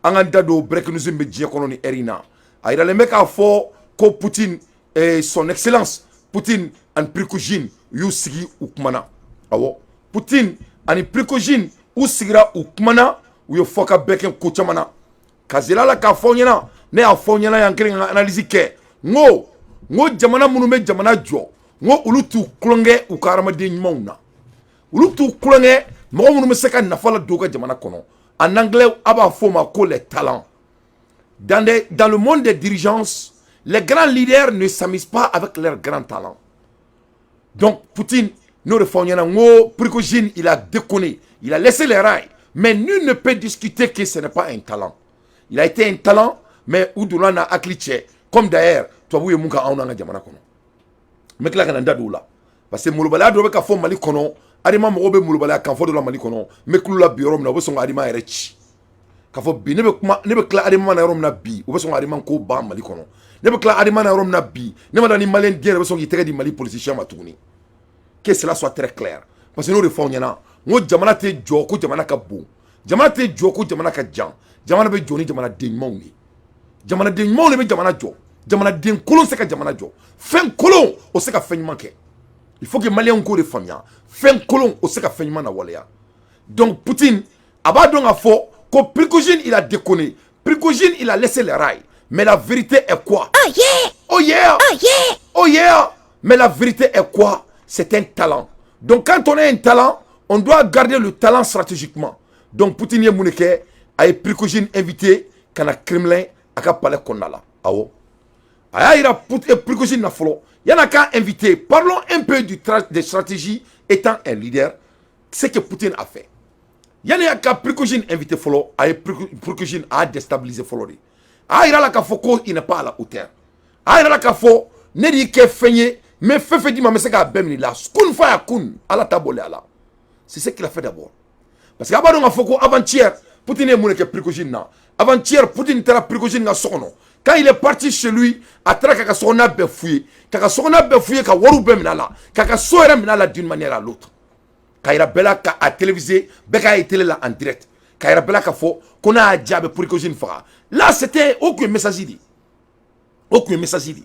An ka da don breaking news bɛ diɲɛ kɔnɔ ni heure in na. A yiralen bɛ k'a fɔ ko Poutine, son excellence Poutine ani Prigojine u y'u sigi, u kumana. Awɔ, Poutine ani Prigojine u sigira, u kumana, u ye fɔ ka bɛɛ kɛ ko caman na. Ka zela la k'a fɔ ɲɛna, ne y'a fɔ ɲɛna yan kelen ka analyse kɛ, n ko jamana minnu bɛ jamana jɔ, n ko olu t'u tulonkɛ u ka hadamaden ɲumanw na, olu t'u tulonkɛ mɔgɔ minnu bɛ se ka nafa la don u ka jamana kɔnɔ. En anglais, a b'a fɔ o ma ko les talents. Dans le monde des dirigeants, les grands leaders ne s'amusent pas avec leurs grands talents. Donc Poutine, n'o de fɔ ɲɛna, n ko Prigojine, il a déconné, il a laissé les rails, mais nul ne peut discuter que ce n'est pas un talent. Il a été un talent, mais u donna n'a hakili cɛ, comme d'ailleurs tubabu ye mun kɛ anw n'an ka jamana kɔnɔ. N bɛ tila ka na n da don o la, parce que molobaliya dɔ bɛ ka fɔ Mali kɔnɔ. Adama mɔgɔw bɛ molobaliya kan fɔ dɔ la Mali kɔnɔ. N bɛ kulo la bi yɔrɔ min na, u bɛ sɔn ka Adama yɛrɛ ci k'a fɔ bi ne bɛ kuma, ne bɛ tila Adama na yɔrɔ min na bi, u bɛ sɔn ka Adama ko ban Mali kɔnɔ. Ne bɛ tila Adama na yɔrɔ min na bi, ne ma da ni malien den yɛrɛ bɛ sɔn k'i tɛgɛ di Mali politicien ma tuguni. Que cela soit très clair, parce que n'o de fɔ aw ɲɛna, n ko jamana tɛ jɔ ko jamana ka bon, jamana tɛ jɔ ko jamana ka jan, jamana bɛ jɔ ni jamanaden ɲumanw de ye. Jamanaden ɲumanw de bɛ jamana jɔ. Jamanaden kolon se ka jamana jɔ, fɛn kolon o se ka fɛn ɲuman kɛ. Il faut que malienw k'o de faamuya, fɛn kolon o se ka fɛn ɲuman na waleya. Donc Poutine a b'a dɔn k'a fɔ ko Prigojine, il a déconné, Prigojine, il a laissé les rails, mais la vérité est quoi? Oh yeah! Oh yeah! Oh yeah! Oh yeah! Mais la vérité est quoi? C'est un talent. Donc quand on a un talent, on doit garder le talent stratégiquement. Donc Poutine ye mun de kɛ? A ye Prigojine invité ka na Kremlin, a ka palais kɔnɔna la. Awɔ, a y'a yira Prigojine na fɔlɔ yan'a k'a invité. Parlons un peu des stratégies étant un leader, ce que Poutine a fait. Yanni a ka Prigojine invité fɔlɔ, a ye Prigojine a y'a déstabiliser fɔlɔ de. A y'a yira la k'a fɔ ko il n'est pas à la hauteur. A y'a yira la k'a fɔ ne de y'i kɛ fɛn ye, n bɛ fɛn fɛn d'i ma, n bɛ se k'a bɛɛ minɛ i la. Kun fa ya kun, Ala ta bɔlen a la. C'est ce qu'il a fait d'abord, parce que a b'a dɔn k'a fɔ ko avant-hier, Poutine ye mun de kɛ Prigojine na? Avant-hier, Poutine taara Prigojine ka so kɔnɔ. Quand il est parti chez lui, a taara k'a ka sokɔnɔna bɛɛ f'u ye, k'a ka sokɔnɔna bɛɛ f'u ye, ka wariw bɛɛ minɛ a la, k'a ka so yɛrɛ minɛ a la d'une manière à l'autre, k'a yira bɛɛ la, k'a télévisé, bɛɛ k'a ye télé la en direct, k'a yira bɛɛ la k'a fɔ ko n'a y'a diya, a bɛ Prigojine faga. Là, c'était o tun ye message de ye, o tun ye message de ye.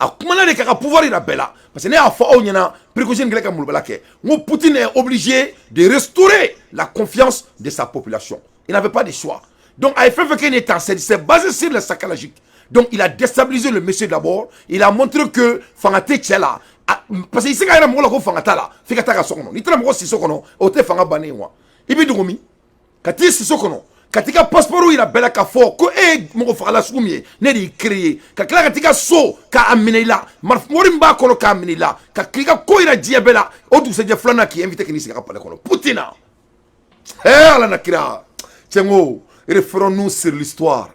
A kumana de k'a ka pouvoir yira bɛɛ la, parce que ne y'a fɔ aw ɲɛna, Prigojine kɛlen ka molobaliya kɛ, n ko Poutine est obligé de restaurer la confiance de sa population. Il n'avait pas de choix. Donc a ye fɛn fɛn kɛ nin ye tan, c'est basé sur le psychologique. Donc il a déstabilisé le monsieur d'abord, il a montré que fanga tɛ cɛ la, parce que i se ka yɛrɛ mɔgɔ la ko fanga t'a la f'i ka taa ka so kɔnɔ. N'i taara mɔgɔ si so kɔnɔ, o tɛ fanga bannen ye wa? I bɛ dogo min ka t'i si so kɔnɔ, ka t'i ka passeport yira bɛɛ la k'a fɔ ko e ye mɔgɔ fagala sugu min ye, ne de y'i créé, ka tila ka t'i ka so k'a minɛ i la, wari min b'a kɔnɔ k'a minɛ i la, ka k'i ka ko yira diɲɛ bɛɛ la, o dugusɛjɛ filanan k'i invité k'i sigi a ka palais kɔnɔ. Poutine, eh, Ala na kira cɛ, n ko référons-nous sur l'histoire.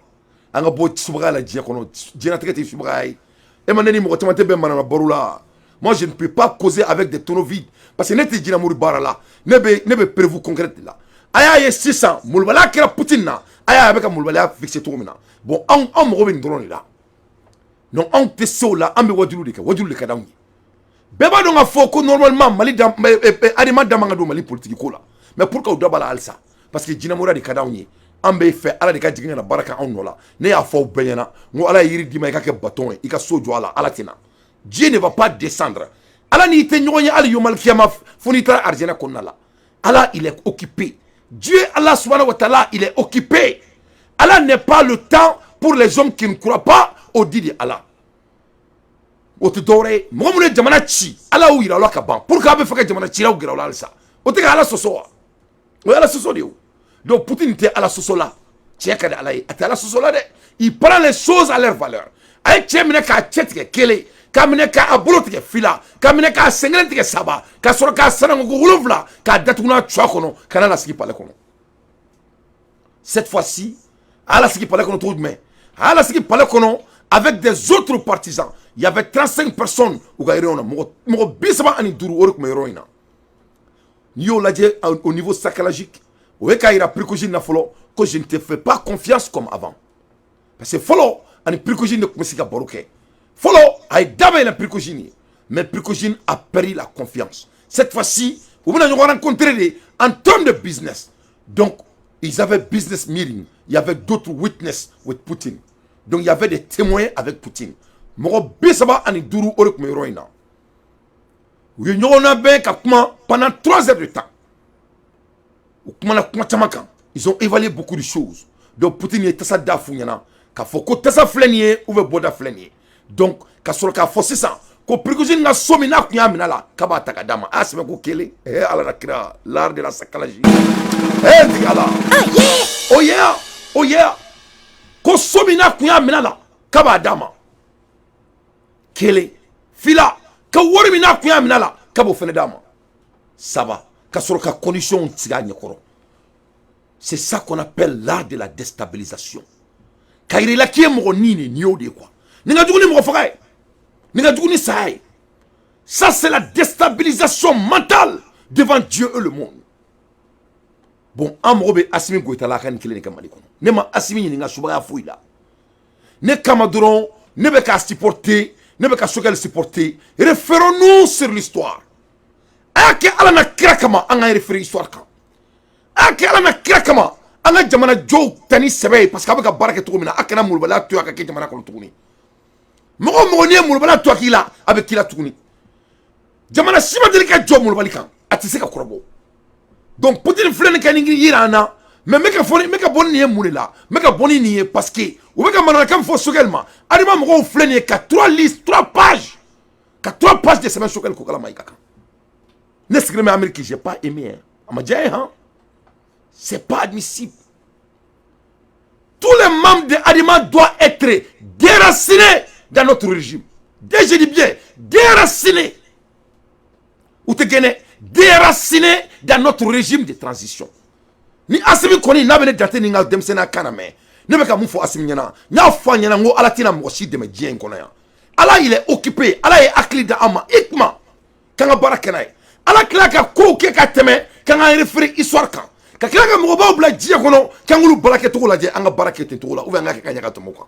An ka bɔ subagaya la diɲɛ kɔnɔ, diɲɛlatigɛ tɛ subagaya ye. E ma ne ni mɔgɔ caman tɛ bɛn manana baro la. Moi, je ne peux pas causer avec des tonneaux vides, parce que ne tɛ jinɛmori baara la, ne bɛ preuve concrète de la. A y'a ye sisan, molobaliya kɛra Poutine na, a y'a ye a bɛ ka molobaliya fixer cogo min na. Bon, anw mago bɛ nin dɔrɔn de la. Donc anw tɛ se o la, an bɛ wajulu de kɛ, wajulu de ka d'anw ye. Bɛɛ b'a dɔn k'a fɔ ko normalement Mali da Adama da man ka don Mali politique ko la, mais pourquoi o da b'a la halisa? Parce que jinɛmoriya de ka d'anw ye. An bɛ fɛ Ala de ka jigin ka na baara kɛ anw nɔ la. Ne y'a fɔ aw bɛɛ ɲɛna, n ko Ala ye yiri d'i ma i ka kɛ bâton ye, i ka so jɔ a la, Ala tɛ na. Dieu ne va pas descendre. Ala n'i tɛ ɲɔgɔn ye hali yomal kiyama, fo n'i taara arijinɛ kɔnɔna la. Ala, il est occupé. Dieu, Allah subhanahu wa ta'ala, il est occupé. Allah n'est pas le temps pour les hommes qui ne croient pas au dit de Allah. O tɛ dɔwɛrɛ ye, mɔgɔ minnu ye jamana ci, Ala y'u yira aw la ka ban. Pour que a bɛ fɛ ka jamana cilaw gɛrɛ aw la halisa, o tɛ ka Ala sɔsɔ wa? O ye Ala sɔsɔ de ye o. Donc Poutine tɛ Ala sɔsɔ la, cɛ ka di Ala ye, a tɛ Ala sɔsɔ la dɛ. Il prend les choses à leur valeur. A ye cɛ minɛ k'a cɛ tigɛ kelen, k'a minɛ k'a bolo tigɛ fila, k'a minɛ k'a sen kelen tigɛ saba, ka sɔrɔ k'a sanango wolonfila, k'a datugu n'a cuwa kɔnɔ, ka n'a lasigi palais kɔnɔ. Cette fois-ci, a y'a lasigi palais kɔnɔ cogo jumɛn? A y'a lasigi palais kɔnɔ avec des autres partisans. Il y avait 35 personnes u ka réunion na, mɔgɔ 35, o de tun bɛ yɔrɔ in na. N'i y'o lajɛ au niveau psychologique, o ye k'a yira Prigojine na fɔlɔ ko je ne te fais pas confiance comme avant, parce que fɔlɔ ani Prigojine de tun bɛ se ka baro kɛ. Fɔlɔ a ye da bɛ yɛlɛ Prigojine ye, mais Prigojine a perdu la confiance. Cette fois-ci, u bɛna ɲɔgɔn rencontrer de en termes de business. Donc ils avaient business meeting. Il y avait 35 personnes. Il y avait d'autres witness with Poutine. Donc il y avait des témoins avec Poutine. Mɔgɔ 35, o de tun bɛ yɔrɔ in na. U ye ɲɔgɔn labɛn ka kuma pendant 3 heures de temps. U kumana kuma caman kan. Ils ont évalué beaucoup de choses. Donc Poutine ye tasa da f'u ɲɛna k'a fɔ ko tasa filɛ nin ye ou bien bɔda filɛ nin ye. Donc ka sɔrɔ k'a fɔ sisan ko Prigojine ka so min n'a tun y'a minɛ a la, k'a b'a ta ka d'a ma. A y'a sɛbɛn ko kelen. Eh, Ala la kira, l'art de la sakalaji. Eh, tigi Ala. Oh yeah, oh yeah. Ko so min n'a tun y'a minɛ a la, k'a b'a d'a ma. Kelen. Fila, ka wari min n'a tun y'a minɛ a la, k'a b'o fana d'a ma. Saba, ka sɔrɔ ka condition sigi a ɲɛkɔrɔ. C'est ça qu'on appelle l'art de la déstabilisation. Ka yira i la k'i ye mɔgɔ nin de, nin y'o de ye quoi. Nin ka jugu ni mɔgɔ faga ye, nin ka jugu ni saya ye. Ça, c'est la déstabilisation mentale devant Dieu et le monde. Bon, an mago bɛ Assimi Goïta la, a ka nin kelen de kɛ Mali kɔnɔ. Ne ma Assimi ɲininka subagaya foyi la. Ne kama dɔrɔn, ne bɛ k'a supporter, ne bɛ ka Choguel supporter. Référons-nous sur l'histoire. A y'a kɛ Ala na kira kama, an ka référer histoire kan. A y'a kɛ Ala na kira kama, an ka jamana jɔw ta ni sɛbɛ ye, parce que a bɛ ka baara kɛ cogo min na, a kana molobaliya to a ka kɛ jamana kɔnɔ tuguni. Mɔgɔ o mɔgɔ, n'i ye molobaliya to a k'i la, a bɛ k'i la tuguni. Jamana si ma deli ka jɔ molobali kan, a tɛ se ka kɔrɔbɔ. Donc Poutine filɛ nin kɛ nin yira an na, mais n bɛ ka fɔ, n bɛ ka bɔ ni nin ye mun de la? N bɛ ka bɔ ni nin ye parce que u bɛ ka manamanakan min fɔ Choguel ma, ADEMA mɔgɔw filɛ nin ye ka trois listes, trois pages, ka trois pages de sɛbɛn Choguel Kokalla Maïga kan. Ne sigilen bɛ Amérique, j'ai pas aimé hein. A ma diya ye han. C'est pas admissible. Tous les membres de ADEMA doivent être déracinés dans notre régime. Dès, je dis bien, déracinés. U tɛ gɛnɛ, déracinés dans notre régime de transition. Ni Assimi kɔni n'a bɛ ne jate ni n ka denmisɛnninya kan na mɛn, ne bɛ ka mun fɔ Assimi ɲɛna? N y'a fɔ a ɲɛna n ko Ala tɛna mɔgɔ si dɛmɛ diɲɛ in kɔnɔ yan. Ala, il est occupé. Ala ye hakili di an ma i kuma k'an ka baara kɛ n'a ye. Ala tila ka kow kɛ ka tɛmɛ, k'an ka référer histoire kan, ka tila ka mɔgɔbaw bila diɲɛ kɔnɔ, k'an k'olu baara kɛcogo lajɛ, an ka baara kɛ ten cogo la, ou bien an ka kɛ ka ɲɛ ka tɛmɛ o kan.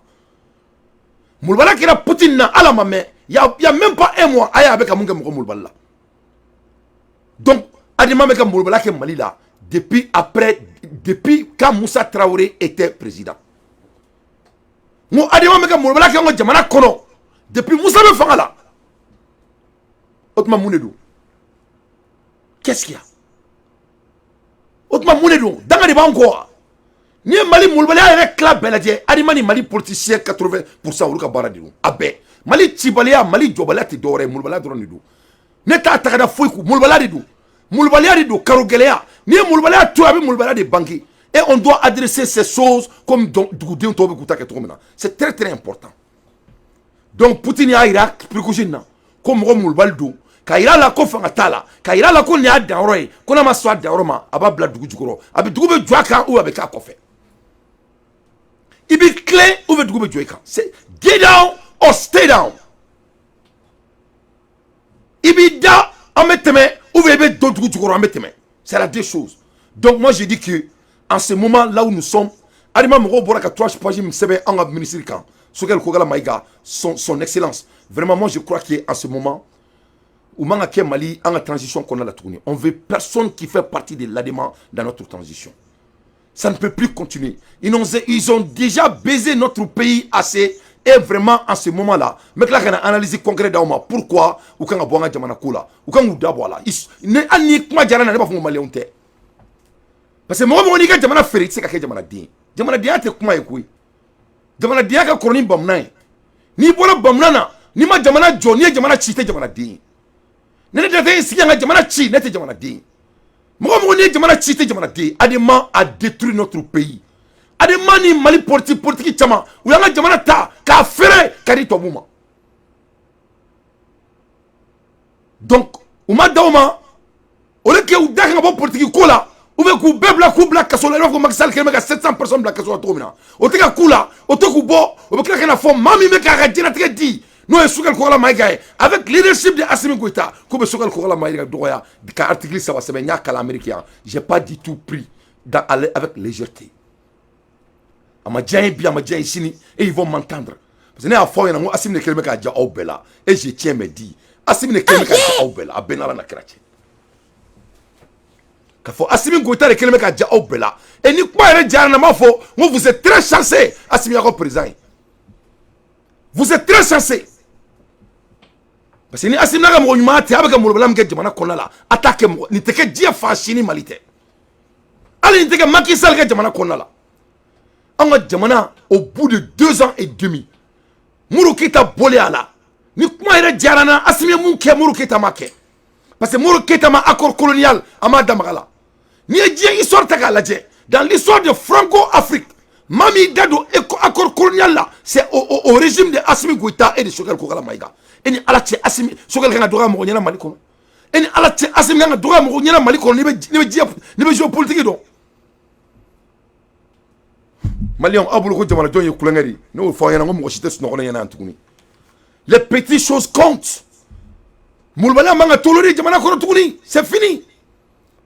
Molobaliya kɛra Poutine na, ala ma mɛn, y a même pas un mois, a ye a bɛ ka mun kɛ mɔgɔ molobali la? Donc ADEMA bɛ ka molobaliya kɛ Mali la depuis après, depuis quand Moussa Traoré était président. N ko ADEMA bɛ ka molobaliya kɛ an ka jamana kɔnɔ depuis Moussa bɛ fanga la. O tuma mun de don? Qu'est-ce qu'il y a? O tuma mun de don? Danga de b'an kɔ wa? N'i ye Mali molobaliya yɛrɛ tila bɛɛ lajɛ, ADEMA ni Mali politicien 80%, olu ka baara de don a bɛɛ. Mali cibaliya, Mali jɔbaliya tɛ dɔwɛrɛ ye, molobaliya dɔrɔn de don. Ne t'a ta ka da foyi kun, molobaliya de don, molobaliya de don, karo gɛlɛya. N'i ye molobaliya to yen, a bɛ molobaliya de bange. Et on doit adresser ces choses comme duguden tɔw bɛ k'u ta kɛ cogo min na. C'est très très important. Donc Poutine y'a yira Prigojine na ko mɔgɔ molobali don, ka yira la ko fanga t'a la, ka yira la ko nin y'a danyɔrɔ ye, ko n'a ma sɔn a danyɔrɔ ma, a b'a bila dugu jukɔrɔ, a bɛ dugu bɛ jɔ a kan ou a bɛ k'a kɔfɛ. I bɛ tilen ou bien dugu bɛ jɔ i kan. C'est get down or stay down. I b'i da, an bɛ tɛmɛ, ou bien i bɛ don dugu jukɔrɔ, an bɛ tɛmɛ. C'est la deux choses. Donc moi, je dis que en ce moment là où nous sommes, ADEMA mɔgɔw bɔra ka trois pages min sɛbɛn an ka ministre kan, Choguel Kokalla Maïga, son excellence, vraiment, moi je crois que en ce moment u man ka kɛ Mali an ka transition kɔnɔna la tuguni. On veut personne qui fait partie de l'ADEMA dans notre transition. Ça ne peut plus continuer. Ils ont déjà baisé notre pays assez. Et vraiment, en ce moment-là, n bɛ tila ka na analyse concret d'aw ma pourquoi u kan ka bɔ an ka jamana ko la, u kan k'u da bɔ a la. Ne hali ni kuma diyara n na, ne b'a fɔ ko maliyɛnw tɛ. Parce que mɔgɔ mɔgɔ n'i ka jamana feere, i tɛ se ka kɛ jamanaden ye. Jamanadenya tɛ kuma ye koyi. Jamanadenya ka kɔrɔ ni bamunan ye. N'i bɔra bamunan na, n'i ma jamana jɔ, n'i ye jamana ci, i tɛ jamanaden ye. Ni ne tɛ sigi an ka jamana ci, ne tɛ jamanaden ye. Mɔgɔ mɔgɔ n'i ye jamana ci, i tɛ jamanaden ye. ADEMA a détruit notre pays. ADEMA ni Mali politique caman, u y'an ka jamana ta k'a feere ka di tubabuw ma. Donc u ma da o ma, au lieu que u da kan ka bɔ politique ko la, ou bien k'u bɛɛ bila, k'u bila kaso la, i b'a fɔ Macky Sall kɛlen bɛ ka 700 personnes bila kaso la cogo min na, o tɛ ka k'u la, o tɛ k'u bɔ, o bɛ tila ka na fɔ maa min bɛ k'a ka diɲɛlatigɛ di, n'o ye Choguel Kokalla Maïga ye, avec leadership de Assimi Goïta, k'u bɛ Choguel Kokalla Maïga dɔgɔya ka article saba sɛbɛn. N y'a kalan Amérique yan, j'ai pas du tout pris dans, avec légèreté. A ma diya n ye bi, a ma diya n ye sini, et ils vont m'entendre, parce que ne y'a fɔ aw ɲɛna n ko Assimi de kɛlen bɛ k'a diya aw bɛɛ la. Et je tiens mes dits, Assimi de kɛlen bɛ k'a diya aw bɛɛ la, a bɛɛ n'Ala na kira cɛ. K'a fɔ Assimi Goïta de kɛlen bɛ ka ja aw bɛɛ la. Et ni kuma yɛrɛ diyara n na, n b'a fɔ n ko vous êtes très chanceux, Assimi y'aw ka président ye. Vous êtes très chanceux. Parce que ni Assimi n'a ka mɔgɔ ɲuman tɛ, a bɛ ka molobaliya min kɛ jamana kɔnɔna la, a t'a kɛ mɔgɔ nin tɛ kɛ diɲɛ fan si ni Mali tɛ. Hali nin tɛ kɛ Macky Sall kɛ jamana kɔnɔna la. An ka jamana, au bout de 2 ans et demi, Modibo Keyita bɔlen a la, ni kuma yɛrɛ diyara n na, Assimi ye mun kɛ, Modibo Keyita ma kɛ. Parce que Modibo Keyita ma accord colonial, a m'a da maga la. N'i ye diɲɛ histoire ta k'a lajɛ, dans l'histoire de Franco-Afrique, maa min da don accord colonial la, c'est au régime de Assimi Goïta et de Choguel Kokalla Maïga. E ni Ala cɛ, Assimi, Choguel kan ka dɔgɔya mɔgɔ ɲɛna Mali kɔnɔ? E ni Ala cɛ, Assimi kan ka dɔgɔya mɔgɔ ɲɛna Mali kɔnɔ? N'i bɛ diɲɛ, n'i bɛ géopolitique dɔn. Maliyɛnw, aw bolo ko jamanajɔ ye kulonkɛ de ye. Ne y'o fɔ aw ɲɛna, n ko mɔgɔ si tɛ sunɔgɔ ne ɲɛna yan tuguni. Les petites choses comptent. Molobaliya man ka tolérer jamana kɔnɔ tuguni, c'est fini.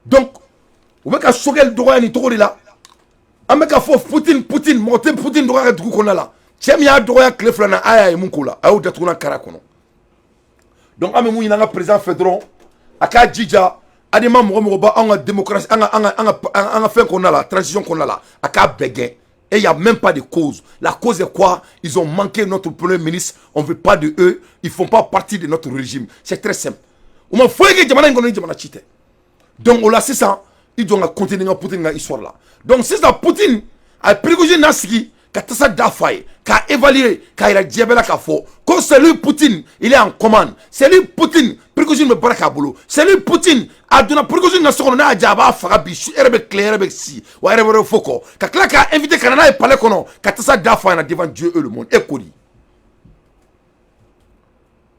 Donc u bɛ ka Choguel dɔgɔya nin cogo de la. An bɛ ka fɔ Poutine, Poutine, mɔgɔ tɛ Poutine dɔgɔya ka dugu kɔnɔna la. Cɛ min y'a dɔgɔya tile 2 na, a y'a ye mun k'o la, a y'o datugu kara kɔnɔ. Donc an bɛ mun ɲini an ka président fɛ dɔrɔn, a k'a jija, ADEMA mɔgɔ mɔgɔ b'anw ka démocratie, an ka fɛn kɔnɔna la, transition kɔnɔna la, a k'a bɛɛ gɛn. Et il n'y a même pas de cause. La cause est quoi? Ils ont manqué notre premier ministre. On ne veut pas de eux. Ils ne font pas partie de notre régime. C'est très simple. U ma foyi kɛ jamana in kɔnɔ ni jamana ci tɛ. Donc o la sisan, i jɔ ka continuer n ka Poutine ka histoire la. Donc sisan, Poutine a ye Prigojine nasigi ka tasa da fa ye, k'a évaluer, k'a yira diɲɛ bɛɛ la k'a fɔ ko c'est lui Poutine, il est en commande. C'est lui Poutine, Prigojine bɛ baara k'a bolo. C'est lui Poutine, a donna Prigojine na so kɔnɔ, n'a y'a diya a b'a faga bi su, e yɛrɛ bɛ tilen, e yɛrɛ bɛ si wa, yɛrɛ wɛrɛ fo kɔ, ka tila k'a inviter ka na n'a ye palais kɔnɔ, ka tasa da fa ɲɛna devant Dieu et le monde. E ko di?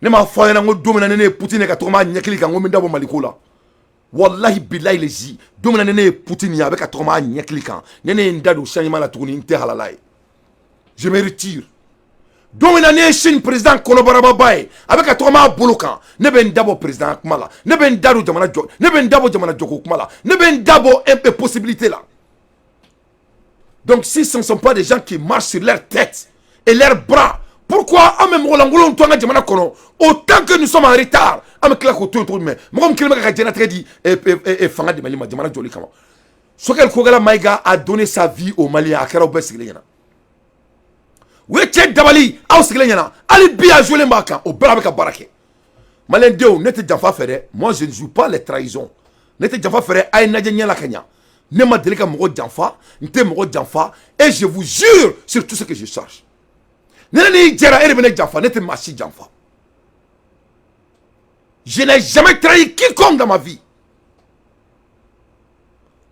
Ne m'a fɔ a ɲɛna, n ko don min na ni ne ye Poutine ye ka tɔgɔma ɲɛkili kan, n ko n bɛ dabɔ Maliko la. Wallahi billahi lezi, don min na ni ne ye Poutine ye, a bɛ ka tɔgɔma ɲɛkili kan, ne ne ye n da don changement la tuguni, n tɛ halala ye, je me retire. Don min na ne ye Chine président kɔnɔbarababa ye, a bɛ ka tɔgɔma a bolo kan, ne bɛ n dabɔ président kuma la, ne bɛ n da don jamana jɔ, ne bɛ n dabɔ jamana jɔko kuma la, ne bɛ n dabɔ impossibilité la. Donc si ce ne sont pas des gens qui marchent sur leur tête et leurs bras, pourquoi an bɛ mɔgɔlankolonw to an ka jamana kɔnɔ autant que nous sommes en retard? An bɛ tila k'o to yen cogo jumɛn? Mɔgɔ min kelen bɛ ka diɲɛlatigɛ di fanga dɛmɛli ma jamana jɔli kama. Choguel Kokalla Maïga a donné sa vie au Mali. A kɛra aw bɛɛ sigilen ɲɛna. U ye cɛ dabali aw sigilen ɲɛna. Hali bi a joué b'a kan, o bɛɛ a bɛ ka baara kɛ. Maliyɛndenw, ne tɛ janfa fɛ dɛ. Moi, je ne joue pas les trahisons. Ne tɛ janfa fɛ dɛ. A ye lajɛ ɲɛ la ka ɲa. Ne ma deli ka mɔgɔ janfa, n tɛ mɔgɔ janfa, et je vous jure sur tout ce que je cherche, ne n'i jɛra, e de bɛ ne janfa. Ne tɛ maa si janfa. Je n'ai jamais trahi quiconque dans ma vie.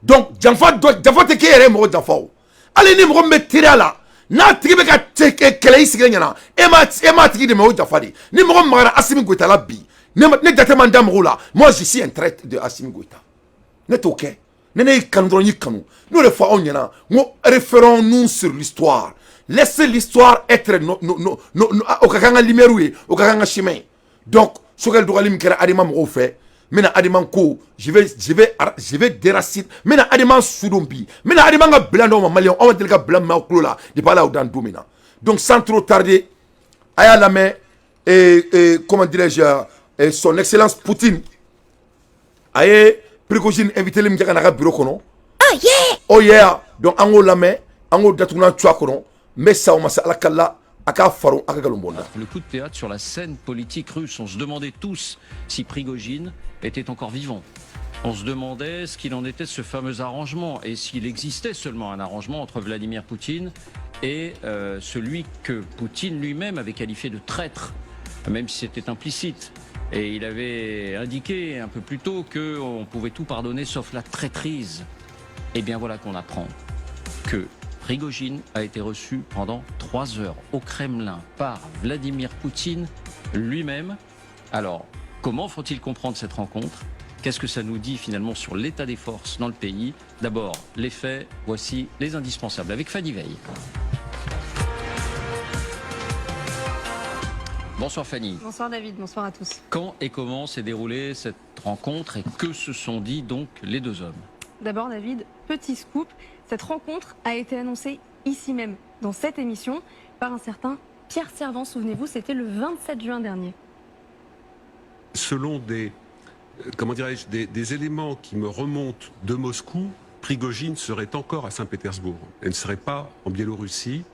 Donc janfa dɔ, janfa tɛ k'e yɛrɛ ye mɔgɔ janfa. O hali ni mɔgɔ min bɛ teriya la, n'a tigi bɛ ka kɛlɛ i sigilen ɲɛna, e m'a tigi dɛmɛ, o janfa de. Ni mɔgɔ min magara Assimi Goïta la bi, ne jate man da mɔgɔw la. Moi, je suis un traître de Assimi Goïta, ne t'o kɛ. Ne y'i kanu dɔrɔn, y'i kanu. N'o de fɔ aw ɲɛna, n ko référons-nous sur l'histoire. Laissez l'histoire être no no no no, o ka k'an ka lumière ye, o ka k'an ka chemin ye. Donc Choguel dɔgɔyali min kɛra ADEMA mɔgɔw fɛ, n bɛna ADEMA ko, je vais déraciner, n bɛna ADEMA sudon bi, n bɛna ADEMA ka bilan d'aw ma. Maliyɛnw, aw ma deli ka bilan min aw tulo la depuis Ala y'aw dan don min na. Donc sans trop tarder, a y'a lamɛn et comment dirais-je, son excellence Poutine a ye Prigojine invité min kɛ ka na a ka bureau kɔnɔ. Oh yeah. Oh yeah. Donc an k'o lamɛn, an k'o datugulan cu a kɔnɔ. N bɛ sa o ma se Ala kala a k'a faro a ka nkalon bɔ n da. Le coup de théâtre sur la scène politique russe. On se demandait tous si Prigojine était encore vivant. On se demandait ce qu'il en était de ce fameux arrangement et s'il existait seulement un arrangement entre Vladimir Poutine et celui que Poutine lui-même avait qualifié de traître, même si c'était implicite. Et il avait indiqué un peu plus tôt qu'on pouvait tout pardonner sauf la traîtrise. Et bien voilà qu'on apprend que Prigojine a été reçu pendant 3 heures au Kremlin par Vladimir Poutine lui-même. Alors, comment faut-il comprendre cette rencontre? Qu'est-ce que ça nous dit finalement sur l'état des forces dans le pays? D'abord, les faits, voici les indispensables avec Fanny Veil. Bonsoir Fanny. Bonsoir David, bonsoir à tous. Quand et comment s'est déroulée cette rencontre et que se sont dit donc les deux hommes? D'abord David, petit scoop, cette rencontre a été annoncée ici même, dans cette émission, par un certain Pierre Servent. Souvenez-vous, c'était le 27 juin dernier. Selon des Comment dirais-je, des éléments qui me remontent de Moscou, Prigojine serait encore à Saint-Pétersbourg et ne serait pas en Biélorussie.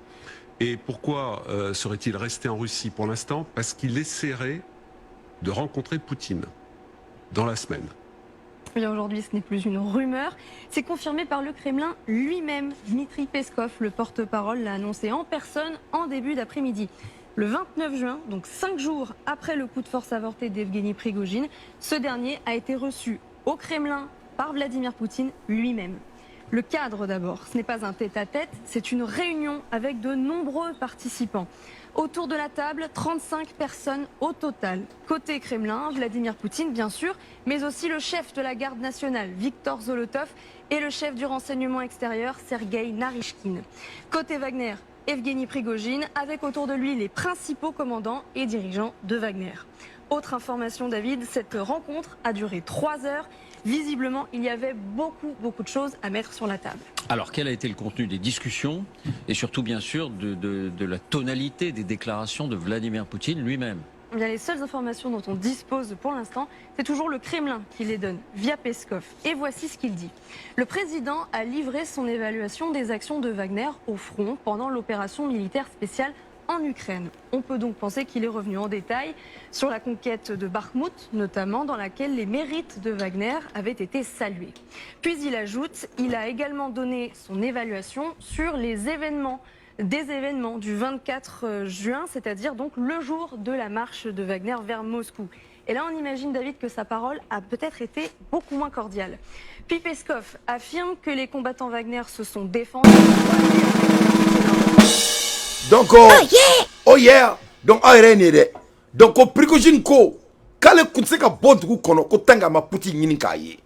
Et pourquoi serait-il resté en Russie pour l'instant? Parce qu'il essaierait de rencontrer Poutine dans la semaine. Bien, aujourd'hui, ce n'est plus une rumeur. C'est confirmé par le Kremlin lui-même. Dmitri Peskov, le porte-parole, l'a annoncé en personne en début d'après-midi. Le 29 juin, donc 5 jours après le coup de force avorté d'Evgeny Prigojine, ce dernier a été reçu au Kremlin par Vladimir Poutine lui-même. Le cadre d'abord, ce n'est pas un tête-à-tête, c'est une réunion avec de nombreux participants. Autour de la table, 35 personnes au total. Côté Kremlin, Vladimir Poutine, bien sûr, mais aussi le chef de la garde nationale, Viktor Zolotov, et le chef du renseignement extérieur, Sergei Naryshkin. Côté Wagner, Evgeny Prigojine, avec autour de lui les principaux commandants et dirigeants de Wagner. Autre information, David, cette rencontre a duré 3 heures. Visiblement, il y avait beaucoup, beaucoup de choses à mettre sur la table. Alors, quel a été le contenu des discussions et surtout, bien sûr, de la tonalité des déclarations de Vladimir Poutine lui-même? Eh bien, les seules informations dont on dispose pour l'instant, c'est toujours le Kremlin qui les donne, via Peskov. Et voici ce qu'il dit. Le président a livré son évaluation des actions de Wagner au front pendant l'opération militaire spéciale en Ukraine. On peut donc penser qu'il est revenu en détail sur la conquête de Bakhmout, notamment, dans laquelle les mérites de Wagner avaient été salués. Puis il ajoute, il a également donné son évaluation sur les événements des événements du 24 juin, c'est-à-dire donc le jour de la marche de Wagner vers Moscou. Et là, on imagine, David, que sa parole a peut-être été beaucoup moins cordiale. Puis Peskov affirme que les combattants Wagner se sont défendus. Donc, oh yeah, donc aw yɛrɛ ye nin ye dɛ. Donc ko Prigojine ko k'ale kun tɛ se ka bɔ dugu kɔnɔ ko tant que a ma Poutine ɲini k'a ye.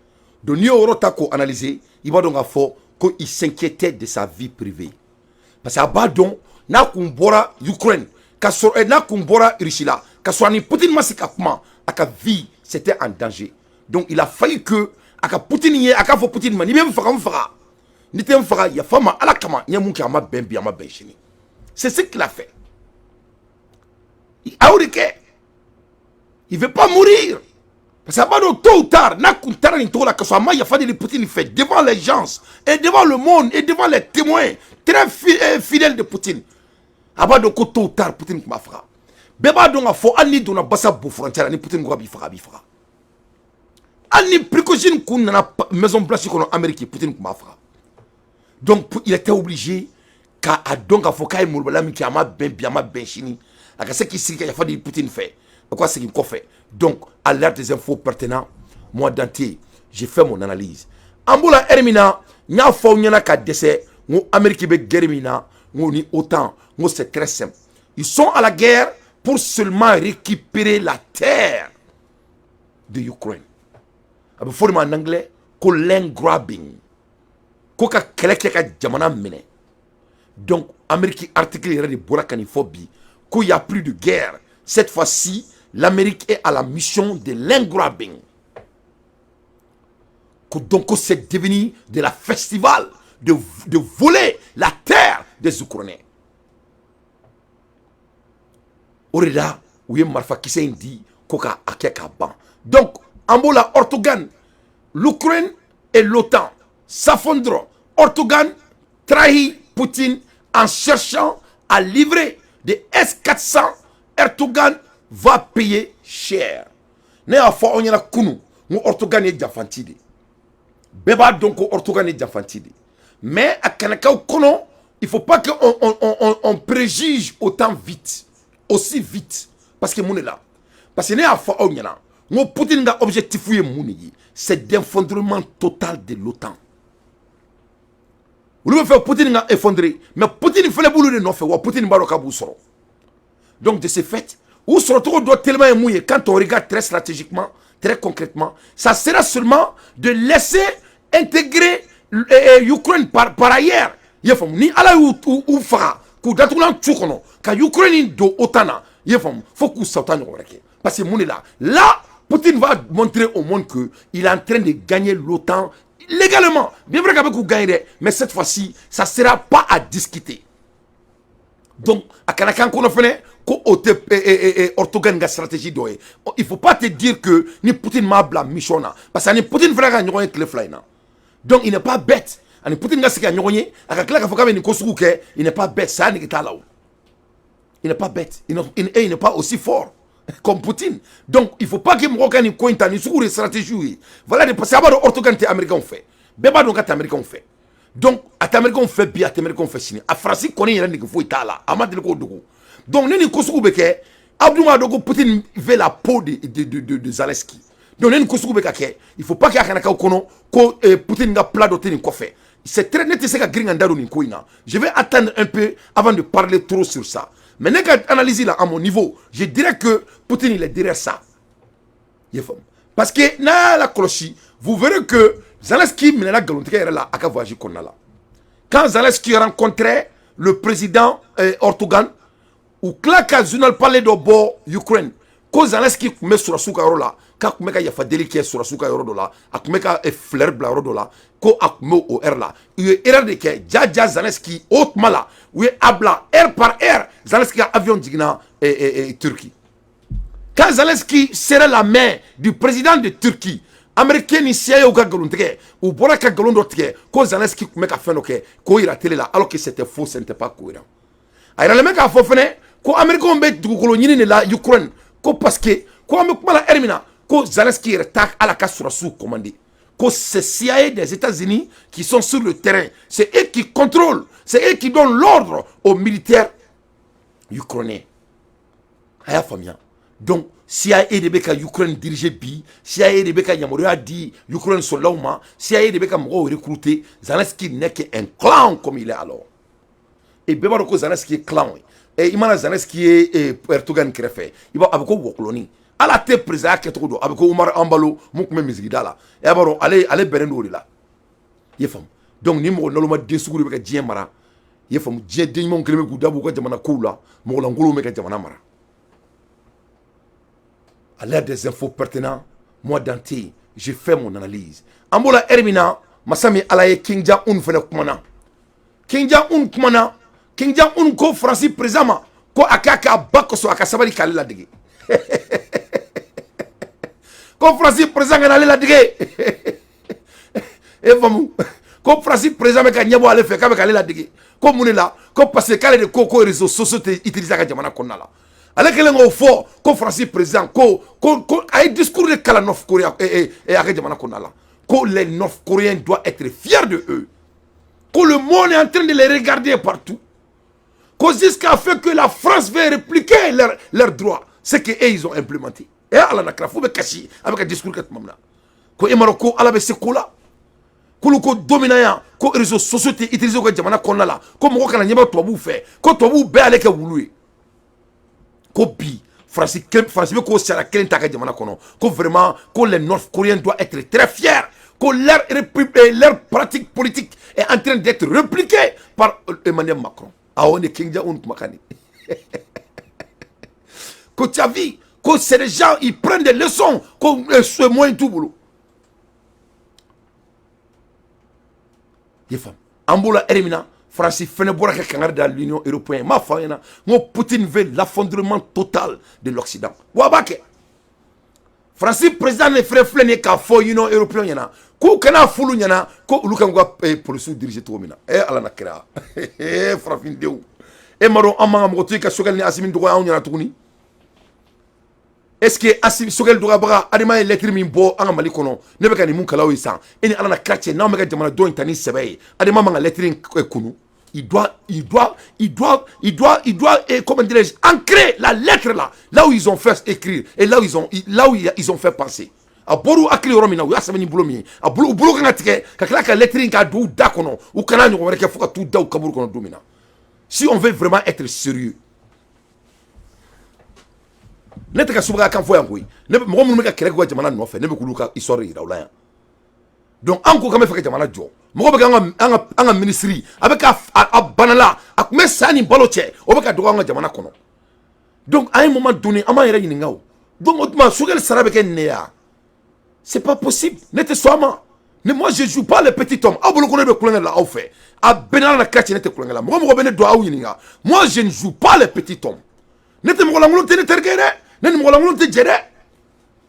Donc n'i y'o yɔrɔ ta k'o analyser, i b'a dɔn k'a fɔ ko il s'inquiétait de sa vie privée. Parce que a b'a dɔn n'a kun bɔra Ukraine ka sɔrɔ n'a kun bɔra Russie la ka sɔrɔ a ni Poutine ma se ka kuma, a ka vie, c'était en danger. Donc il a fallu que a ka Poutine ye, a k'a fɔ Poutine ma: n'i bɛ n faga, n faga, n'i tɛ n faga, yafa n ma Ala kama, n ye mun kɛ, a ma bɛn bi, a ma bɛn sini. C'est ce qu'il a fait. A y'o de kɛ. Il veut pas mourir. Parce que a b'a dɔn, tôt ou tard, n'a kun taara nin cogo la ka sɔrɔ a ma yafa deli Poutine fɛ devant les gens et devant le monde et devant les témoins très fidèles de Poutine, a b'a dɔn ko tôt ou tard Poutine tun b'a faga. Bɛɛ b'a dɔn k'a fɔ hali n'i donna basa bon frontière la, ni Poutine ko k'a b'i faga, a b'i faga. Hali ni Prigojine kun nana Maison Blanche kɔnɔ Amérique, Poutine tun b'a faga. Donc il était obligé k'a dɔn k'a fɔ k'a ye molobaliya min kɛ, a ma bɛn bi, a ma bɛn sini, a ka se k'i sigi ka yafa deli Poutine fɛ, a ka segin kɔfɛ. Donc à l'heure des infos pertinents, moi Dante, j'ai fait mon analyse. An b'o la heure min na, n y'a fɔ aw ɲɛna ka dɛsɛ, n ko Amérique bɛ guerre min na, n ko ni OTAN, n ko c'est très simple, ils sont à la guerre pour seulement récupérer la terre de Ukraine. A bɛ fɔ o de ma en anglais ko land grabbing, ko ka kɛlɛ kɛ ka jamana minɛ. Donc Amérique article yɛrɛ de bɔra ka nin fɔ bi ko y a plus de guerre. Cette fois-ci, l'Amérique est à la mission de land grabbing. Donc c'est devenu de la festival de voler la terre des Ukrainiens. O de la u ye marifakisɛ in di ko k'a kɛ k'a ban. Donc an b'o la, Erdogan, l'Ukraine et l'OTAN s'effondrent. Erdogan trahit Poutine en cherchant à livrer des S-400. Erdogan va payer cher. Ne y'a fɔ aw ɲɛna kunu, n ko Erdogan ye jafanti de ye. Bɛɛ b'a dɔn ko Erdogan ye jafanti de ye, mais a kana k'aw kɔnɔ, il faut pas que on préjuge autant vite, aussi vite. Parce que mun de la? Parce que ne y'a fɔ aw ɲɛna, n ko Poutine ka objectif ye mun de ye? C'est d'effondrement total de l'OTAN. Olu bɛ fɛ Poutine ka effondrer, mais Poutine fɛnɛ b'olu de nɔfɛ wa. Poutine b'a dɔn k'a b'u sɔrɔ. Donc de ce fait, u sɔrɔcogo dɔ teliman ye mun ye? Quand on regarde très stratégiquement, très concrètement, ça sera seulement de laisser intégrer Ukraine par ailleurs. I y'a faamu? Ni Ala y'u u faga k'u datugulan tu kɔnɔ ka Ukraine don OTAN na, i y'a faamu, fo k'u sa, u t'a ɲɔgɔn wɛrɛ kɛ. Parce que mun de la? Là, Poutine va montrer au monde que il est en train de gagner l'OTAN légalement. Bien vrai k'a bɛ k'u gagner dɛ, mais cette fois-ci, ça sera pas à discuter. Donc a kana k'an kɔnɔ fɛnɛ. Ko o tɛ Erdogan ka stratégie dɔ ye. Il faut pas te dire que ni Poutine m'a bila mission na, parce que ani Poutine fana ka ɲɔgɔn ye tile 2 in na. Donc il n'est pas bête. Ani Poutine ka sigi ka ɲɔgɔn ye, a ka tila k'a fɔ k'a bɛ nin ko sugu kɛ, il n'est pas bête. Saya nege t'a la o. Il n'est pas bête. Et il n'est pas aussi fort comme Poutine. Donc il faut pas que mɔgɔw ka nin ko in ta nin sugu de stratégie ye. Voilà de, parce que a b'a dɔn Erdogan tɛ américain fɛ. Bɛɛ b'a dɔn k'a tɛ américain fɛ. Donc a tɛ américain fɛ bi, a tɛ américain fɛ sini. A Faransi kɔni yɛrɛ nege foyi t'a la. A ma deli k'o dogo. Donc ni nin ko sugu bɛ kɛ, Abdou b'a dɔn ko Poutine veut la peau de Zelensky. Donc ni nin ko sugu bɛ ka kɛ, il faut pas que a kana k'aw kɔnɔ ko Poutine ka plan dɔ tɛ nin kɔfɛ. C'est très, ne tɛ se ka girin ka n da don nin ko in na. Je vais attendre un peu avant de parler trop sur ça. Mais ne ka analyse là, à mon niveau, je dirais que Poutine, il est derrière ça. I ye faamu? Parce que n'a y'a la kɔlɔsi, vous verrez que Zelensky minɛna nkalontigɛ yɛrɛ la a ka voyage kɔnɔna la. Quand Zelensky rencontrait le président Erdogan, u tila ka journal parlé dɔ bɔ Ukraine ko Zelensky tun bɛ sɔrɔsiw ka yɔrɔ la, k'a tun bɛ ka yafa deli kɛ sɔrɔsiw ka yɔrɔ dɔ la, a tun bɛ ka fleur bila yɔrɔ dɔ la, ko a tun bɛ o heure la. U ye erreur de kɛ. Ja ja, Zelensky o tuma la, u ye a bila heure par heure, Zelensky ka avion jiginna Turquie. Quand Zelensky serrait la main du président de Turquie, américain ni CIA ka nkalon tigɛ, u bɔra ka nkalon dɔ tigɛ ko Zelensky tun bɛ ka fɛn dɔ kɛ k'o yira télé la, alors que c'était faux, ce n'était pas cohérent. A yiralen bɛ k'a fɔ fɛnɛ ko américains bɛ dugukolo ɲini de la Ukraine, ko parce que ko an bɛ kuma la heure min na, ko Zelensky yɛrɛ t'a ala ka sɔrɔsiw commander, ko c'est CIA des États-Unis qui sont sur le terrain, c'est eux qui contrôlent, c'est eux qui donnent l'ordre aux militaires ukrainiens. A y'a faamuya? Donc CIA de bɛ ka Ukraine diriger bi, CIA de bɛ ka yamaruya di Ukraine soldats ma, CIA de bɛ ka mɔgɔw recruter. Zelensky n'est qu'un clown comme il est alors. Et bɛɛ b'a dɔn ko Zelensky ye clown ye. Et i mana Zelensky ye Erdogan kɛrɛfɛ, i b'a a bɛ ko wɔkulɔni. Ala tɛ président kɛcogo dɔn, a bɛ ko Umar Embalo mun tun bɛ misigida la. E b'a dɔn ale bɛnnen don o de la. I ye faamu? Donc ni mɔgɔ naloma den sugu de bɛ ka diɲɛ mara. I ye faamu? Diɲɛ den ɲumanw kɛlen bɛ k'u da b'u ka jamana kow la, mɔgɔ lankolonw bɛ ka jamana mara. À l'heure des infos pertinentes, moi Dante, j'ai fait mon analyse. An b'o la heure min na, masa min Ala ye, Kim Jong-un fɛnɛ kumana. Kim Jong-un kumana. Kim Jong-un ko Faransi président ma ko a k'a k'a ba kosɔn, a ka sabali k'ale ladege. Ko Faransi président ka n'ale ladege. E faamu? Ko Faransi président bɛ ka ɲɛbɔ ale fɛ, k'a bɛ k'ale ladege. Ko mun de la? Ko parce que k'ale de ko réseaux sociaux tɛ utiliser a ka jamana kɔnɔna la. Ale kɛlen k'o fɔ ko Faransi président ko a ye discours de kalan North Korea a ka jamana kɔnɔna la, ko les Nord Coréens doivent être fiers de eux, ko le monde est en train de les regarder partout, ko jusqu'à ce que la France veut répliquer leurs droits, ce que eux ils ont implémenté. E Ala na kira, fo bɛ kasi a bɛ ka discours kɛ tuma min na, ko e m'a dɔn ko Ala bɛ se ko la, k'olu ko don min na yan ko réseaux sociaux tɛ utiliser u ka jamana kɔnɔna la, ko mɔgɔ kana ɲɛbɔ tubabuw fɛ, ko tubabuw bɛɛ y'ale kɛ wulu ye, ko bi Faransi Faransi bɛ k'o sariya kelen ta ka jamana kɔnɔ, ko vraiment ko les Nord Coréens doivent être très fiers, ko leur pratique politique est en train d'être répliquée par Emmanuel Macron. Awɔ, ne Kim Jong-un kumakan de ko tu as vu, ko c'est des gens, ils prennent des leçons, ko ce moyen t'u bolo. I ye faamu? An b'o la heure min na, Faransi fɛnɛ bɔra ka kangari da l'Union européenne. N m'a fɔ aw ɲɛna n ko Poutine veut l'effondrement total de l'Occident, wa a b'a kɛ. Faransi président de fɛnɛ filɛ nin ye k'a fɔ Union européenne ɲɛna k'u kana f'olu ɲɛna ko olu kan k'u ka polisiw diriger cogo min na. E Ala na kira, farafindenw, e ma dɔn an man ka mɔgɔ to i ka Choguel ni Assimi dɔgɔya anw ɲɛna tuguni. Est ce que Assimi Choguel dɔgɔyabaga Adama ye lettre min bɔ an ka Mali kɔnɔ, ne bɛ ka nin mun kalaw ye sisan, e ni Ala na kira cɛ, n'anw bɛ ka jamana dɔ in ta ni sɛbɛ ye, Adama man ka lettre in kunu. Il doit, et comment dirais-je, ancrer la lettre là, là où ils ont fait écrire et là où ils ont fait penser. A bɔr'u hakili yɔrɔ min na, u y'a sɛbɛn ni bolo min ye, a bolo, u bolo kan ka tigɛ ka tila ka lettre in k'a don u da kɔnɔ, u kana ɲɔgɔn wɛrɛ kɛ fo ka t'u da u kaburu kɔnɔ don min na. Si on veut vraiment être sérieux, ne tɛ ka subaga kan fɔ yan koyi. Ne mɔgɔ minnu bɛ ka kɛlɛ k'u ka jamana nɔfɛ, ne bɛ k'olu ka histoire yira u la yan. Donc an ko k'an bɛ fɛ ka jamana jɔ, mɔgɔ bɛ k'an ka minisiri a bɛ ka a banala, a tun bɛ sa ni balo cɛ, o bɛ ka dɔgɔ an ka jamana kɔnɔ. Donc à un moment donné, an b'an yɛrɛ ɲininka o. Donc o tuma Choguel sara bɛ kɛ nin de ye wa? C'est pas possible. Ne tɛ sɔn a ma. Ni moi, je joue pas le petit homme. Aw bolo ko ne bɛ kulonkɛ la aw fɛ, a bɛɛ n'Ala na kira cɛ, ne tɛ kulonkɛ la. Mɔgɔ mɔgɔ bɛ ne dɔn, aw ɲininka. Moi, je ne joue pas le petit homme. Ne tɛ mɔgɔ lankolon tɛ ne terikɛ ye dɛ. Ne ni mɔgɔ lankolon tɛ jɛ dɛ.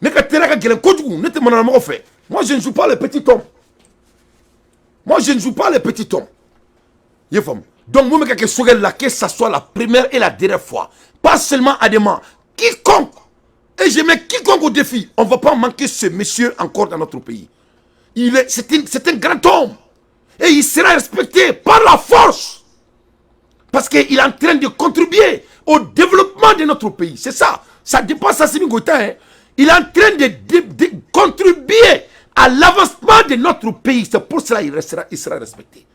Ne ka teriya ka gɛlɛn kojugu. Ne tɛ manamɔgɔ fɛ. Moi, je ne suis pas le petit homme. Moi, je ne suis pas le petit homme. I ye faamu? Donc mun bɛ ka kɛ Choguel la, que ça soit la première et la dernière fois. Pas seulement Adema, quiconque, et je mets quiconque au défi, on ne va pas manquer ce monsieur encore dans notre pays. Il est c'est un grand homme et il sera respecté par la force parce qu'il est en train de contribuer au développement de notre pays. C'est ça. Ça dépasse Assimi Goïta, hein. Il est en train de contribuer à l'avancement de notre pays. C'est pour cela qu'il restera, il sera respecté.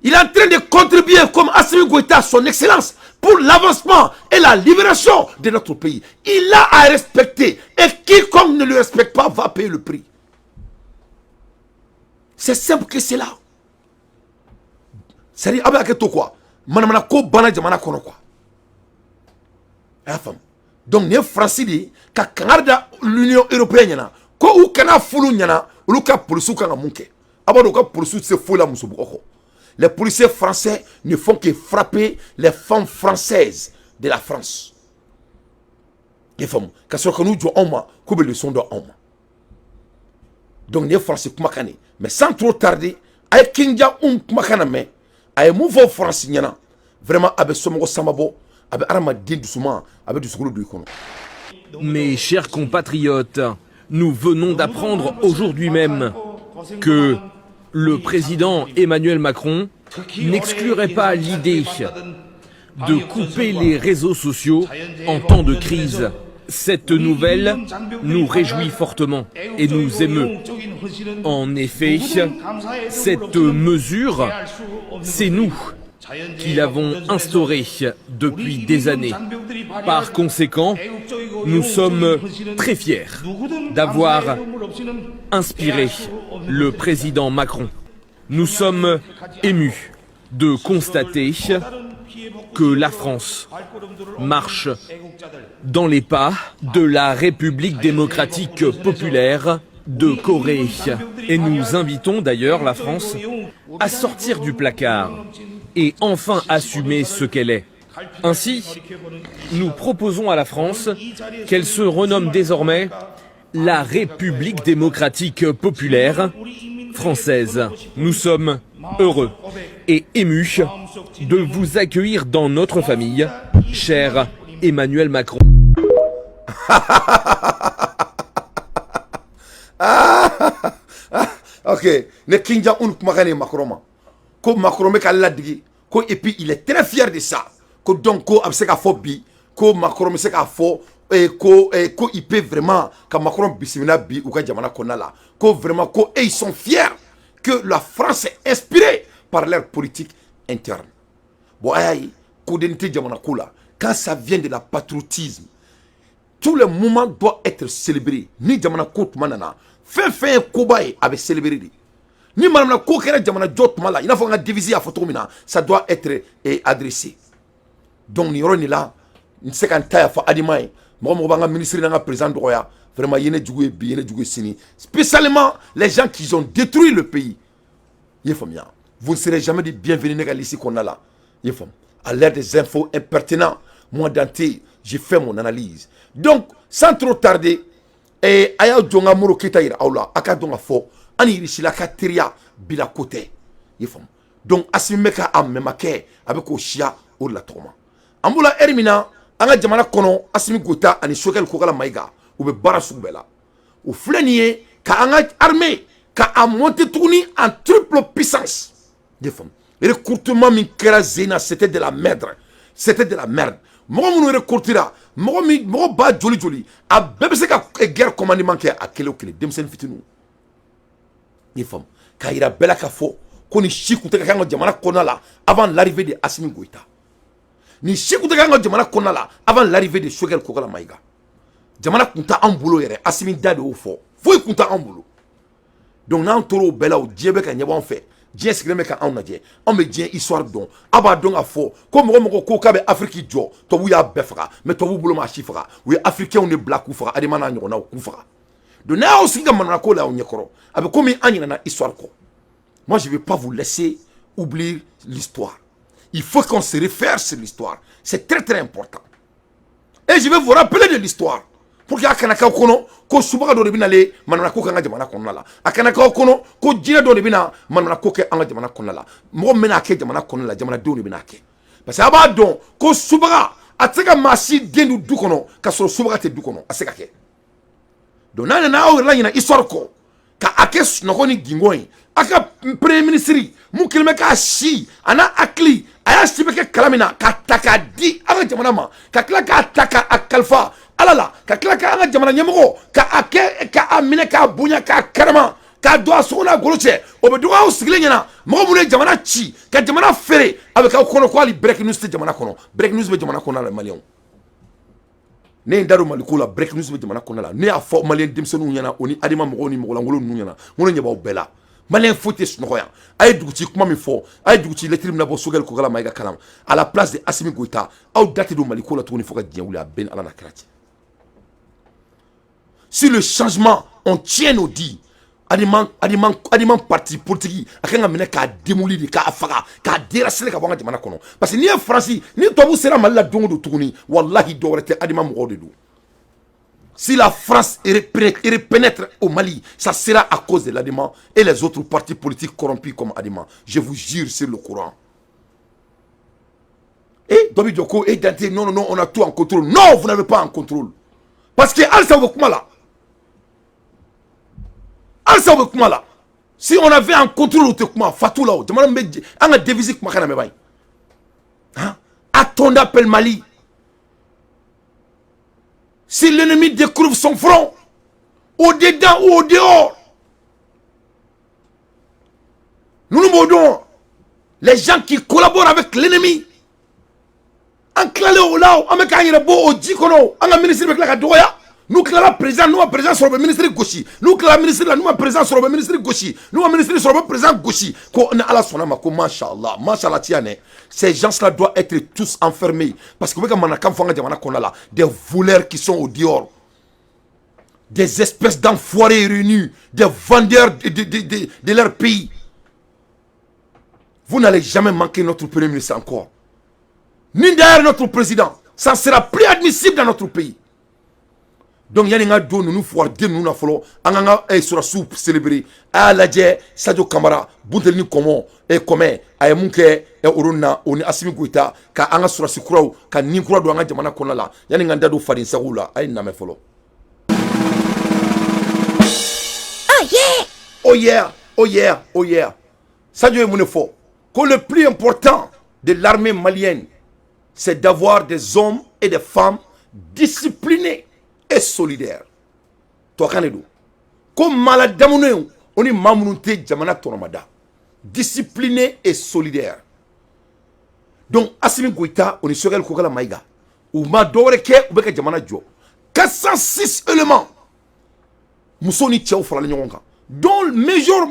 Il est en train de contribuer comme Assimi Goïta, son excellence, pour l'avancement et la libération de notre pays. Il a à respecter. Et quiconque ne le respecte pas va payer le prix. C'est simple que cela. C'est-à-dire, a bɛ hakɛ to quoi, manamana ko banna jamana kɔnɔ quoi. A y'a faamu? Donc nin ye Faransi de ye ka kangari da l'Union européenne ɲɛna ko u kana fulu ɲɛna, olu ka polisiw kan ka mun kɛ. A b'a dɔn, u ka polisiw tɛ se foyi la musobugɔ kɔ. Les policiers français ne font que frapper les femmes françaises de la France. I ye faamu? Ka sɔrɔ ka n'u jɔ anw ma k'u bɛ leçon dɔn anw ma. Donc nin ye Faransi kumakan de ye. Mais sans trop tarder, a ye Kim Jong-un kumakan na mɛn. A ye mun fɔ Faransi ɲɛna? Vraiment, a bɛ somɔgɔ sama bɔ, a bɛ hadamaden dusuma, a bɛ dusukolo don i kɔnɔ. Mes chers compatriotes, nous venons d'apprendre aujourd'hui même que le président Emmanuel Macron n'exclurait pas l'idée de couper les réseaux sociaux en temps de crise. Cette nouvelle nous réjouit fortement et nous émeut. En effet, cette mesure, c'est nous qui l'avons instaurée depuis des années. Par conséquent, nous sommes très fiers d'avoir inspiré le président Macron. Nous sommes émus de constater que la France marche dans les pas de la République démocratique populaire de Corée. Et nous invitons d'ailleurs la France à sortir du placard et enfin assumer ce qu'elle est. Ainsi, nous proposons à la France qu'elle se renomme désormais la République démocratique populaire française. Nous sommes heureux et émus de vous accueillir dans notre famille, cher Emmanuel Macron. Ah, ok, ne Kim Jong-un kumakan ye Macron ma ko Macron bɛ ka ladigi ko, et puis il est très fier de ça, ko donc ko a bɛ se k'a fɔ bi ko Macron bɛ se k'a fɔ ko il peut vraiment ka Macron bisimila bi u ka jamana kɔnɔna la, ko vraiment ko et ils sont fiers que la France est inspirée par leur politique interne. Bon, a y'a ye koden tɛ jamana ko la. Quand ça vient de la patriotisme, tous les moments doivent être célébrés. Ni jamana ko tuma nana, fɛn fɛn ye koba ye, a bɛ célébrer de. Ni manamana ko kɛra jamana jɔ tuma la, i n'a fɔ an ka devise y'a fɔ cogo min na, ça doit être adressé. Donc nin yɔrɔ nin la, n tɛ se ka n ta yafa Adama ye. Mɔgɔ mɔgɔ b'an ka ministre n'an ka président dɔgɔya, vraiment, ye ne jugu ye bi, ye ne jugu ye sini, spécialement les gens qui ont détruit le pays. I ye faamuya? Vous ne serez jamais dit bienvenue ne ka liste kɔnɔna la. I ye faamu? À l'ère des infos impertinents, moi Dante, j'ai fait mon analyse. Donc sans trop tarder, a y'a jɔ n ka Modibo Keyita yira aw la. A ka dɔn ka fɔ an ni Irisila ka teriya bila ko tɛ. I ye faamu? Donc Asimi bɛ ka a mɛmakɛ, a bɛ k'o siya o de la tɔgɔma. An b'o la ɛri min na, an ka jamana kɔnɔ, Asimi Goïta ani Choguel Kokala Maïga, u bɛ baara sugu bɛɛ la. O filɛ nin ye ka an ka armée ka a monter tuguni en triple puissance. I ye faamu? Recrutement min kɛra zen na, c'était de la merde, c'était de la merde. Mɔgɔ minnu recrutera, mɔgɔ min, mɔgɔ ba joli joli, a bɛɛ bɛ se ka guerre commandement kɛ a kelen o kelen, denmisɛnnin fitininw. I ye faamu? K'a yira bɛɛ la k'a fɔ ko nin si tun tɛ ka kɛ an ka jamana kɔnɔna la avant l'arrivée de Assimi Goïta. Nin si tun tɛ kɛ an ka jamana kɔnɔna la avant l'arrivée de Choguel Kokala Maïga. Jamana tun tɛ anw bolo yɛrɛ. Assimi da de y'o fɔ, foyi tun tɛ anw bolo. Donc n'an tor'o bɛɛ la, o diɲɛ bɛ ka ɲɛbɔ an fɛ, diɲɛ sigilen bɛ ka anw lajɛ. Anw bɛ diɲɛ histoire dɔn. A b'a dɔn k'a fɔ ko mɔgɔ mɔgɔ ko k'a bɛ Afiriki jɔ, tubabu y'a bɛɛ faga. Mais tubabu bolo ma si faga, u ye Africains de bila k'u faga, Adama n'a ɲɔgɔnnaw k'u faga. Donc n'a y'aw sigi ka manamana la aw ɲɛkɔrɔ, a bɛ komi an ɲinɛna histoire kɔ. Moi, je vais pas vous laisser oublier l'histoire. Il faut qu'on se réfère sur l'histoire. C'est très très important. Et je vais vous rappeler de l'histoire. Pour que a kana k'aw kɔnɔ ko subaga dɔ de bɛ nalen manamana ko kɛ an ka jamana kɔnɔna la, a kana k'aw kɔnɔ ko jinɛ dɔ de bɛ na manamana ko kɛ an ka jamana kɔnɔna la. Mɔgɔ min bɛna kɛ jamana kɔnɔna la, jamanadenw de bɛna kɛ, parce que a b'a dɔn ko subaga a tɛ se ka maa si den don du kɔnɔ ka sɔrɔ subaga tɛ du kɔnɔ, a tɛ se ka kɛ. Donc n'a nana aw yɛrɛ la ɲinɛ histoire kɔ ka a kɛ sunɔgɔ ni gingɔn ye, a ka premier ministre mun kɛlen bɛ k'a si a n'a hakili, a y'a si bɛ kɛ kala min na k'a ta k'a di an ka jamana ma, ka tila k'a ta k'a kalifa Ala la, ka tila k'an ka jamana ɲɛmɔgɔ ka a kɛ k'a minɛ, k'a bonya, k'a karama, k'a don a sogo n'a golo cɛ, o bɛ dɔgɔ aw sigilen ɲɛna. Mɔgɔ minnu ye jamana ci ka jamana feere, a bɛ k'aw kɔnɔ ko hali break news tɛ jamana kɔnɔ. Break news bɛ jamana kɔnɔ la. Maliyɛnw, ne ye n da don Maliko la, break news bɛ jamana kɔnɔ la. Ne y'a fɔ maliyɛn denmisɛnninw ɲɛna, o ni adama mɔgɔw ni mɔgɔlankolon ninnu ɲɛna, n ko ne ɲɛ b'aw bɛɛ la. Maliyɛn foyi tɛ sunɔgɔ yan. A ye dugutigi kuma min fɔ, a ye dugutigi lettre min labɔ Choguel Kokalla Maïga kalama à la place de Assimi Goïta, aw da tɛ don Maliko la tuguni fo ka diɲɛ wuli. A bɛɛ ni Ala n'a kira cɛ. Si le changement, on tient nos dits, Adama, Adama, Adama parti politique a kan ka minɛ k'a démolir de, k'a faga, k'a déraciner ka bɔ an ka jamana kɔnɔ, parce que n'i ye Faransi ni tubabu sera Mali la don o don tuguni, walahi, dɔwɛrɛ tɛ, Adama mɔgɔw de don. Si la France pénètre au Mali, ça sera à cause de l'Adema et les autres partis politiques corrompus comme Adema. Je vous jure sur le Coran. Et dɔ bɛ jɔ ko e Dante, non, non, non, on a tout en contrôle. Non, vous n'avez pas en contrôle. Parce que halisa u bɛ kuma la. Halisa u bɛ kuma la. Si on avait en contrôle, u tɛ kuma fatu la o. Jamana min bɛ an ka devise kumakan na mɛn ban ye. Hein? À-t-on appelle Mali. Si l'ennemi découvre son front, au dedans ou au dehors, nous nous mordons. Les gens qui collaborent avec l'ennemi, an tilalen o la, an bɛ k'an yɛrɛ bɔ o ji kɔnɔ, an ka ministre bɛ tila ka dɔgɔya. N'u tilala président, n'u ma président sɔrɔ, u bɛ ministre gosi. N'u tilala ministre la, n'u ma président sɔrɔ, u bɛ ministre gosi. N'u ma ministre sɔrɔ, u bɛ président gosi. Ko ni Ala sɔnna ma ko mashallah, mashallah ti yan dɛ. Ces gens-là doivent être tous enfermés parce que u bɛ ka manamanakan fɔ an ka jamana kɔnɔna la. Des voleurs qui sont au dehors, des espèces d'enfoirés réunis, des vendeurs de leur pays. Vous n'allez jamais manquer notre premier ministre encore, ni d'ailleurs notre président. Ça sera plus admissible dans notre pays. Donc yani n ka don ninnu fugariden ninnu na fɔlɔ, an k'an ka sɔrɔsiw célébrer. A y'a lajɛ, Sadio Kamara bunteli ni kɔmɔ kɔmɛ, a ye mun kɛ olu na, o ni Assimi Goïta, ka an ka sɔrɔsi kuraw ka nin kura don an ka jamana kɔnɔna la. Yani n ka n da don faden sagow la, a ye nin lamɛn fɔlɔ. Oh yeah! Oh yeah, oh yeah, oh yeah. Sadio ye mun de fɔ? Ko le plus important de l'armée malienne, c'est d'avoir des hommes et des femmes disciplinés et solidaires. Tubabukan de don. Ko maa ladamunen o ni maa minnu tɛ jamana tɔnɔmada. Discipliné et solidaire. Donc Assimi Goïta o ni Choguel Kokalla Maïga, u ma dɔwɛrɛ kɛ, u bɛ ka jamana jɔ. 406 éléments, muso ni cɛw faralen ɲɔgɔn kan, dont major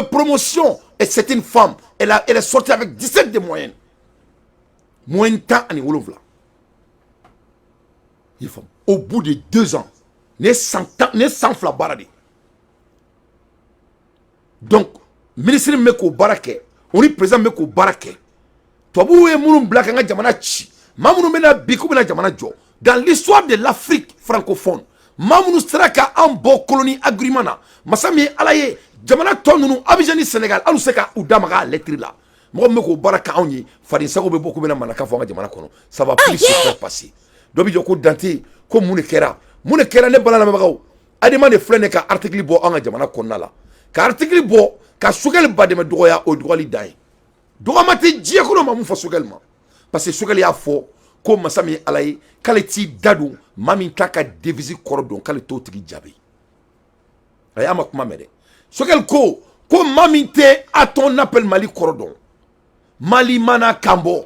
promotion et c'est une femme, elle est sortie avec 17 de moyenne, moyenne 17. I faamu? Au bout de 2 ans, nin ye san 10, nin ye san 2 baara de ye. Donc ministre min bɛ k'o baara kɛ, o ni président min bɛ k'o baara kɛ, tubabuw ye minnu bila ka n ka jamana ci, maa minnu bɛna bi k'u bɛna jamana jɔ, dans l'histoire de l'Afrique francophone, maa minnu sera ka an bɔ colonie agrément na, masa min ye Ala ye, jamana tɔ ninnu, Abidjan ni Sénégal, hali u se ka u da maga a lettre la. Mɔgɔ min bɛ k'o baara kɛ anw ye, faden sago bɛ bɔ k'u bɛna manaka fɔ an ka jamana kɔnɔ, ça va plus se faire passer. Dɔ bɛ jɔ ko Dante, ko mun de kɛra, mun de kɛra? Ne bala lamɛnbagaw, Adama de filɛ nin ka article bɔ an ka jamana kɔnɔna la, ka article bɔ ka Choguel ba dɛmɛ dɔgɔya. O ye dɔgɔyali dan ye. Dɔgɔma tɛ diɲɛ kɔnɔ ma mun fɔ Choguel ma, parce que Choguel y'a fɔ ko masa min ye Ala ye, k'ale t'i da don maa min t'a ka devise kɔrɔ dɔn, k'ale t'o tigi jaabi. A y'a ma kuma mɛn dɛ. Choguel ko ko maa min tɛ à-t-on appelle Mali kɔrɔ dɔn, Mali mana kan bɔ,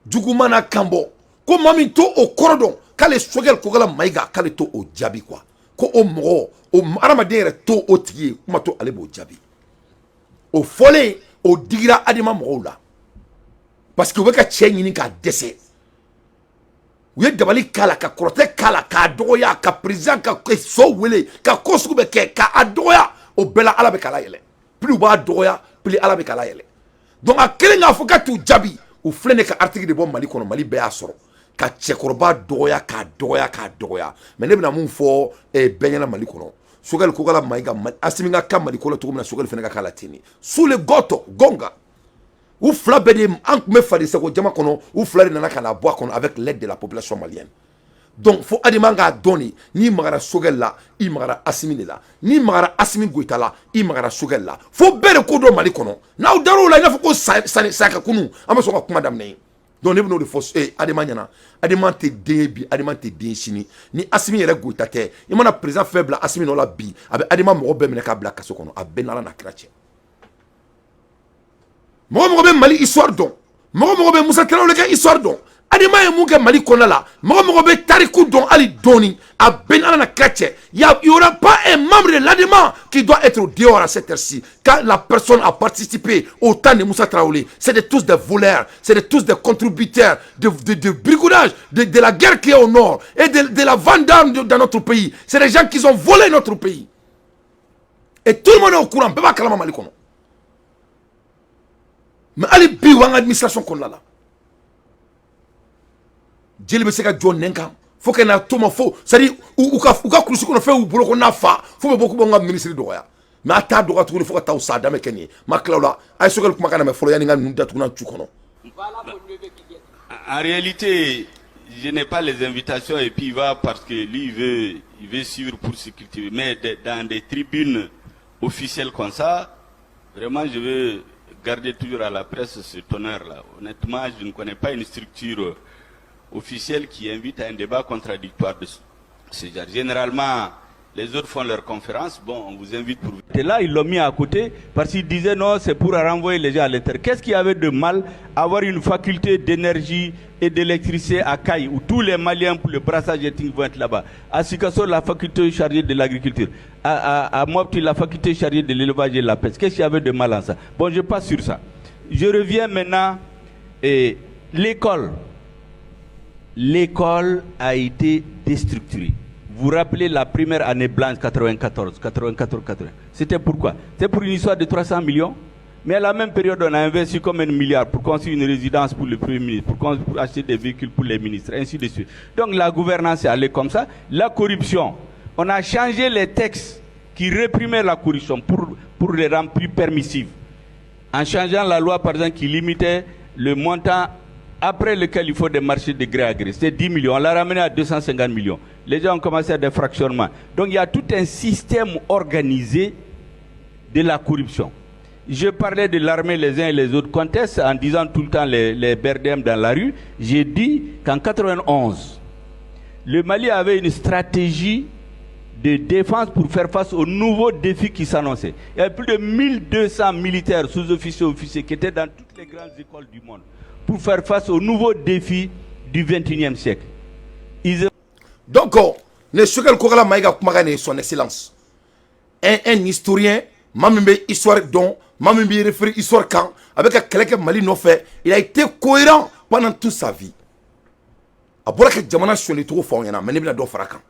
jugu mana kan bɔ, ko maa min t'o o kɔrɔ dɔn, k'ale Choguel Kokalla Maïga, k'ale t'o o jaabi quoi. Ko o mɔgɔ o hadamaden yɛrɛ t'o o tigi ye kuma to ale b'o jaabi. O fɔlen, o digira Adama mɔgɔw la, parce que u bɛ ka cɛ ɲini k'a dɛsɛ. U ye dabali k'a la, ka kɔrɔtɛ k'a la, k'a dɔgɔya, ka président ka so wele, ka ko sugu bɛ kɛ k'a dɔgɔya. O bɛɛ la, Ala bɛ k'a la yɛlɛ. Plus u b'a dɔgɔya, plus Ala bɛ k'a la yɛlɛ. Donc a kelen k'a fɔ k'a t'u jaabi, U filɛ ne ka article de bɔ Mali kɔnɔ, Mali bɛɛ y'a sɔrɔ ka cɛkɔrɔba dɔgɔya, k'a dɔgɔya, k'a dɔgɔya. Mais ne bɛna mun fɔ bɛɛ ɲɛna Mali kɔnɔ? Choguel Kokalla Maïga, Assimi ka kan Mali ko la cogo min na, Choguel fana ka k'a la ten de. Sous le gɔtɔ gonga, u fila bɛɛ de, an tun bɛ fadensago jama kɔnɔ, u fila de nana ka na bɔ a kɔnɔ avec l'aide de la population malienne. Donc fo Adama k'a dɔn de, n'i magara Choguel la, i magara Assimi de la. N'i magara Assimi Goïta la, i magara Choguel la. Fo bɛɛ de ko dɔn Mali kɔnɔ. N'aw dar'o la, i n'a fɔ ko sa ka kunu, an bɛ sɔn ka kuma daminɛ ye. Donc ne bɛn'o de fɔ Adama ɲɛna. Adama tɛ den ye bi, Adama tɛ den sini. Ni Assimi yɛrɛ Goïta tɛ, i mana président fɛn bila Assimi nɔ la bi, a bɛ Adama mɔgɔ bɛɛ minɛ k'a bila kaso kɔnɔ. A bɛɛ n'Ala n'a kira cɛ. Mɔgɔ mɔgɔ bɛ Mali histoire dɔn, mɔgɔ mɔgɔ bɛ Musa Tarawele ka histoire dɔn, Adama ye mun kɛ Mali kɔnɔna la, mɔgɔ mɔgɔ bɛ tariku dɔn hali dɔɔni, a bɛɛ n'Ala n'a kira cɛ, il y aura pas un membre de l'ADEMA qui doit être dehors à cette heure-ci. Quand la personne a participé au temps de Moussa Traoré, c'est de tous des voleurs, c'est de tous des contributeurs de bricolage, de la guerre qui est au nord et de la vente d'armes dans notre pays. C'est des gens qui ont volé notre pays. Et tout le monde est au courant, bɛɛ b'a kalama Mali kɔnɔ. Mais hali bi, u b'an ka administration kɔnɔna la, jeli bɛ se ka jɔ nɛn kan fo ka na to ma fo, c'est à dire u ka kulusi kɔnɔ fɛn y'u bolo ko n'a fa fo bɛ bɔ k'u b'an ka ministre dɔgɔya. Mais a t'a dɔgɔya tuguni fo ka taa u sa. A dan bɛ kɛ nin ye. Ma tila o la, a ye Choguel kumakan lamɛn fɔlɔ yanni n ka ninnu datugu cu kɔnɔ. En réalité, je n'ai pas les invitations et puis il va parce que lui, il veut suivre pour se cultiver. Mais dans des tribunes officielles comme ça, vraiment, je veux garder toujours à la presse cet honneur-là. Honnêtement, je ne connais pas une structure officielle qui invite à un débat contradictoire de ce genre. Généralement, les autres font leurs conférences. Bon, on vous invite pour. Et là, ils l'ont mis à côté parce qu'ils disaient non, c'est pour renvoyer les gens à l'intérieur. Qu'est-ce qu'il y avait de mal à avoir une faculté d'énergie et d'électricité à Kayes, où tous les Maliens pour le brassage ethnique vont être là-bas? À Sikasso, la faculté chargée de l'agriculture. À Mopti, la faculté chargée de l'élevage et de la pêche. Qu'est-ce qu'il y avait de mal en ça? Bon, je passe sur ça. Je reviens maintenant. Et l'école. L'école a été déstructurée. Vous vous rappelez la première année blanche 94, 94, 80. C'était pourquoi? C'était pour une histoire de 300 millions. Mais à la même période, on a investi comme un milliard pour construire une résidence pour le Premier ministre, pour acheter des véhicules pour les ministres, ainsi de suite. Donc la gouvernance est allée comme ça. La corruption, on a changé les textes qui réprimaient la corruption pour les rendre plus permissifs. En changeant la loi, par exemple, qui limitait le montant après lequel il faut des marchés de gré à gré. C'était 10 millions. On l'a ramené à 250 millions. Les gens ont commencé à des fractionnements. Donc il y a tout un système organisé de la corruption. Je parlais de l'armée, les uns et les autres contestent en disant tout le temps les BRDM dans la rue. J'ai dit qu'en 91, le Mali avait une stratégie de défense pour faire face aux nouveaux défis qui s'annonçaient. Il y avait plus de 1200 militaires, sous-officiers, officiers qui étaient dans toutes les grandes écoles du monde pour faire face aux nouveaux défis du 21e siècle. Ils Donc, ne Choguel Kokalla Maïga kumakan ye, son excellence. Un historien, maa min bɛ histoire dɔn, maa min b'i référé histoire kan, a bɛ ka kɛlɛ kɛ Mali nɔfɛ, il a été cohérent pendant toute sa vie. A bɔra ka jamana sɔnni cogo fɔ anw ɲɛna, mais ne bɛna dɔ fara a kan.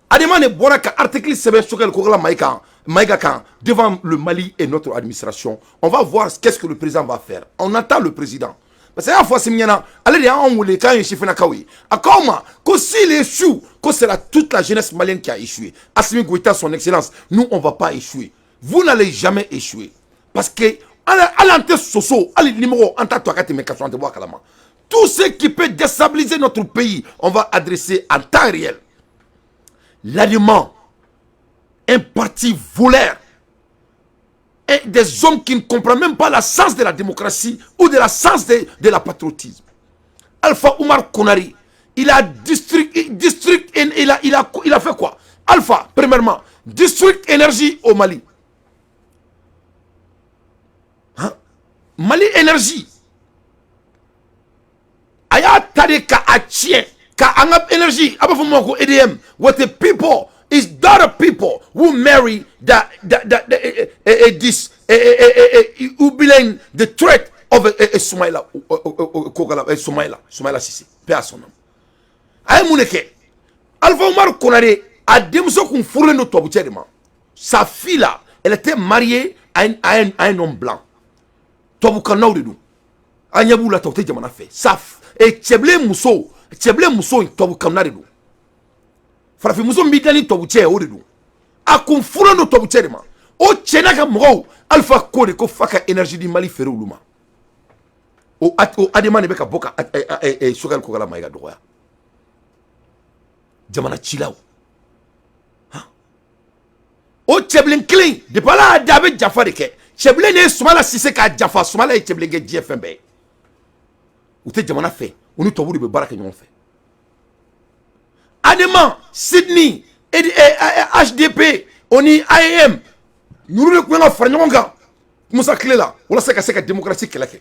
Adama de bɔra ka article sɛbɛn Choguel Kokalla Maïga Maïga kan devant le Mali et notre administration. On va voir qu'est-ce que le président va faire. On attend le président. Parce que y'a fɔ Assimi ɲɛna, ale de y'anw wele k'an ye sifinnakaw ye. A k'aw ma ko s'il échoue, ko c'est toute la jeunesse malienne qui a échoué. Assimi Goïta, son excellence, nous, on va pas échouer. Vous n'allez jamais échouer. Parce que hali an tɛ soso, hali nimɔgɔ an t'a to a ka tɛmɛ ka sɔrɔ an tɛ bɔ a kalama. Tout ce qui peut déstabiliser notre pays, on va adresser en temps réel. L'ADEMA, un parti voleur, et des hommes qui ne comprennent même pas la sens de la démocratie ou de la sens de la patriotisme. Alpha Oumar Konaré, il a district, il a fait quoi? Alpha, premièrement, District Énergie au Mali. Hein? Mali Énergie. A y'a ta de ka a tiɲɛ ka an ka énergie, a b'a fɔ min ma ko EDM. What the people is that the people who marry that this who believe the threat of Soumaïla Kokala, Soumaïla Cissé, paix à son âme. A ye mun de kɛ? Alpha Oumar Konaré a denmuso kun furulen don tubabu cɛ de ma. Sa fille là, elle était mariée à un homme blanc. Tubabukannaw de don. An ɲɛ b'u la ta, u tɛ jamana fɛ sa. Cɛbilen muso, cɛbilen muso in tubabu kanuna de don. Farafin muso min b'i da ni tubabu cɛ ye, o de don. A kun furulen don tubabu cɛ de ma. O cɛ n'a ka mɔgɔw, Alpha ko de ko f'a ka Énergie du Mali feere olu ma. O ADEMA de bɛ ka bɔ ka Choguel Kokalla Maïga dɔgɔya. Jamana cilaw, o cɛbilen kelen, depuis Ala y'a da, a bɛ janfa de kɛ. Cɛbilen de ye Sumala Sise k'a janfa. Sumala ye cɛbilen kɛ diɲɛ fɛn bɛɛ ye. U tɛ jamana fɛ, u ni tubabu de bɛ baara kɛ ɲɔgɔn fɛ. ADEMA, Sidney, HDP, o ni AEM ninnu de tun kan ka fara ɲɔgɔn kan Musa tile la walasa ka se ka démocratie kɛlɛ kɛ.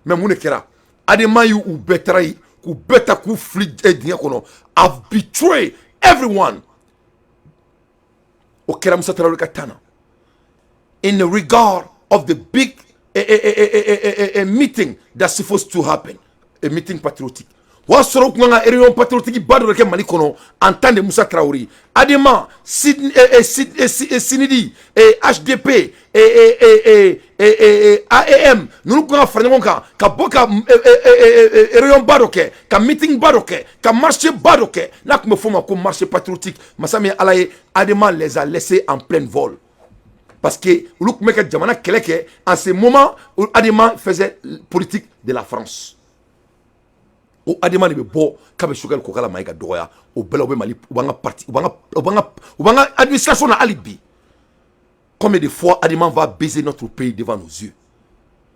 Mais mun de kɛra? ADEMA y'u bɛɛ taara yen k'u bɛɛ ta k'u fili dingɛ kɔnɔ, a betray everyone. O kɛra Musa Tarawele ka tan na. In the regard of the big a meeting that's supposed to happen, a meeting patriotique, o y'a sɔrɔ u tun kan ka réunion patriotique ba dɔ de kɛ Mali kɔnɔ en temps de Musa Tarawele. ADEMA, Sinidi, HDP, AEM ninnu tun kan ka fara ɲɔgɔn kan ka bɔ ka réunion ba dɔ kɛ, ka meeting ba dɔ kɛ, ka marche ba dɔ kɛ, n'a tun bɛ f'o ma ko marche patriotique. Masa min ye Ala ye, ADEMA les a laissés en pleine vol, parce que olu tun bɛ ka jamana kɛlɛ kɛ. En ce moment, ADEMA faisait politique de la France. O ADEMA de bɛ bɔ k'a bɛ Choguel Kokalla Maïga dɔgɔya. O bɛɛ la, u bɛ Mali, u b'an ka parti, u b'an ka administration na hali bi. Combien de fois ADEMA va baiser notre pays devant nos yeux?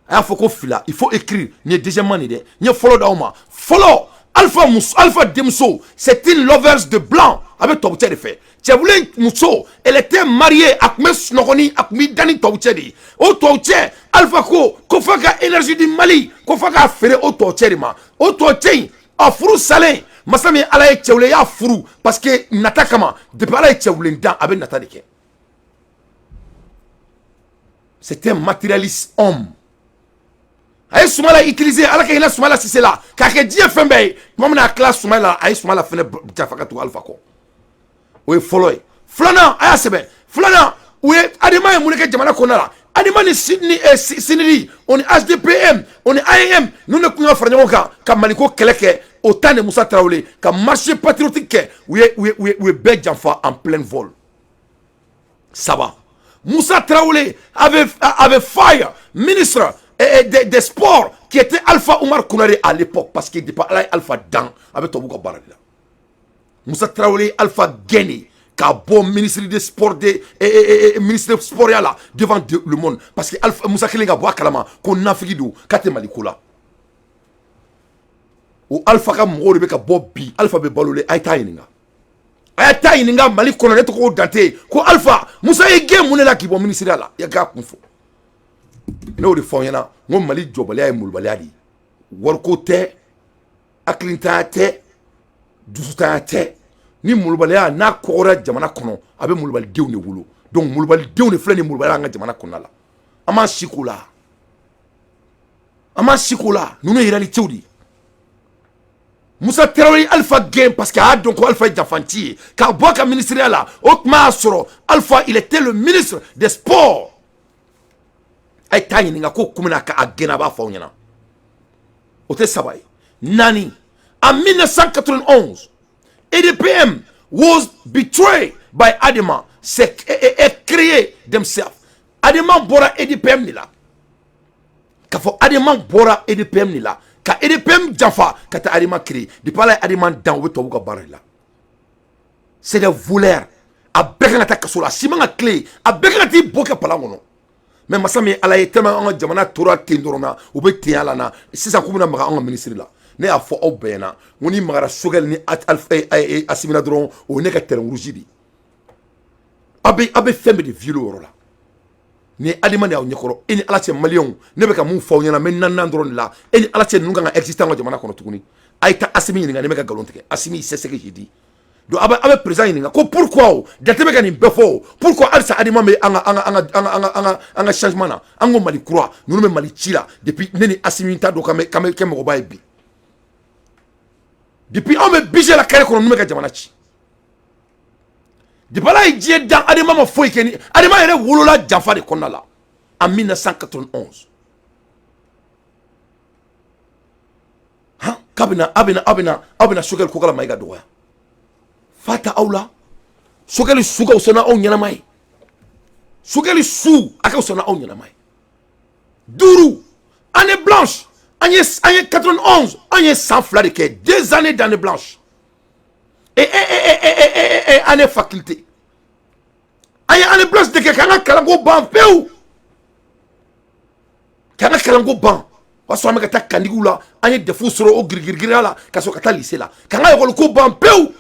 A y'a fɔ ko fila, il faut écrire. Nin ye deuxièmement nin dɛ, n ye fɔlɔ d'aw ma. Fɔlɔ, Alpha muso, Alpha denmuso, c'est une lovers de blanc. A bɛ tubabu cɛ de fɛ. Cɛbilen muso, elle était mariée, a tun bɛ sunɔgɔ ni, a tun bɛ da ni tubabu cɛ de ye. O tubabu cɛ, Alpha ko f'a ka Énergie du Mali, ko f'a k'a feere o tubabu cɛ de ma. O tubabu cɛ in, a furu salen, masa min Ala ye, cɛwlen y'a furu parce que nata kama. Depuis Ala ye cɛwlen dan, a bɛ nata de kɛ. C'est un matérialiste homme. A ye Sumala utiliser, Ala ka hinɛ Sumala Sise la, k'a kɛ diɲɛ fɛn bɛɛ ye. Tuma min na a tila Sumala, a ye Sumala fɛnɛ janfa ka tugu Alpha kɔ. O ye fɔlɔ ye. Filanan, a y'a sɛbɛn. Filanan, u ye ADEMA ye mun de kɛ jamana kɔnɔna la? ADEMA ni Sinidi, o ni HDPM, o ni AEM ninnu de tun ka fara ɲɔgɔn kan ka Maliko kɛlɛ kɛ au temps de Musa Tarawele, ka marche patriotique kɛ. U ye bɛɛ janfa en pleine vol. Saba, Moussa Traoré avait fire ministre des sports qui était Alpha Oumar Konaré à l'époque, parce que depuis Ala ye Alpha dan, a bɛ tubabu ka baara de la. Moussa Traoré, Alpha gɛnni k'a bɔ ministre des sports de ministre de sport ya la devant le monde, parce que Alpha Musa kelen ka bɔ a kalama ko nafigi don, k'a tɛ Mali ko la. O Alpha ka mɔgɔw de bɛ ka bɔ bi. Alpha bɛ balo, a ye taa ɲininka, a ye taa ɲininka Mali kɔnɔ. Ne tɔgɔ ko Dante, ko Alpha Musa ye gɛn mun de la k'i bɔ ministre la? I k'a kun fɔ. Ne y'o de fɔ aw ɲɛna, n ko Mali jɔbaliya ye molobaliya de ye. Wariko tɛ, hakilintanya tɛ, dusutanya tɛ. Ni molobaliya n'a kɔgɔra jamana kɔnɔ, a bɛ molobalidenw de wolo. Donc molobalidenw de filɛ nin molobaliya an ka jamana kɔnɔna la. An m'an si k'o la, an m'an si k'o la. Ninnu ye réalitéw de ye. Musa Tarawele, Alpha gɛn parce que a y'a dɔn ko Alpha ye janfanti ye, k'a bɔ a ka ministériya la. O tuma y'a sɔrɔ Alpha, il était le ministre des sports. A ye taa ɲininka ko kun min na a gɛnna, a b'a fɔ aw ɲɛna. O tɛ saba ye. Naani, en 1991, EDPM was betrayed by ADEMA, c'est et créé themselves. ADEMA bɔra EDPM de la, k'a fɔ ADEMA bɔra EDPM de la ka EDPM janfa ka taa ADEMA créer. Depuis Ala ye ADEMA dan, u bɛ tubabu ka baara de la. C'est des voleurs. A bɛɛ kan ka taa kaso la. A si man ka tile, a bɛɛ kan ka t'i bɔ kɛ palan kɔnɔ. Mais masa min Ala ye, tellement an ka jamana tora ten dɔrɔn na, u bɛ ten ala na sisan k'u bɛna maga an ka ministre la. Ne y'a fɔ aw bɛɛ ɲɛna, n ko ni magara Choguel ni Assimi na dɔrɔn, o ye ne ka terrain rouge de ye. Aw bɛ fɛn bɛɛ de violer o yɔrɔ la. Nin ye ADEMA de y'aw ɲɛkɔrɔ. E ni Ala cɛ, maliyɛnw, ne bɛ ka mun fɔ aw ɲɛna, n bɛ naaninan dɔrɔn de la. E ni Ala cɛ, ninnu kan ka exister an ka jamana kɔnɔ tuguni? A ye taa Assimi ɲininka ne bɛ ka nkalon tigɛ. Assimi sait ce que j'ai dit. Donc a bɛ président ɲininka ko pourquoi o jate bɛ ka nin bɛɛ fɔ o, pourquoi halisa ADEMA bɛ an ka changement na? An ko Mali kura, ninnu bɛ Mali ci la depuis ne ni Assimi t'a dɔn k'an bɛ kɛ mɔgɔba ye bi. Depuis anw bɛ budget la carré kɔnɔ, ninnu bɛ ka jamana ci. Depuis Ala ye diɲɛ dan, ADEMA ma foyi kɛ. Ni ADEMA yɛrɛ wolola janfa de kɔnɔna la en 1991. K'a bɛna aw bɛna aw bɛna aw bɛna Choguel Kokalla Maïga dɔgɔya. Fa ta aw la. Choguel su ka fisa n'aw ɲɛnama ye. Choguel su a ka fisa n'aw ɲɛnama ye. Duuru, année blanche, an ye 91, an ye san 2 de kɛ, 2 années d'année blanche et année faculté. An ye année blanche de kɛ k'an ka kalanko ban pewu, k'an ka kalanko ban. O y'a sɔrɔ an bɛ ka taa kandigiw la, an ye DEF sɔrɔ o girigirigiriya la ka sɔrɔ ka taa lycée la, k'an ka école ko ban pewu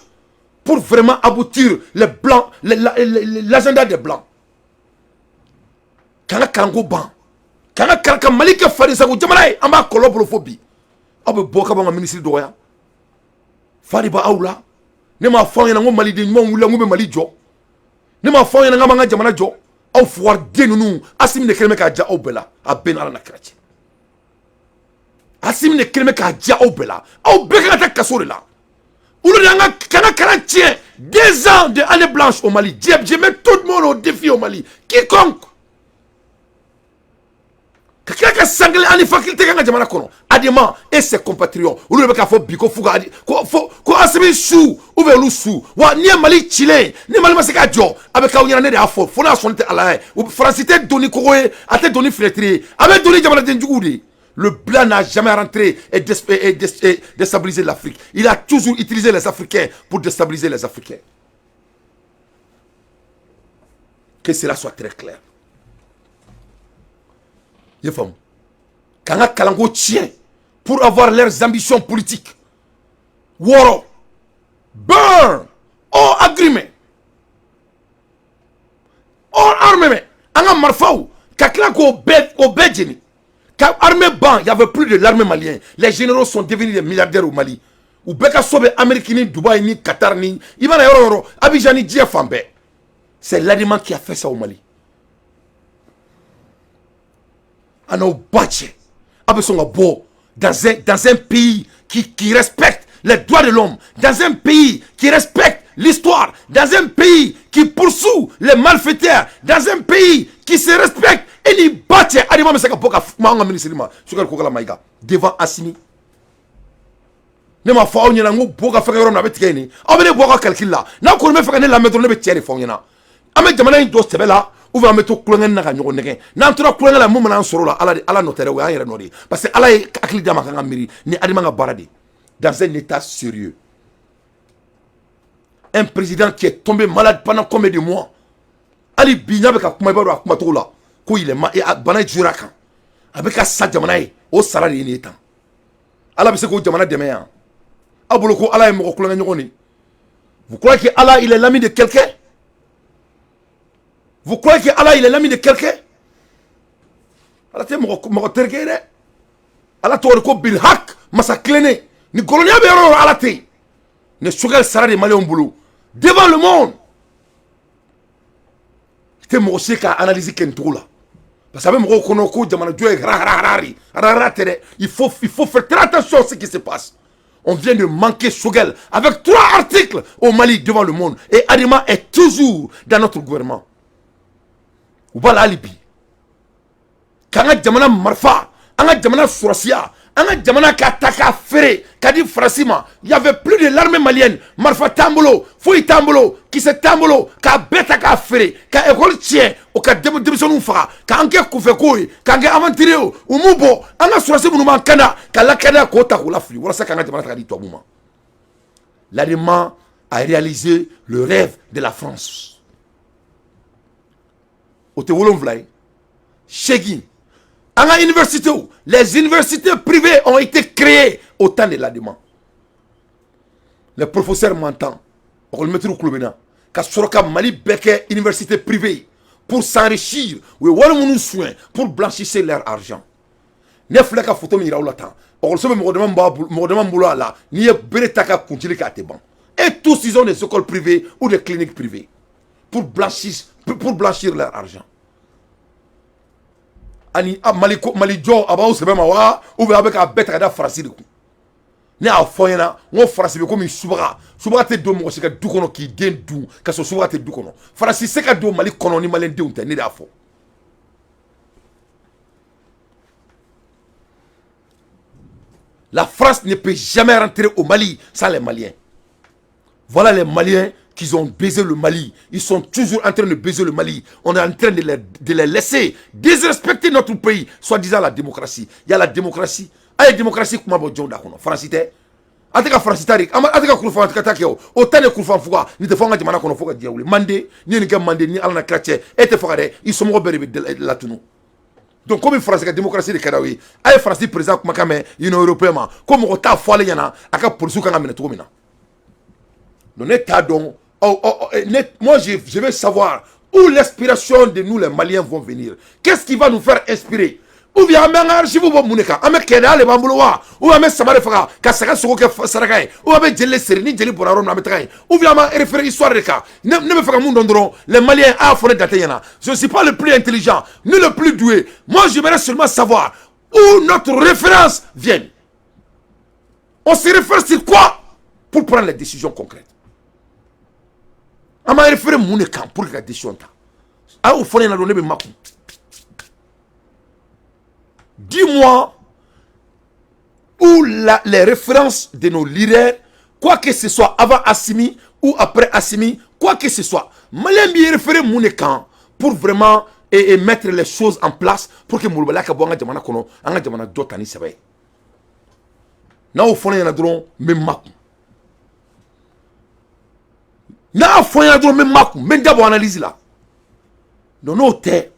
pour vraiment aboutir les blancs, l'agenda des blancs. K'an ka kalanko ban, k'an ka kalan ka Mali kɛ fadensago jamana ye. An b'a kɔlɔlɔ bolo fo bi. Aw bɛ bɔ ka b'an ka minisiri dɔgɔya, fa de b'aw la. Ne m'a fɔ aw ɲɛna ko maliden ɲumanw wulila, n ko bɛ Mali jɔ. Ne m'a fɔ aw ɲɛna k'an b'an ka jamana jɔ. Aw fugariden ninnu, Assimi de kɛlen bɛ k'a diya aw bɛɛ la. A bɛɛ ni Ala na kira cɛ, Assimi de kɛlen bɛ k'a diya aw bɛɛ la. Aw bɛɛ kan ka taa kaso de la. Olu de y'an ka k'an ka kalan tiɲɛ. 2 ans de année blanche au Mali. Je mets tout le monde au défi au Mali, quiconque ka tila ka san 1 ani faculté k'an ka jamana kɔnɔ. Adema et ses compatriotes, olu de bɛ k'a fɔ bi ko f'u ka ko fo ko Assimi su ou bien olu su wa. N'i ye Mali cilen, ni Mali ma se ka jɔ, a bɛ k'aw ɲɛna. Ne de y'a fɔ, fo n'a sɔnni tɛ Ala ye. Faransi tɛ don ni kogo ye, a tɛ don ni fenêtre ye, a bɛ don ni jamanaden juguw de ye. Le blanc n'a jamais rentré et déstabilisé l'Afrique. Il a toujours utilisé les Africains pour déstabiliser les Africains. Que cela soit très clair. I ye faamu? K'an ka kalanko tiɲɛ pour avoir leurs ambitions politiques. Wɔɔrɔ, burn all agreement, all armement. An ka marifaw ka tila k'o bɛɛ o bɛɛ jeni, ka armée ban. Il y avait plus de l'armée malienne. Les généraux sont devenus des milliardaires au Mali. U bɛɛ ka so bɛ Amérique ni Dubaï ni Qatar ni i mana yɔrɔ o yɔrɔ, Abidjan ni diɲɛ fan bɛɛ. C'est l'ADEMA qui a fait ça au Mali. An n'aw ba cɛ, aw bɛ sɔn ka bɔ dans un pays qui respecte les droits de l'homme, dans un pays qui respecte l'histoire, dans un pays qui poursuit les malfaiteurs, dans un pays qui se respecte, e ni ba cɛ, ADEMA bɛ se ka bɔ ka kuma anw ka minisiri ma, Choguel Kokalla Maïga, devant Assimi. Ne m'a fɔ aw ɲɛna n ko bo ka fɛngɛ yɔrɔ min na, a bɛ tigɛ yen. Nin aw bɛ ne bɔ aw ka calcul la. N'aw kɔni bɛ fɛ ka ne lamɛn dɔrɔn, ne bɛ tiɲɛ de fɔ aw ɲɛna. An bɛ jamana in jɔ sɛbɛ la ou bien an bɛ to kulonkɛ na ka ɲɔgɔn nɛgɛn? N'an tora kulonkɛ la, mun mana an sɔrɔ o la? Ala de, Ala nɔ tɛ dɛ, o y'an yɛrɛ nɔ de ye, parce que Ala ye hakili d'a ma k'an ka miiri ni ADEMA ka baara de ye. Dans un état sérieux, un président qui est tombé malade pendant combien de mois? Hali bi n'a bɛ ka kuma, i b'a dɔn a kumacogo la ko il est ma bana jura kan, a bɛ ka sa jamana ye. O sara de ye nin ye tan. Ala bɛ se k'o jamana dɛmɛ yan? Aw bolo ko Ala ye mɔgɔ kulonkɛ ɲɔgɔn de? Vous croyez que Allah, il est l'ami de quelqu'un? Vous croyez que Allah, il est l'ami de quelqu'un? Ala tɛ mɔgɔ mɔgɔ terikɛ ye dɛ. Ala tɔgɔ de ko Bilhak, masa tilennen. Ni gɔlɔnya bɛ yɔrɔ o yɔrɔ, Ala tɛ yen. Ni Choguel sara de maliyɛnw bolo devant le monde, i tɛ mɔgɔ se ka analyse kɛ nin cogo la, parce que a bɛ mɔgɔw kɔnɔ ko jamanajɔ ye hara de hara tɛ dɛ. Il faut faire très attention à ce qui se passe. On vient de manquer Choguel avec trois articles au Mali devant le monde et ADEMA est toujours dans notre gouvernement. U b'a la hali bi k'an ka jamana marifa, an ka jamana sɔrɔsiya, an ka jamana k'a ta k'a feere k'a di Faransi ma. Il y avait plus de l'armée malienne. Marifa t'an bolo, foyi t'an bolo, kisɛ t'an bolo, k'a bɛɛ ta k'a feere, ka école tiɲɛ, o ka denmisɛnninw faga, k'an kɛ kunfɛko ye, k'an kɛ aventurier ye. U m'u bɔ an ka sɔrɔsi minnu b'an kanda ka lakana k'o ta k'o lafili walasa k'an ka jamana ta ka di tubabuw ma. L'ADEMA a réalisé le rêve de la France. O tɛ 7 ye, 8. An ka université, les universités privées ont été créées au temps de l'ADEMA. Les professeurs m'entendent, école kulo bɛ na. Ka sɔrɔ ka Mali bɛɛ kɛ université privée pour s'enrichir. U ye wari minnu suɲɛ pour blanchir leur argent. Ne filɛ ka photo min yira aw la tan, école bɛ mɔgɔ dama b'a bolo, mɔgɔ dama bolo a la. N'i ye bere ta ka kuncili kɛ, a tɛ ban. Et tous, ils ont des écoles privées ou des cliniques privées pour blanchir leur argent. Ani Mali ko, Mali jɔ a b'aw sɛbɛ ma wa, ou bien a bɛ k'a bɛɛ ta ka da Faransi de kun? Ne y'a fɔ n ɲɛna n ko Faransi bɛ komi subaga. Subaga tɛ don mɔgɔ si ka du kɔnɔ k'i den dun ka sɔrɔ subaga tɛ du kɔnɔ. Faransi se ka don Mali kɔnɔ ni maliyɛndenw tɛ. Ne de y'a fɔ. La France ne peut jamais rentrer au Mali sans les Maliens. Voilà les Maliens qui ont baisé le Mali. Ils sont toujours en train de baiser le Mali. On est en train de les laisser désrespecter notre pays, soi-disant la démocratie. Il y a la démocratie. Ah, la démocratie, kuma bɔ jɔn da kɔnɔ? Faransi tɛ. A tɛ ka Faransi ta de, a tɛ ka kurufa ka ta kɛ o. O ta de kurufa fuga. Nin tɛ fɔ an ka jamana kɔnɔ fo ka diɲɛ wuli. Mande, n'i ye nin kɛ Mande ni Ala na kira cɛ, e tɛ faga dɛ, i somɔgɔw bɛɛ de bɛ latunu. Donc komi Faransi ka démocratie de ka d'aw ye, a ye Faransi président kumakan mɛn Union européenne ma ko mɔgɔ t'a fɔ ale ɲɛna a ka polisiw kan ka minɛ cogo min na. Donc ne t'a dɔn. Oh, oh, oh, moi je veux savoir où l'inspiration de nous les Maliens vont venir. Qu'est-ce qui va nous faire inspirer? Ou bien an bɛ an ka archive bɔ mun de kan? An bɛ kɛnɛya de b'an bolo wa? Ou bien an bɛ sama de faga ka saga sogo kɛ saraka ye? Ou bien an bɛ jeli de seri ni jeli bɔra yɔrɔ min na, an bɛ taga yen? Ou bien an b'an référer histoire de kan? Ne bɛ fɛ ka mun dɔn dɔrɔn, les Maliens, a y'a fɔ ne Dante ɲɛna. Je ne suis pas le plus intelligent ni le plus doué. Moi, j'aimerais seulement savoir où notre référence vient. On se réfère sur quoi pour prendre les décisions concrètes? An b'an référer mun de kan pour que ka décision ta? A y'o fɔ ne ɲɛna dɔrɔn, ne bɛ makun. Dis-moi où les références de nos leaders, quoi que ce soit avant Assimi ou après Assimi, quoi que ce soit, Malien b'i référé mun de kan pour vraiment et mettre les choses en place pour que molobaliya ka bɔ an ka jamana kɔnɔ, an ka jamana jɔ ta ni sɛbɛ ye? N'a y'o fɔ ne ɲɛna dɔrɔn, n bɛ makun. N'a fɔ n ɲɛna dɔrɔn, n bɛ makun, n bɛ n da bɔ analyse la. Donc n'o tɛ,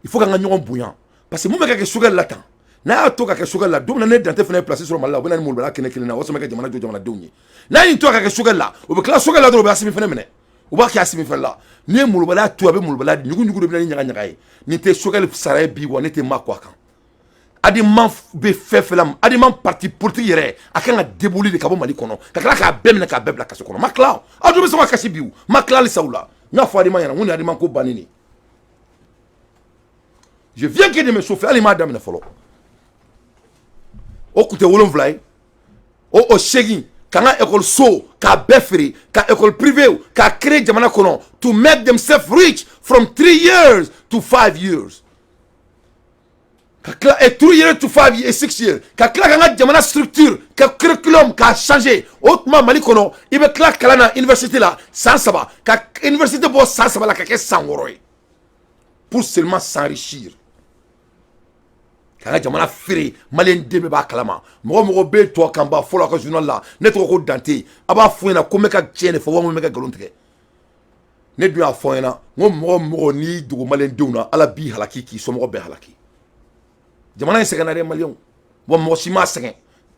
il faut k'an ka ɲɔgɔn bonya, parce que mun bɛ ka kɛ Choguel la tan, n'a y'a to ka kɛ Choguel la, don min na ne Dante fana ye place sɔrɔ Mali la, u bɛ na ni molobaliya kɛnɛ kelen na, o sɔrɔ kɛ jamana jɔ jamanadenw ye. N'a y'i to ka kɛ Choguel la, u bɛ tila Choguel la dɔrɔn, u bɛ Assimi fana minɛ, u b'a kɛ Assimi fana la. N'i ye molobaliya to, a bɛ molobaliya ɲugu ɲugu de bɛ na ni ɲaga ɲaga ye. Nin tɛ Choguel sara ye bi wa, ne tɛ ma kɔ a kan. Adama bɛ fɛn fɛn la, Adama parti politique yɛrɛ, a kan ka déboli de ka bɔ Mali kɔnɔ, ka tila k'a bɛɛ minɛ k'a bɛɛ bila kaso kɔnɔ. Ma tila, aw dun bɛ sɔn ka kasi bi, ma tila halisa u la. N y'a fɔ Adama ɲɛna n ko nin Adama ko bannen de. Je viens que de me chauffer, hali m'a daminɛ fɔlɔ. O kun tɛ 7 ye, o 8 k'an ka école so k'a bɛɛ feere, ka école privée k'a créer jamana kɔnɔ to make themselves rich from 3 years to 5 years, ka tila 3 years to 5 years, 6 years, ka tila k'an ka jamana structure, ka curriculum k'a changer. O tuma Mali kɔnɔ, i bɛ tila kalan na université la san 3, ka université bɔ san 3 la ka kɛ san 6 ye, pour seulement s'enrichir, k'an ka jamana feere. Maliyɛn den bɛɛ b'a kalama. Mɔgɔ mɔgɔ bɛ tubabu kan ba fɔlɔ a ka journal la, ne tɔgɔ ko Dante, a b'a fɔ ɲɛna ko n bɛ ka tiɲɛ de fɔ walima n bɛ ka nkalon tigɛ. Ne dun y'a fɔ ɲɛna n ko mɔgɔ mɔgɔ n'i dogo maliyɛn denw na, Ala b'i halaki k'i somɔgɔw bɛɛ halaki. Jamana in sɛgɛnna dɛ, maliyɛnw. Wa mɔgɔ si m'a sɛgɛn.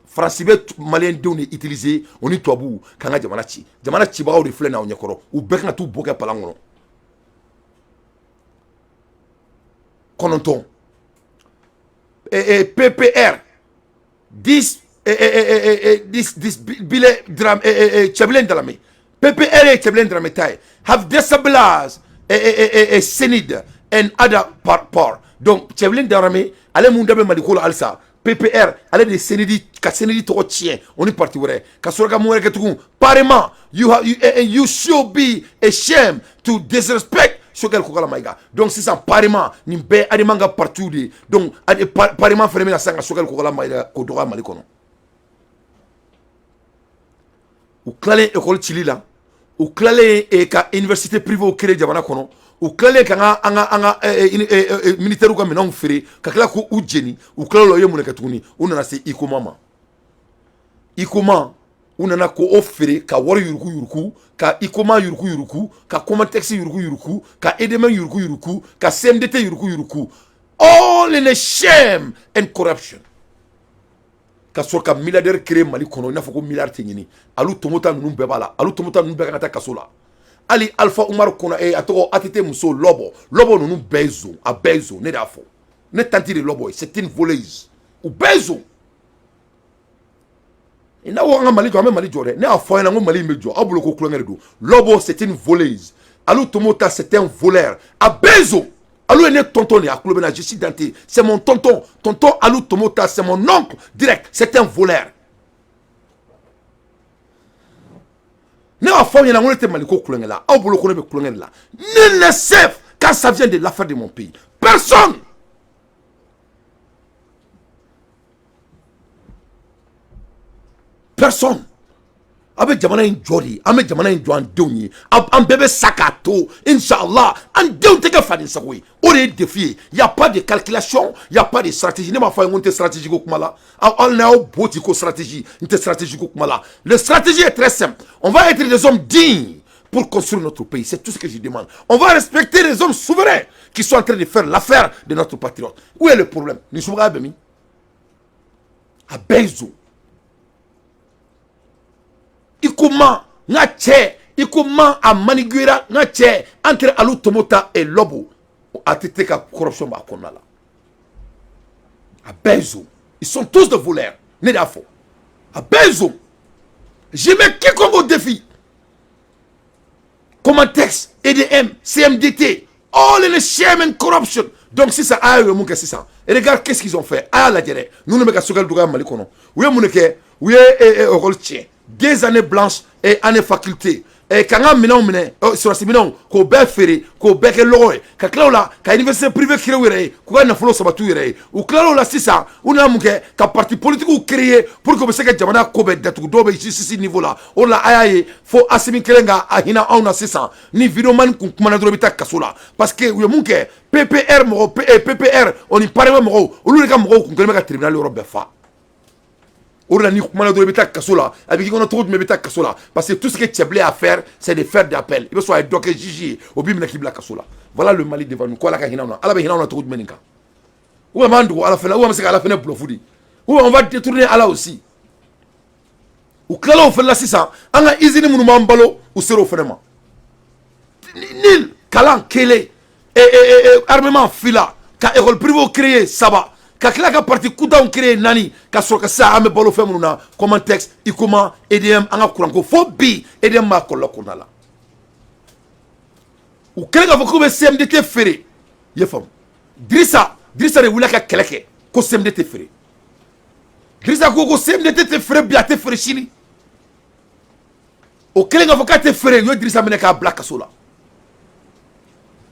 Faransi bɛ maliyɛn denw de utiliser, o ni tubabuw, k'an ka jamana ci. Jamana cibagaw de filɛ n'aw ɲɛkɔrɔ, u bɛɛ kan ka t'u bɔ kɛ palan kɔnɔ. 9, PPR 10 10 10 bile dram Tiébilé Dramé, PPR ye Tiébilé Dramé ta ye, have destabilized CNID and other part. Donc Tiébilé Dramé, ale mun da bɛ Mali ko la halisa, PPR, ale de ye CNID, ka CNID tɔgɔ tiɲɛ, o ni parti wɛrɛ ka sɔrɔ ka mun wɛrɛ kɛ tugun. Parlement, you have you, you should be ashamed to disrespect Choguel Kokalla Maïga. Donc sisan parlement, nin bɛɛ Adama ka parti de ye. Donc parlement fɛnɛ bɛna sisan ka Choguel Kokalla Maïga k'o dɔgɔya Mali kɔnɔ. U tilalen école cili la, u tilalen ka université privée créer jamana kɔnɔ, u tilalen ka an ka militaires ka minɛnw feere ka tila k'u jeni, u tilala, u ye mun kɛ tuguni? U nana se Huicoma ma. Huicoma, u nana ko o feere ka wari yuruku yuruku, ka Huicoma yuruku yuruku, ka Comatex yuruku yuruku, ka Edm yuruku yuruku, ka CMDT yuruku yuruku, all in a shame and corruption, ka sɔrɔ ka milliardaire créer Mali kɔnɔ i n'a fɔ ko milliard tɛ ɲini. Alu Tomota ninnu bɛɛ b'a la. Alu Tomota ninnu bɛɛ kan ka taa kaso la. Hali Alpha Oumar kɔnɔ, a tɔgɔ ATT muso Lɔbɔ, Lɔbɔ ninnu bɛɛ ye zon, a bɛɛ ye zon. Ne de y'a fɔ, ne tantie de Lɔbɔ ye, c'est une voleuse. U bɛɛ ye zon. N'a ko an ka Mali jɔ, an bɛ Mali jɔ dɛ. Ne y'a fɔ a ɲɛna n ko Mali in bɛ jɔ, aw bolo ko kulonkɛ de don. Lɔbɔ, c'est une voleuse. Alu Tomota, c'est un voleur. A bɛɛ ye zon. Alu ye ne tonton de ye, a tulo bɛ na. Je suis Dante, c'est mon tonton. Tonton Alu Tomota, c'est mon oncle direct, c'est un voleur. Ne b'a fɔ aw ɲɛna n ko ne tɛ Mali ko kulonkɛ la, aw bolo ko ne bɛ kulonkɛ de la. Nul ne sait quand ça vient de l'affaire de mon pays, personne. Personne. A bɛ jamana in jɔ de, an bɛ jamana in jɔ an denw ye. An bɛɛ bɛ sa k'a to, inshallah, an denw tɛ kɛ faden sago ye. O de ye défi ye. Y a pas de calculation, y a pas de stratégie. Ne m'a fɔ a ye ko n tɛ stratégie ko kuma la. Aw hali n'aw bo ci ko stratégie, n tɛ stratégie ko kuma la. Le stratégie est très simple: on va être des hommes dignes pour construire notre pays. C'est tout ce que je demande. On va respecter les hommes souverains qui sont en train de faire l'affaire de notre patriote. Où est le problème? Ni somɔgɔya bɛ min? A bɛɛ ye zon. I ko ma n ka cɛ, i ko ma a manigera n ka cɛ entre Alu Tomota et Lobo. ATT ka corruption b'a kɔnɔna la. A bɛɛ ye zon. Ils sont tous des voleurs. Ne de y'a fɔ. A bɛɛ ye zon. Je mets quiconque au défi. Comatex, EDM, CMDT, all in the shame and corruption. Donc sisan a y'a ye mun kɛ sisan? Et regarde qu'est-ce qu'ils ont fait. A y'a lajɛ dɛ. Ninnu bɛ ka Choguel dɔgɔya Mali kɔnɔ. U ye mun de kɛ? U ye école tiɲɛ. 2 années blanches et année faculté. K'an ka minɛnw minɛ, sɔrɔsi minɛnw, k'o bɛɛ feere, k'o bɛɛ kɛ lɔgɔ ye, ka tila o la ka université privée créer u yɛrɛ ye, k'u ka nafolo sabati u yɛrɛ ye. U tilala o la sisan, u nana mun kɛ? Ka parti politique créer pour que u bɛ se ka jamana ko bɛɛ datugu. Dɔw bɛ justice niveau la. O de la a y'a ye fo Asimi kelen ka a hinɛ anw na sisan. Ni vidéoman kun kumana dɔrɔn, i bɛ taa kaso la, parce que u ye mun kɛ? PPR mɔgɔw, PPR o ni PAREMA mɔgɔw, olu de ka mɔgɔw kun kɛlen bɛ ka tribunal yɔrɔ bɛɛ fa. O de la n'i kumana dɔrɔn, i bɛ taa kaso la. A bɛ k'i kɔnɔ cogo jumɛn? I bɛ taa kaso la, parce que tout ce que Cɛbilen a faire, c'est de faire d'appel. I bɛ sɔrɔ a ye dɔ kɛ juge ye, o b'i minɛ k'i bila kaso la. Voilà le Mali devant nous. Ko Ala ka hinɛ anw na. Ala bɛ hinɛ anw na cogo jumɛn nin kan? Ou bien an b'an dogo Ala fɛnɛ, ou bien an bɛ se ka Ala fɛnɛ bluff de, ou bien on va détourner Ala aussi. U tilala o fɛnɛ la sisan, an ka usine minnu b'an balo, u sera o fɛnɛ ma. Nil kalan kelen, armement fila, ka école privée créer saba, ka tila ka parti kutanw créer naani, ka sɔrɔ ka sisan an bɛ balo fɛn minnu na: Comatex, Huicoma, EDM. An ka kuranko, fo bi EDM b'a kɔlɔlɔ kɔnɔna la. U kɛlen k'a fɔ k'u bɛ CMDT feere, i ye faamu? Dirisa de wulila ka kɛlɛ kɛ ko CMDT feere. Dirisa ko ko CMDT tɛ feere bi, a tɛ feere sini. O kɛlen k'a fɔ k'a tɛ feere, u ye Dirisa minɛ k'a bila kaso la.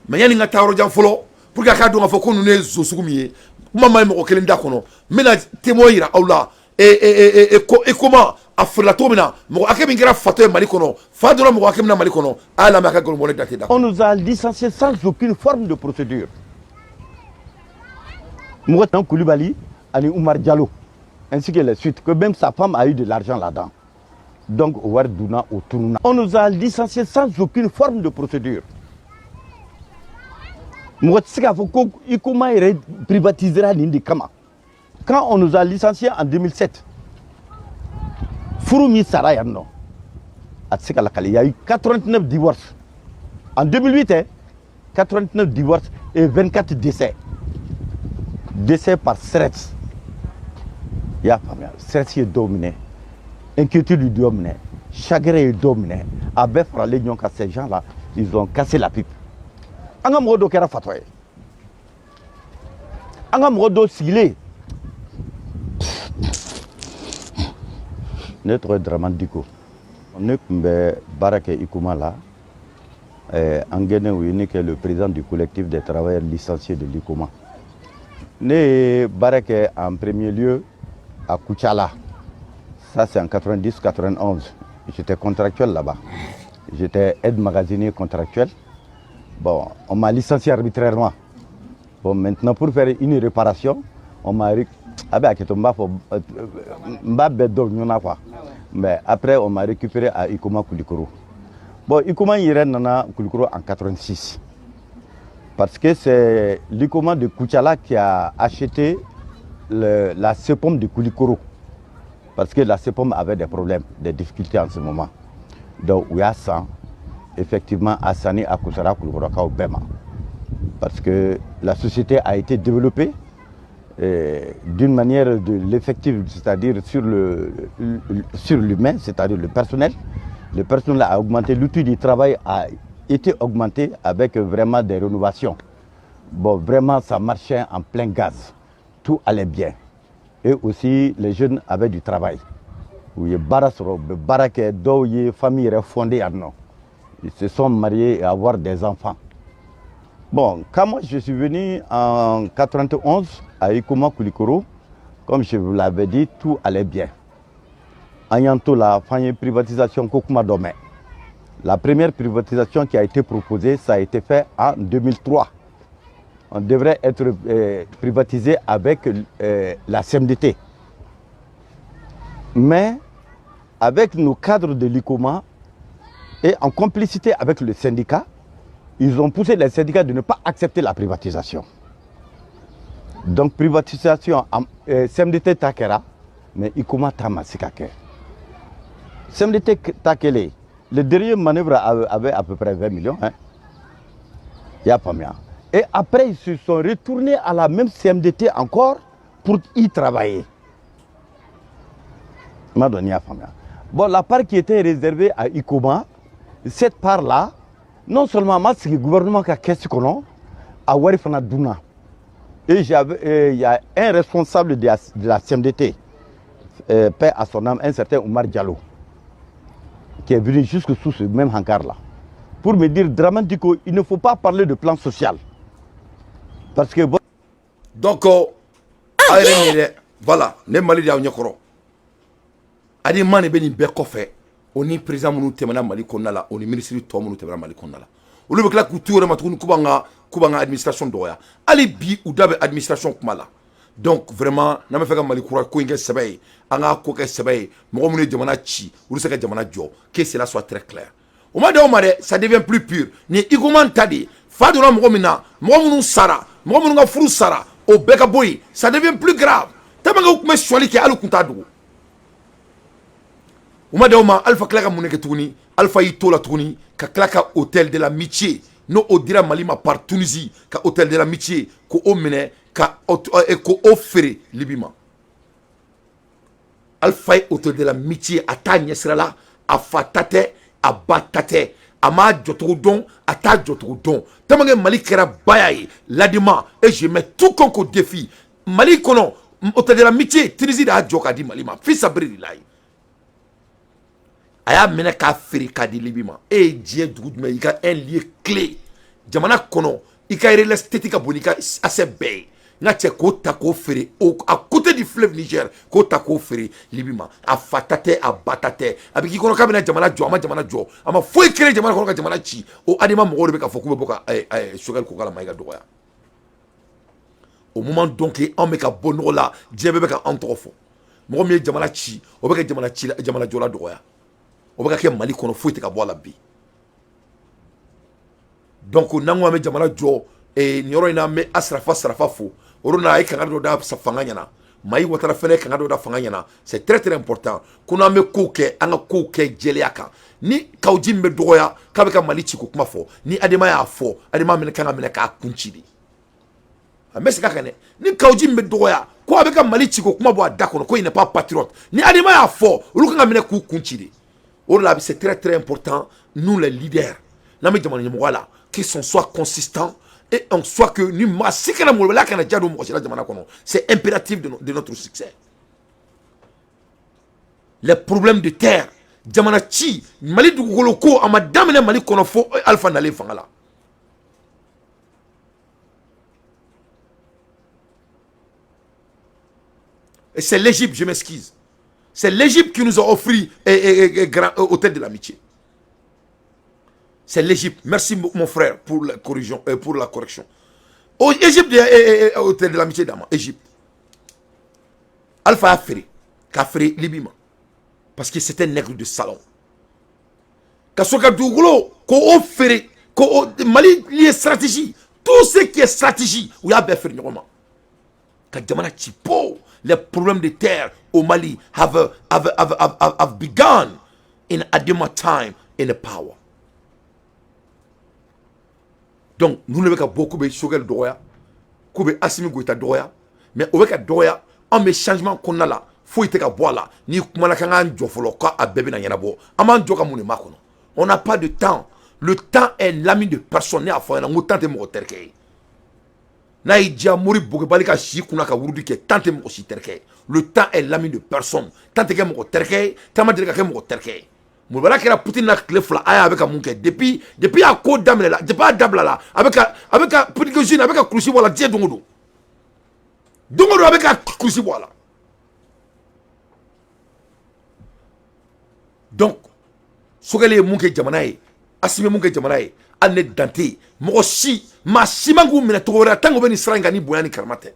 Mais yanni n ka taa yɔrɔ jan fɔlɔ, pour que a k'a dɔn k'a fɔ ko ninnu ye zo sugu min ye, kuma ma ɲi mɔgɔ kelen da kɔnɔ, n bɛna témoin yira aw la. E comment a feerela cogo min na, mɔgɔ hakɛ min kɛra fatɔ ye Mali kɔnɔ, fa donna mɔgɔ hakɛ min na Mali kɔnɔ, a y'a lamɛn a ka nkalon da tɛ da. On nous a licenciés sans aucune forme de procédure. Mouroutan Koulibaly ani Oumar Diallo, ainsi que les suites, que même sa femme a eu de l'argent là-dedans. Donc, o wari dunna, o tununa. On nous a licenciés sans aucune forme de procédure. Mɔgɔ tɛ se k'a fɔ ko Huicoma yɛrɛ privatisera nin de kama. Quand on nous a licenciés en 2007, furu min sara yan nɔ, a tɛ se ka lakale. Il y a eu 89 divorces. En 2008, hein, 89 divorces et 24 décès. Décès par stress. I y'a faamuya? Stress ye dɔw minɛ, inquiétude ye dɔw minɛ, chagrin ye dɔw minɛ, a bɛɛ faralen ɲɔgɔn kan, ces gens là, ils ont cassé la pipe. An ka mɔgɔ dɔw kɛra fatɔ ye, an ka mɔgɔ dɔw sigilen. Ne tɔgɔ ye Dramane Diko. Ne tun bɛ baara kɛ Huicoma la. An gɛnɛ, u ye ne kɛ le président du collectif des travailleurs licenciés de l'Huicoma. Ne ye baara kɛ en premier lieu à Koutiala. Ça, c'est en 90-91. J'étais contractuel là-bas. J'étais aide magasinier contractuel. Bon, on m'a licencié arbitrairement. Bon, maintenant, pour faire une réparation, on m'a... Ah ben, quoi. Mais après, on m'a récupéré à Huicoma Koulikoro. Bon, Huicoma yɛrɛ nana Koulikoro en 86. Parce que c'est l'Huicoma de Koutiala qui a acheté la CEPOM de Koulikoro. Parce que la CEPOM avait des problèmes, des difficultés en ce moment. Donc, u y'a san, effectivement, a sanni a kusara Koulikorokaw bɛɛ ma. Parce que la société a été développée d'une manière de l'effectif, c'est-à-dire sur l'humain, c'est-à-dire le personnel. Le personnel a augmenté, l'outil du travail a été augmenté avec vraiment des rénovations. Bon, vraiment, ça marchait en plein gaz. Tout allait bien. Et aussi, les jeunes avaient du travail. U ye baara sɔrɔ, u bɛ baara kɛ, dɔw ye famille yɛrɛ fondée yan nɔ. Ils se sont mariés et avoir des enfants. Bon, quand moi je suis venu en 91 à Huicoma Koulikoro, comme je vous l'avais dit, tout allait bien. An y'an to la f'an ye privatisation ko kuma dɔ mɛn. La première privatisation qui a été proposée, ça a été fait en 2003. On devrait être privatisé avec la CMDT. Mais avec nos cadres de l'UCOMA et en complicité avec le syndicat, ils ont poussé les syndicats de ne pas accepter la privatisation. Donc privatisation, CMDT ta kɛra, mais UCOMA ta ma se ka kɛ. CMDT ta kɛlen, le dernier manœuvre avait à peu près 20 millions. Hein. I y'a faamuya. Et après, ils se sont retournés à la même CMDT encore pour y travailler. M'a donné à faamuya. Bon, la part qui était réservée à UCOMA, cette part-là, non seulement ma sigi gouvernement ka caisse kɔnɔ, a wari fana dunna. Et il y a un responsable de la CMDT, paix à son âme, un certain Oumar Diallo, qui est venu jusque sous ce même hangar-là, pour me dire, Dramane Dicko, il ne faut pas parler de plan social. Parce que Donc, aw yɛrɛ nin ye dɛ, voilà, ne Mali de y'aw ɲɛkɔrɔ. ADEMA de bɛ nin bɛɛ kɔfɛ, o ni président minnu tɛmɛna Mali kɔnɔna la, o ni ministre tɔ minnu tɛmɛna Mali kɔnɔna la, olu bɛ tila k'u t'u yɛrɛ ma tuguni k'u b'an ka administration dɔgɔya. Hali bi u da bɛ administration kuma la. Donc vraiment, n'an bɛ fɛ ka Mali kura ko in kɛ sɛbɛ ye, an k'a ko kɛ sɛbɛ ye. Mɔgɔ minnu ye jamana ci, olu se ka jamana jɔ, que cela soit très clair. O ma d'aw ma dɛ, ça devient plus pire. Nin ye UCOMA ta de ye. Fa donna mɔgɔ min na, mɔgɔ minnu sara, mɔgɔ minnu ka furu sara, o bɛɛ ka bɔ yen. Ça devient plus grave tellement que u tun bɛ sɔli kɛ, hali u tun t'a dogo. O ma d'aw ma. Alpha tila ka mun de kɛ tuguni? Alpha y'i to la tuguni ka tila ka hôtel de l'amitié, n'o o dira Mali ma par Tunisie, ka hôtel de l'amitié ko o minɛ ka ko o feere Libi ma. Alpha ye hôtel de l'amitié, a t'a ɲɛsira la, a fa ta tɛ, a ba ta tɛ, a m'a jɔcogo dɔn, a t'a jɔcogo dɔn, tellement que Mali kɛra baya ye l'ADEMA. Et je mets tout compte au défi, Mali kɔnɔ, hôtel de l'amitié, Tunisie de y'a jɔ k'a di Mali ma fi sabiri de la ye. A y'a minɛ k'a feere k'a di Libi ma. E ye diɲɛ dugu jumɛn, i ka un lieu clé jamana kɔnɔ, i ka real estate ka bon n'i ka asset bɛɛ ye, n ka cɛ, k'o ta k'o feere o à côté du fleuve Niger, k'o ta k'o feere Libi ma? A fa ta tɛ, a ba ta tɛ. A bɛ k'i kɔnɔ k'a bɛna jamana jɔ, a ma jamana jɔ, a ma foyi créer jamana kɔnɔ ka jamana ci. O ADEMA mɔgɔw de bɛ k'a fɔ k'u bɛ bɔ ka Choguel Kokalla Maïga dɔgɔya au moment. Donc anw bɛ ka bɔ nɔgɔ la, diɲɛ bɛɛ bɛ ka anw tɔgɔ fɔ. Mɔgɔ min ye jamana ci, o bɛ ka jamana ci, jamana jɔla dɔgɔya. O bɛ ka kɛ Mali kɔnɔ, foyi tɛ ka bɔ a la bi. Donc n'an ko an bɛ jamana jɔ, nin yɔrɔ in na, an bɛ Asirafa Sarafa fo. O yɔrɔ la, a ye kangari dɔ da fanga ɲɛna. Mayi Watara fɛnɛ ye kangari dɔ da fanga ɲɛna. C'est très très important ko n'an bɛ kow kɛ, an ka kow kɛ jɛlenya kan. Ni Kaou Djim bɛ dɔgɔya k'a bɛ ka Mali ci ko kuma fɔ, ni ADEMA y'a fɔ, ADEMA minɛ kan ka minɛ k'a kun ci de. An bɛ segin a kan dɛ. Ni Kaou Djim bɛ dɔgɔya ko a bɛ ka Mali ci ko kuma bɔ a da kɔnɔ, ko il n'est pas patriote, ni ADEMA y'a fɔ, olu kan ka minɛ k'u kun ci de. O de la, c'est très très important, nous les leaders, n'an bɛ jamana ɲɛmɔgɔya la, qu'ils soient consistants et en soit que ni maa si kana molobaliya kana ja don mɔgɔ si la jamana kɔnɔ. C'est impératif de notre succès. Les problèmes de terre, jamana ci, Mali dugukolo ko, a ma daminɛ Mali kɔnɔ fo Alpha nalen fanga la. Et c'est l'Égypte, je m'excuse. C'est l'Égypte qui nous a offert grand hôtel de l'amitié. C'est l'Égypte. Merci mon frère pour la correction. Pour la correction. Égypte, hôtel de l'amitié d'Ama. Égypte. Alpha a feere. K'a feere Libi ma. Parce que c'était un nègre de salon. Ka sɔrɔ ka dugukolo ko o feere ko o Mali lié stratégie, tout ce qui est stratégie, u y'a bɛɛ feere ɲɔgɔn ma ka jamana ci po. Les problèmes de terre au Mali have begun in ADEMA time in the power. Donc ninnu de bɛ ka bɔ k'u bɛ Choguel dɔgɔya, k'u bɛ Assimi Goïta dɔgɔya, mais o bɛ ka dɔgɔya. Anw bɛ changement kɔnɔna la, foyi tɛ ka bɔ a la. N'i kumana k'an k'an jɔ fɔlɔ, k'a bɛɛ bɛna ɲɛnabɔ, an b'an jɔ ka mun de makɔnɔ? On n'a pas de temps. Le temps est l'ami de personne. Ne y'a fɔ a ɲɛna n ko temps tɛ mɔgɔ terikɛ ye. N'a y'i diya, mori bogobali ka si kunna ka wurudi kɛ, temps tɛ mɔgɔ si terikɛ ye. Le temps est l'ami de personne. Temps tɛ kɛ mɔgɔ terikɛ ye, temps ma deli ka kɛ mɔgɔ terikɛ ye. Molobaliya kɛra Poutine na tile 2. A y'a bɛ ka mun kɛ depuis a ko daminɛ la, depuis a dabila la, a bɛ ka Prigojine, a bɛ ka kulusi bɔ a la diɲɛ don o don, don o don a bɛ ka kulusi bɔ a la. Donc Choguel ye mun kɛ jamana ye, Assimi ye mun kɛ jamana ye, hali ne dan tɛ yen. Mɔgɔ si, maa si man k'u minɛ cogo wɛrɛ la tant que u bɛ nin sira in kan ni bonya ni karama tɛ.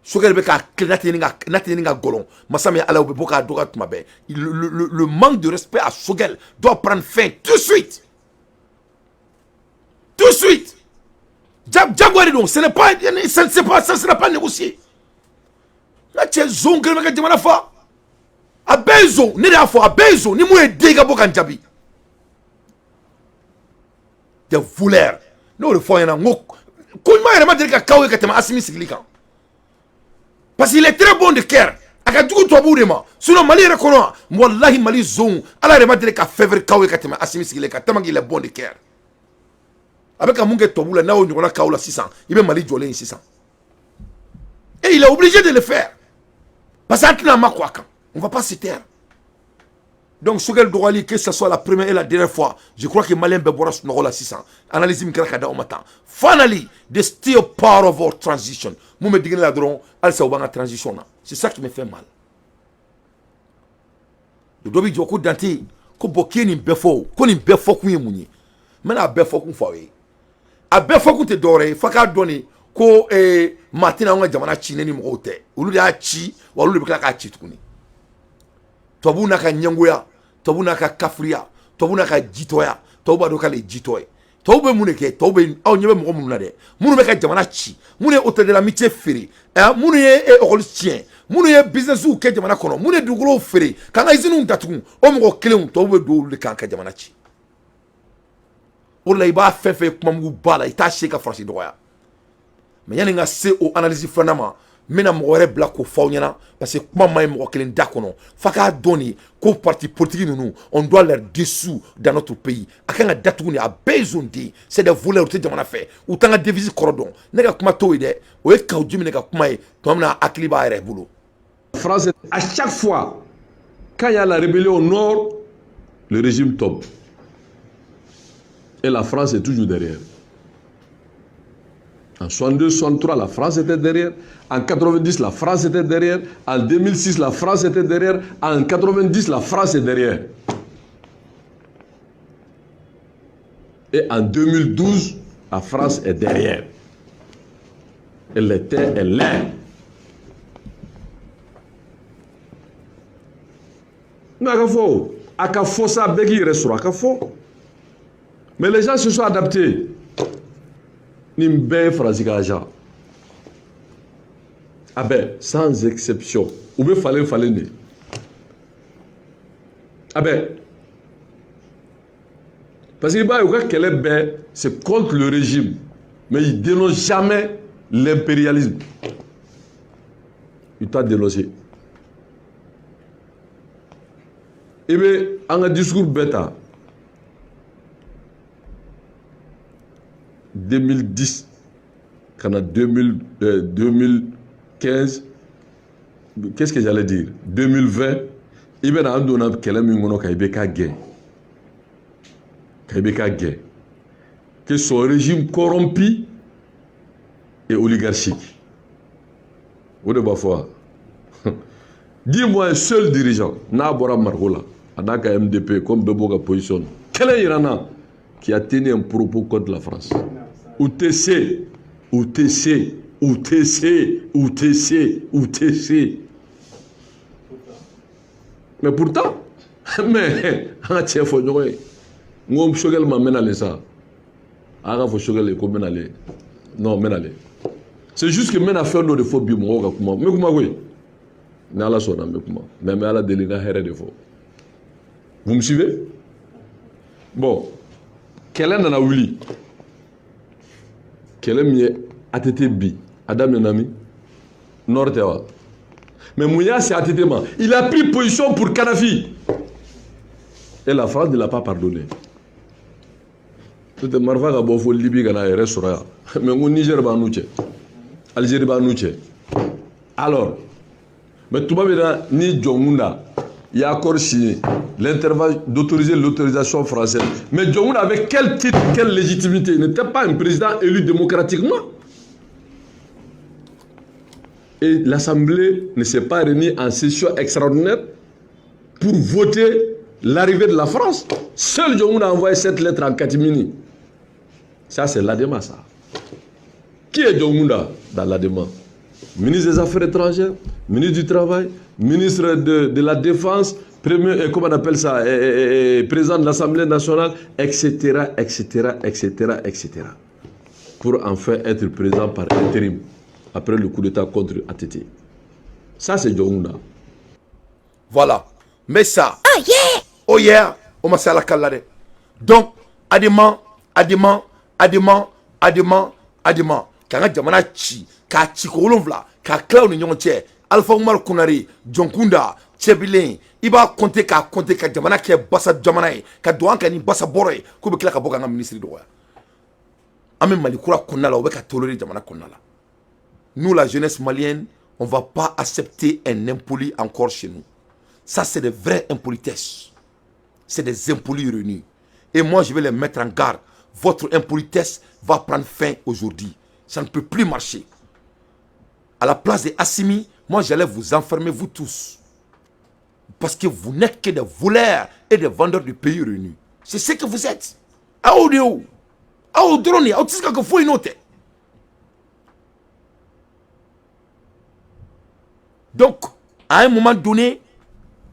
Choguel bɛ k'a tile n'a tɛ ɲini ka gɔlɔn masa min Ala, u bɛ bɔ k'a dɔgɔya tuma bɛɛ. Le manque de respect à Choguel doit prendre fin tout de suite, tout de suite. Jagoya de don, ce n'est pas, ça ne c'est pas, ça ne sera pas négocié. N ka cɛ, zon kelen bɛ ka jamana fa, a bɛɛ ye zon. Ne de y'a fɔ, a bɛɛ ye zon. Ni mun ye den ka bɔ ka n jaabi, des voleurs. Ne y'o de fɔ aw ɲɛna, n ko ko ɲuman yɛrɛ ma deli ka k'aw ye ka tɛmɛ Assimi sigili kan, parce qu'il est très bon de cœur. A ka jugu tubabuw de ma. Sinon Mali yɛrɛ kɔnɔ, walahi, Mali zonw, Ala yɛrɛ ma deli ka fɛn wɛrɛ k'aw ye ka tɛmɛ Assimi sigilen kan, tellement qu'il est bon de cœur. A bɛ ka mun kɛ tubabuw la, n'a y'o ɲɔgɔnna k'aw la sisan, i bɛ Mali jɔlen ye sisan. Et il est obligé de le faire parce que an tɛna ma kɔ a kan, on va pas se taire. Donc Choguel dɔgɔyali, que ce soit la première et la dernière fois. Je crois que Malien bɛɛ bɔra sunɔgɔ la sisan, analyse min kɛra ka da aw ma tan. Finally, they still part of our transition. Mun bɛ digi ne la dɔrɔn, halisa u b'an ka transition na, c'est ça qui me fait mal. Dɔ bɛ jɔ ko Dante ko bɔn, k'i ye nin bɛɛ fɔ o, ko nin bɛɛ fɔ kun ye mun ye? N bɛna a bɛɛ fɔ kun fɔ aw ye. A bɛɛ fɔ kun tɛ dɔwɛrɛ ye, f'a k'a dɔn de ko maa tɛna anw ka jamana ci ne ni mɔgɔw tɛ. Olu de y'a ci wa, olu de bɛ tila k'a ci tuguni. Tubabuw n'a ka ɲɛngoya, tubabu n'a ka kafiriya, tubabu n'a ka jitɔya, tubabu b'a dɔn k'ale ye jitɔ ye. Tubabu bɛ mun de kɛ? Tubabu bɛ, aw ɲɛ bɛ mɔgɔ minnu na dɛ, minnu bɛ ka jamana ci, minnu ye hôtel de l'amitié feere, minnu ye école tiɲɛ, minnu ye businessw kɛ jamana kɔnɔ, minnu ye dugukolow feere k'an ka usines datugu, o mɔgɔ kelenw, tubabu bɛ don olu de kan ka jamana ci. O de la, i b'a fɛn fɛn kuma mugu ba la, i t'a se ka Faransi dɔgɔya. Mais yanni n ka se o analyse filanan ma, n bɛna mɔgɔ wɛrɛ bila k'o fɔ aw ɲɛna, parce que kuma ma ɲi mɔgɔ kelen da kɔnɔ. F'a k'a dɔn de ko parti politique ninnu, on doit leur dessous dans notre pays. A kan ka datugu de, a bɛɛ ye zone den, c'est des voleurs, u tɛ jamana fɛ, u t'an ka devise kɔrɔ dɔn. Ne ka kuma t'o ye dɛ, o ye Kaou Djim ka kuma ye tuma min na, hakili b'a yɛrɛ bolo. France, à chaque fois, quand il y a la rébellion au nord, le régime tombe. Et la France est toujours derrière. En 62, 63, la France était derrière. En 90, la France était derrière. En 2006, la France était derrière. En 90, la France est derrière. Et en 2012, la France est derrière. Elle était, elle l'est. Mais a ka fɔ sa, bɛɛ k'i yɛrɛ sɔrɔ, a ka fɔ. Mais les gens se sont adaptés. Nin bɛɛ ye Faransi ka agent. A bɛɛ, sans exception. U bɛ falen falen de. A bɛɛ. Parce que i b'a ye, u ka kɛlɛ bɛɛ, c'est contre le régime. Mais ils dénoncent jamais l'impérialisme. Ils t'a dénoncé. I bɛ an ka discours bɛɛ ta 2010 ka na 2015, qu'est-ce que j'allais dire, 2020, i bɛna an donna kɛlɛ min kɔnɔ ka IBK gɛn, ka IBK gɛn, que son régime corrompu et oligarchique, o de b'a fɔ wa. Dis-moi un seul dirigeant n'a bɔra Mariko la, a n'a ka MDP, comme bɛɛ b'o ka position kɛlɛ yira n na, qui a tenu un propos contre la France. UTC, UTC, UTC, UTC, UTC. Mais pourtant, mais an ka tiɲɛ fɔ ɲɔgɔn ye, n ko Choguel ma n bɛna le sa, a ka fɔ Choguel ye ko n bɛna le, non, n bɛna le. C'est juste que n bɛna fɛn dɔ de fɔ bi mɔgɔw ka kuma, n bɛ kuma koyi. Ni Ala sɔnna, n bɛ kuma, mais n bɛ Ala deli n ka hɛrɛ de fɔ. Vous me suivez? Bon, kɛlɛ nana wuli. Kɛlɛ min ye ATT bi, a daminɛna min? Nord tɛ wa? Mais mun y'a se ATT ma? Il a pris position pour Kadhafi. Et la France ne l'a pas pardonné. N'o tɛ, marifa ka bɔ fo Libye ka n'a yɛrɛ sɔrɔ yan. Mais n ko Niger b'an n'u cɛ. Algérie b'an n'u cɛ. Alors, mais tuma min na ni Dioncounda il a accord signé, l'intervalle d'autoriser l'autorisation française. Mais Dioncounda avait quel titre, quelle légitimité? Il n'était pas un président élu démocratiquement. Et l'Assemblée ne s'est pas réunie en session extraordinaire pour voter l'arrivée de la France. Seul Dioncounda a envoyé cette lettre en catimini. Ça, c'est l'ADEMA, ça. Qui est Dioncounda dans l'ADEMA? Ministre des Affaires étrangères, ministre du Travail, ministre de la Défense, premier, comment on appelle ça, président de l'Assemblée nationale, etc., etc., etc., etc. Pour enfin être président par intérim, après le coup d'État contre ATT. Ça, c'est Dioncounda. Voilà. Mais ça. Oh yeah! Oh yeah! On m'a la kala. Donc, ADEMA, ADEMA, ADEMA, ADEMA, ADEMA. K'an ka jamana ci, k'a ci ko wolonfila, k'a tila u ni ɲɔgɔn cɛ. Alpha Oumar Konaré, Dioncounda, Tiébilé, i b'a compter k'a compter ka jamana kɛ basa jamana ye, ka don an kan ni basa bɔrɔ ye, k'u bɛ tila ka bɔ k'an ka ministre dɔgɔya. An bɛ Mali kura kɔnɔna la, o bɛ ka tolérer jamana kɔnɔna la. Nous, la jeunesse malienne, on va pas accepter un impoli encore chez nous. Ça, c'est des vraies impolitesses. C'est des impolis réunis. Et moi, je vais les mettre en garde. Votre impolitesse va prendre fin aujourd'hui. Ça ne peut plus marcher. À la place de Assimi, moi, j'allais vous enfermer, vous tous. Parce que vous n'êtes que des voleurs et des vendeurs du pays réunis. C'est ce que vous êtes. Aoudéo. Aoudroni. Donc, à un moment donné,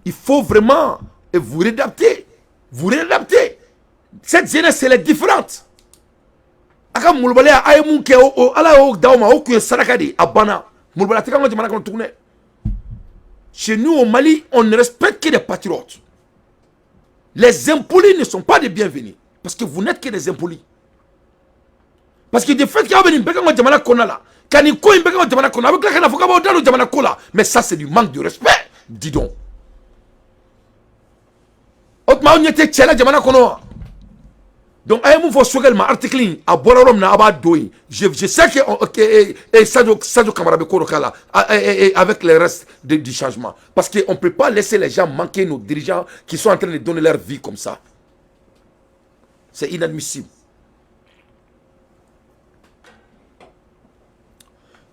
il faut vraiment vous réadapter. Vous réadapter. Cette jeunesse, elle est différente. Aka molobaliya a ye mun kɛ o ala y'o d'aw ma o kun ye saraka de a banna molobaliya tɛ k'an ka jamana kɔnɔ tuguni dɛ. Chez nous au Mali, on ne respecte que des patriotes. Les impolis ne sont pas des bienvenus parce que vous n'êtes que des impolis. Parce que de fait k'aw bɛ nin bɛɛ k'an ka jamana kɔnɔna la ka nin ko in bɛɛ k'an ka jamana kɔnɔ a bɛ tila ka na fɔ k'aw b'aw da don jamana ko la, mais ça, c'est du manque de respect, dis donc. O tuma aw ɲɛ tɛ cɛ la jamana kɔnɔ wa? Donc, a ye mun fɔ Choguel ma, article in a bɔra yɔrɔ min na, a b'a don yen. Je sais que Sadio Camara bɛ ko dɔ k'a la avec le reste du changement. Parce qu'on ne peut pas laisser les gens manquer nos dirigeants qui sont en train de donner leur vie comme ça. C'est inadmissible.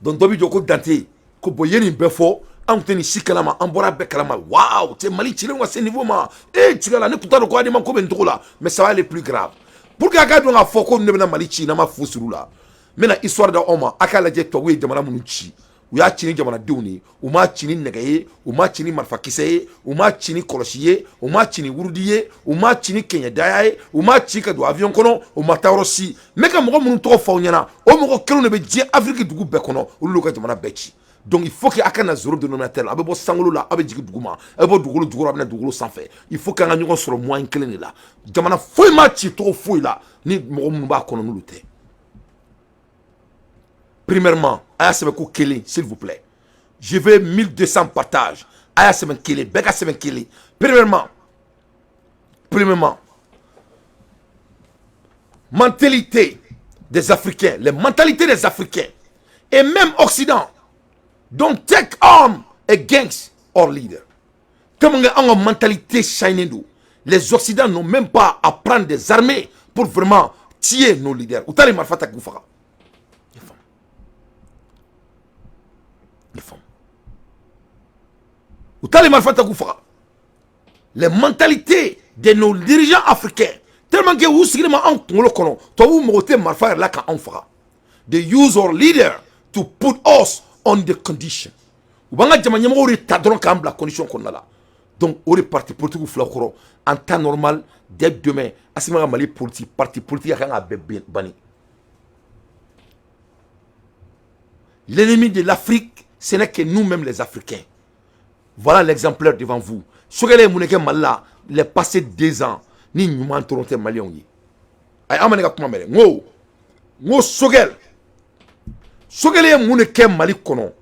Donc, dɔ bɛ jɔ ko Dante ko bon, i ye nin bɛɛ fɔ, anw tɛ nin si kalama, an bɔra bɛɛ kalama. Waouh, cɛ, Mali cilen ka se niveau ma e cigala ne tun t'a dɔn ko ADEMA ko bɛ nin cogo la, mais ça va aller plus grave. Pour que a k'a dɔn k'a fɔ ko ne bɛna Mali ci n'an ma fu siri u la, n bɛna histoire d'aw ma. A k'a lajɛ tubabu ye jamana minnu ci, u y'a ci ni jamanadenw de ye, u m'a ci ni nɛgɛ ye, u m'a ci ni marifakisɛ ye, u m'a ci ni kɔlɔsi ye, u m'a ci ni wurudi ye, u m'a ci ni kɛɲɛdaya ye, u m'a ci ka don avion kɔnɔ, u ma taa yɔrɔ si. N bɛ ka mɔgɔ minnu tɔgɔ fɔ aw ɲɛna, o mɔgɔ kelenw de bɛ diɲɛ Afiriki dugu bɛɛ kɔnɔ, olu y'u ka jamana bɛɛ ci. Donc il faut que a ka na zéro dénominateur la, a bɛ bɔ sankolo la, a bɛ jigin dugu ma, a bɛ bɔ dugukolo jukɔrɔ, a bɛ na dugukolo sanfɛ. Il faut k'an ka ɲɔgɔn sɔrɔ moyen kelen de la. Jamana foyi ma ci cogo foyi la ni mɔgɔ minnu b'a kɔnɔ n'olu tɛ. Premièrement, a y'a sɛbɛn ko kelen, s'il vous plaît. Je veux 1200 partages. A y'a sɛbɛn kelen, bɛɛ ka sɛbɛn kelen. Premièrement, mentalité des Africains, les mentalités des Africains et même Occident don't take arm against our leader. Comme on a une mentalité shining, les Occidents n'ont même pas à prendre des armées pour vraiment tuer nos leaders. Ou t'as les marfata koufaga. Les femmes. Ou t'as les marfata koufaga. Les mentalités de nos dirigeants africains, tellement que vous sigilen anw kunkolo kɔnɔ, tubabuw mago tɛ marifa yɛrɛ la ka anw faga. They use our leader to put us on the condition. U b'an ka jama ɲɛmɔgɔw de ta dɔrɔn k'an bila condition kɔnɔna la. Donc o de parti politique fila kɔrɔ, en temps normal, dès demain, Assimi ka Mali politique, parti politique a kan ka bɛɛ banni. L'ennemi de l'Afrique, ce n'est que nous-mêmes les Africains. Voilà l'exemplaire devant vous. Choguel ye mun de kɛ Mali la les passés 2 ans ni ɲuman dɔrɔn tɛ maliyɛnw ye? Ayi, an ma ne ka kuma mɛn dɛ. N ko Choguel ye mun de kɛ Mali kɔnɔ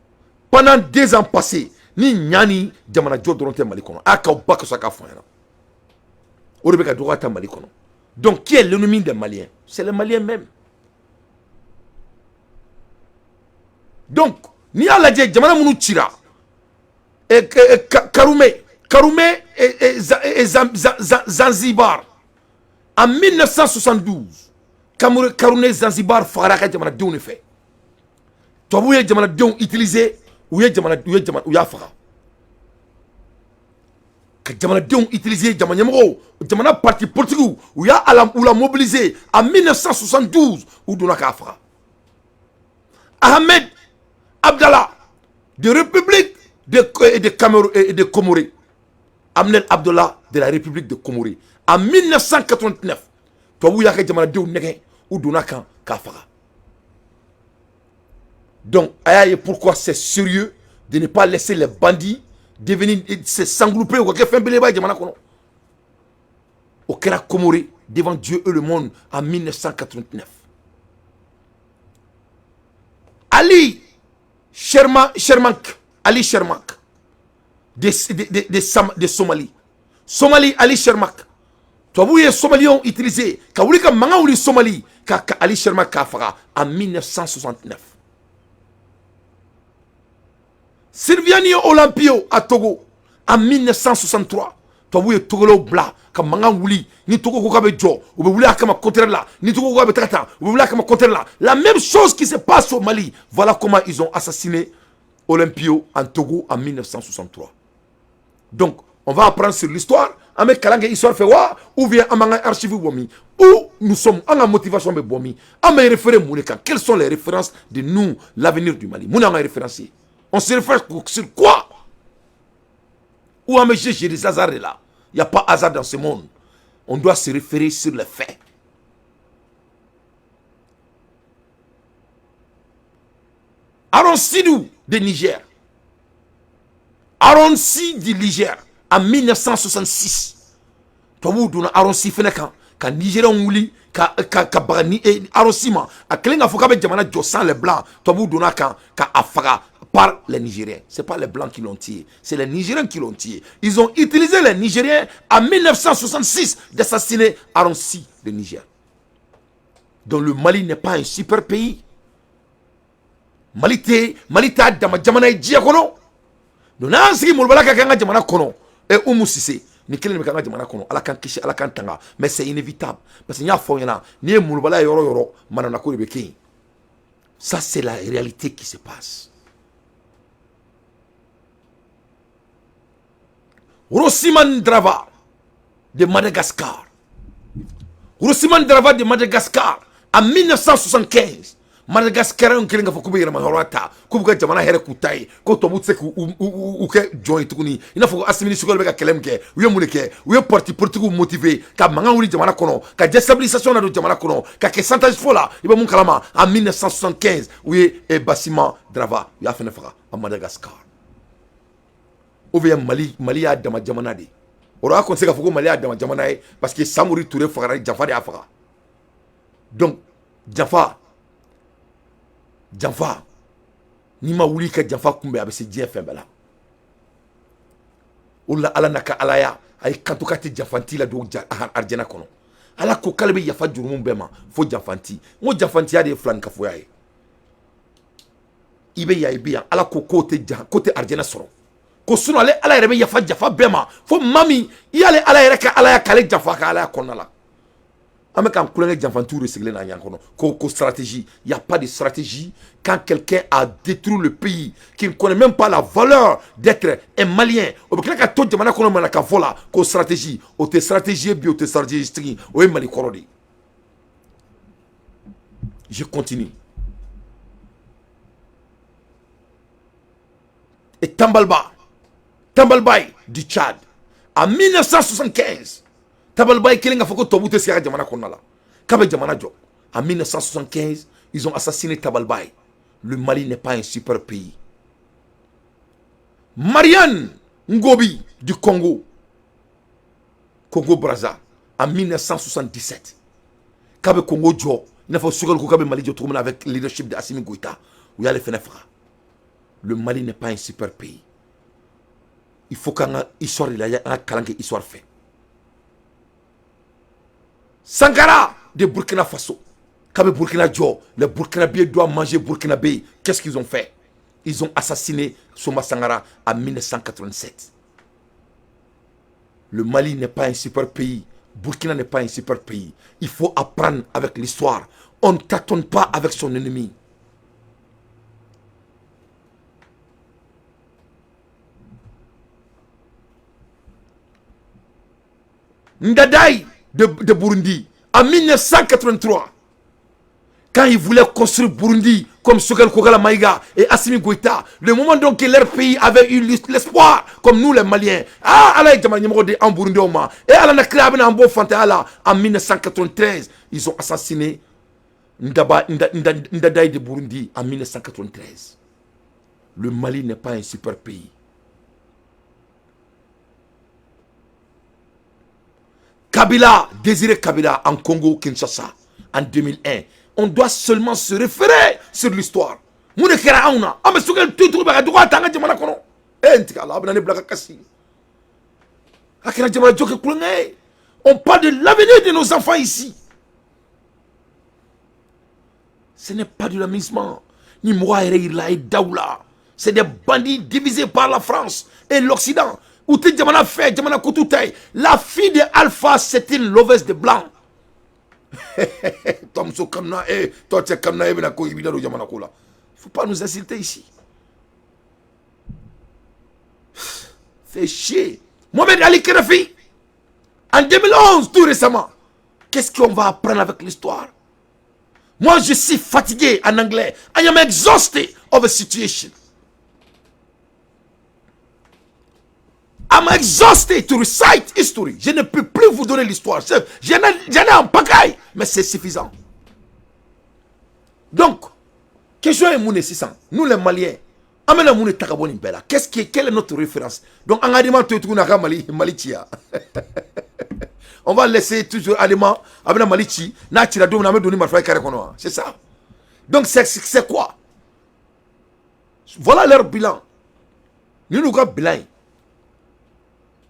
pendant 2 ans passés ni ɲa ni jamanajɔ dɔrɔn tɛ Mali kɔnɔ? A k'aw ba ka sɔrɔ k'a fɔ an ɲɛna. O de bɛ ka dɔgɔya ta Mali kɔnɔ. Donc qui est l'ennemi des Maliens? C'est les Maliens même. Donc n'i y'a lajɛ, jamana minnu cira, Karume et Zanzibar en 1972, Karume Zanzibar fagara ka jamanadenw de fɛ. Tubabuw ye jamanadenw utiliser, u ye jamana u ye jamana u y'a faga. Ka jamanadenw utiliser, jamana ɲɛmɔgɔw, jamana parti politique, u y'a ala u la mobiliser en 1972, u donna k'a faga. Ahmed Abdallah de République de Cameroun et de Comores. Ahmed Abdallah de la République de Comores en 1989, tubabuw y'a kɛ jamanadenw nɛgɛ, u donna kan k'a faga. Donc a y'a ye pourquoi c'est sérieux de ne pas laisser les bandits devenir s'englouper u ka kɛ fɛn belebeleba ye jamana kɔnɔ. O kɛra Comore devant Dieu et le monde en 1989. Ali Sherman, Shermak, Ali Shermak de Somalie. Somalie, Ali Shermak. Tubabu ye Somaliens utilisé ka wuli ka mankan wuli Somalie ka Ali Shermak k'a faga en 1969. Sylviani Olympio à Togo en 1963, tubabu ye Togolaw bila ka mankan wuli. Ni Togo ko k'a bɛ jɔ, u bɛ wuli a kama contraire la. Ni Togo ko k'a bɛ taga tan, u bɛ wuli a kama contraire la. La même chose qui se passe au Mali. Voilà comment ils ont assassiné Olympio en Togo en 1963. Donc on va apprendre sur l'histoire. An bɛ kalan kɛ histoire fɛ wa, ou bien an b'an ka archive bɔ min? Où nous sommes? An ka motivation bɛ bɔ min? An bɛ référer mun de kan? Quelles sont les références de nous, l'avenir du Mali? Mun y'an ka référence ye? On se réfère sur quoi? Ou an bɛ jeu des hasards de la? Il n'y a pas hasard dans ce monde. On doit se référer sur les faits. Haroun Sidou de Niger. Haroun Sy du Niger en 1966. Tubabuw donna Haroun Sy fɛnɛ kan ka Nigériens wuli ka baga ni Haroun Sy ma. A kɛlen k'a fɔ k'a bɛ jamana jɔ sans les blancs, tubabuw donna kan ka a faga par les Nigériens. C'est pas les blancs qui l'ont tué, c'est les Nigériens qui l'ont tué. Ils ont utilisé les Nigériens en 1966 d'assassiner Haroun Sy de Niger. Donc le Mali n'est pas un super pays. Mali tɛ, Mali t'a dama jamana ye diɲɛ kɔnɔ. Donc n'an sigi molobala ka kɛ an ka jamana kɔnɔ, ɛ Umu Sise ni kelen de bɛ kɛ an ka jamana kɔnɔ. Ala k'an kisi, Ala k'an tanga, mais c'est inévitable, parce que n y'a fɔ aw ɲɛna, n'i ye molobala ye yɔrɔ o yɔrɔ, manamana ko de bɛ kɛ yen. Ça, c'est la réalité qui se passe. Rosimandrava de Madagascar. Rosimandrava de Madagascar en 1975. Madagascar kelen k'a fɔ k'u bɛ yɛlɛma hɔrɔnya ta, k'u b'u ka jamana hɛrɛ k'u ta ye, ko tubabu tɛ se k'u u kɛ jɔn ye tuguni. I n'a fɔ ko Asimi ni Choguel bɛ ka kɛlɛ min kɛ, u ye mun de kɛ? U ye parti politique motiver ka mankan wuli jamana kɔnɔ, ka déstabilisation na don jamana kɔnɔ, ka kɛ chantage fɔ la. I bɛ mun kalama? En 1975, u ye Rosimandrava, u y'a fɛnɛ faga en Madagascar. Ou bien Mali, Mali y'a dama jamana de ye. O la a kɔni tɛ se k'a fɔ ko Mali y'a dama jamana ye, parce que Samori Touré fagara, janfa de y'a faga. Donc janfa, janfa, n'i ma wuli ka janfa kunbɛn, a bɛ se diɲɛ fɛn bɛɛ la. O la Ala n'a ka alaya, a ye kanto k'a tɛ janfanti la don arijɛnɛ kɔnɔ. Ala ko k'ale bɛ yafa jurumu bɛɛ ma fo janfanti. N ko janfantiya de ye filanikafoya ye. I bɛ yan, i bɛ yan, Ala ko k'o tɛ jan, k'o tɛ arijɛnɛ sɔrɔ, ko sinɔn ale Ala yɛrɛ bɛ yafa jafa bɛɛ ma fo maa min i y'ale Ala yɛrɛ ka alaya k'ale janfa ka alaya kɔnɔna la. An bɛ k'an kulonkɛ janfantiw de sigilen na yan kɔnɔ ko stratégie. Il y a pas de stratégie quand quelqu'un a détruit le pays, qui ne connaît même pas la valeur d'être un Malien, o bɛ tila ka to jamana kɔnɔ mana ka fɔ la ko stratégie. O tɛ stratégie ye bi, o tɛ stratégie sigi, o ye Mali kɔrɔ de ye. Je continue. Et Tombalbaye, Tombalbaye du Tchad en 1975. Tombalbaye kelen k'a fɔ ko tubabu tɛ se a ka jamana kɔnɔna la, k'a bɛ jamana jɔ. En 1975, ils ont assassiné Tombalbaye. Le Mali n'est pas un super pays. Marien Ngouabi du Congo, Congo Brazza, en 1977, k'a bɛ Congo jɔ i n'a fɔ Choguel ko k'a bɛ Mali jɔ cogo min na avec leadership de Assimi Goïta, u y'ale fɛnɛ faga. Le Mali n'est pas un super pays. Il faut qu'an ka histoire de lajɛ, an ka kalan kɛ histoire fɛ. Sankara de Burkina Faso k'a bɛ Burkina jɔ, les Burkinabés doivent manger burkinabé. Qu'est-ce qu'ils ont fait? Ils ont assassiné Soma Sankara en 1987. Le Mali n'est pas un super pays. Burkina n'est pas un super pays. Il faut apprendre avec l'histoire. On ne tâtonne pas avec son ennemi. Ndadaye de Burundi, en 1983, quand ils voulaient construire Burundi comme Choguel Kokalla Maïga et Assimi Goïta, le moment donc que leur pays avait eu l'espoir, comme nous les Maliens, ah, Allah est en Burundi, et Allah n'a créé un bon la en 1993, ils ont assassiné Ndadaye de Burundi en 1993. Le Mali n'est pas un super pays. Kabila, Désiré Kabila en Congo, Kinshasa, en 2001. On doit seulement se référer sur l'histoire. Mun de kɛra anw na? An bɛ Choguel to cogo bɛ ka dɔgɔ ta an ka jamana kɔnɔ. E n tigɛ ala, a bɛna ne bila ka kasi. A kɛra jamana jɔ kɛ kulonkɛ ye. On parle de l'avenir de nos enfants ici. Ce n'est pas de l'amusement. Ni mɔgɔ yɛrɛ yirila a ye daw la. C'est des bandits divisés par la France et l'Occident. U tɛ jamana fɛ, jamana kutu ta ye. La fille de Alpha, c'est une loveuse de blanc. Toi, muso kamina, eh, toi, cɛ kamina, e bɛna ko i b'i da don jamana ko la. Faut pas nous insulter ici. Fait chier. Mohamed Ali Kadhafi, en 2011, tout récemment. Qu'est-ce qu'on va apprendre avec l'histoire? Moi, je suis fatigué en anglais. I am exhausted of a situation. I'm exhausted to recite history. Je ne peux plus vous donner l'histoire. J'en ai en pagaille, mais c'est suffisant. Donc, question est mun sisan. Nous les Maliens, an bɛna mun de ta ka bɔ nin bɛɛ la? Quelle est notre référence? Donc, an ka Adama to yen tuguni a ka Mali, Mali ci ya. On va laisser toujours Adama, a bɛna Mali ci. N'a cira don min na, an bɛ don ni marifa ye carré kɔnɔ wa? C'est ça. Donc, c'est quoi? Voilà leur bilan. Ninnu ka bilan ye.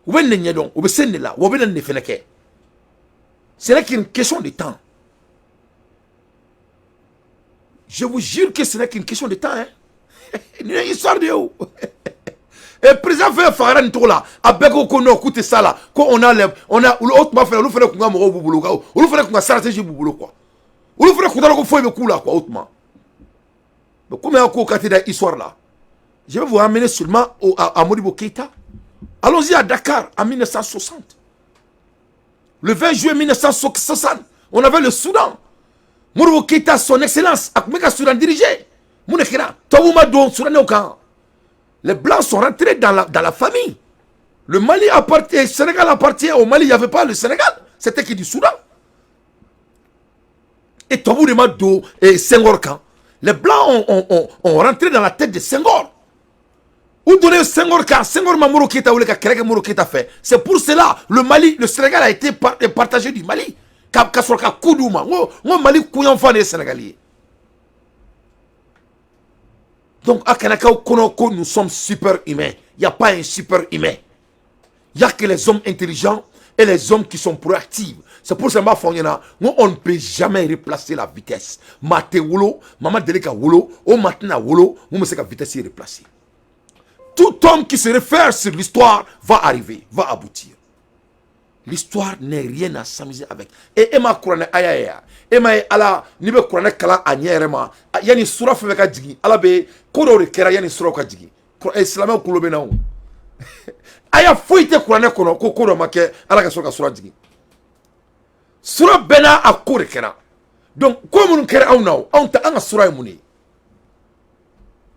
U bɛ nin ɲɛdɔn, u bɛ se nin de la, wa u bɛ na nin de fɛnɛ kɛ. Ce n'est qu'une question de temps. Je vous jure que ce n'est qu'une question de temps. Hein? Nin ye histoire de ye o. Et président fɛn fagara nin cogo la, a bɛɛ ko ko non, k'u tɛ s'a la, ko on a les, on a, o tuma fɛnɛ, olu fɛnɛ kun ka mɔgɔw b'u bolo, olu fɛnɛ kun ka stratégie b'u bolo quoi. Olu fɛnɛ kun t'a dɔn ko foyi bɛ k'u la quoi o tuma. Mais komi a ko k'a tɛ da histoire la, je vais vous ramener seulement à Modibo Keïta. Allons-y à Dakar en 1960. Le 20 juillet 1960, on avait le Soudan. Modibo Keïta, son excellence, a tun bɛ ka Soudan diriger. Mun de kɛra? Tubabuw ma don Soudanais kan. Les Blancs sont rentrés dans la famille. Le Mali appartient, le Sénégal appartient au Mali, il n'y avait pas le Sénégal. C'était qui du Soudan. Et tubabuw de ma don et Senghor kan. Les Blancs ont rentré dans la tête de Senghor. U donner Senghor kan, Senghor ma Modibo Keïta wele ka kɛlɛ kɛ Modibo Keïta fɛ. C'est pour cela le Mali, le Sénégal a été partagé du Mali. Ka sɔrɔ ka coup d'u ma. N ko Mali kunyanfan de ye Sénégal ye. Donc a kana k'aw kɔnɔ ko nous sommes super humains. Il n'y a pas un super humain. Il n'y a que les hommes intelligents et les hommes qui sont proactifs. C'est pour ça que n b'a fɔ aw ɲɛna n ko on ne peut jamais replacer la vitesse. Maa tɛ wolo, maa ma deli ka wolo, o maa tɛna wolo mun bɛ se ka vitesse replacer. Tout homme qui se réfère sur l'histoire va arriver, va aboutir. L'histoire n'est rien à s'amuser avec. Et e ma kuranɛ aya ye wa? E ma ye Ala n'i bɛ kuranɛ kalan a ɲɛ yɛrɛ ma, yanni sura fɛn fɛn ka jigin, Ala bɛ ko dɔw de kɛra yanni suraw ka jigin. Silamɛw kulo bɛ na o. Aya foyi tɛ kuranɛ kɔnɔ ko ko dɔ ma kɛ Ala ka sɔrɔ ka sura jigin. Sura bɛɛ n'a a ko de kɛra. Donc ko minnu kɛra anw na o, anw ta an ka sura ye mun ye?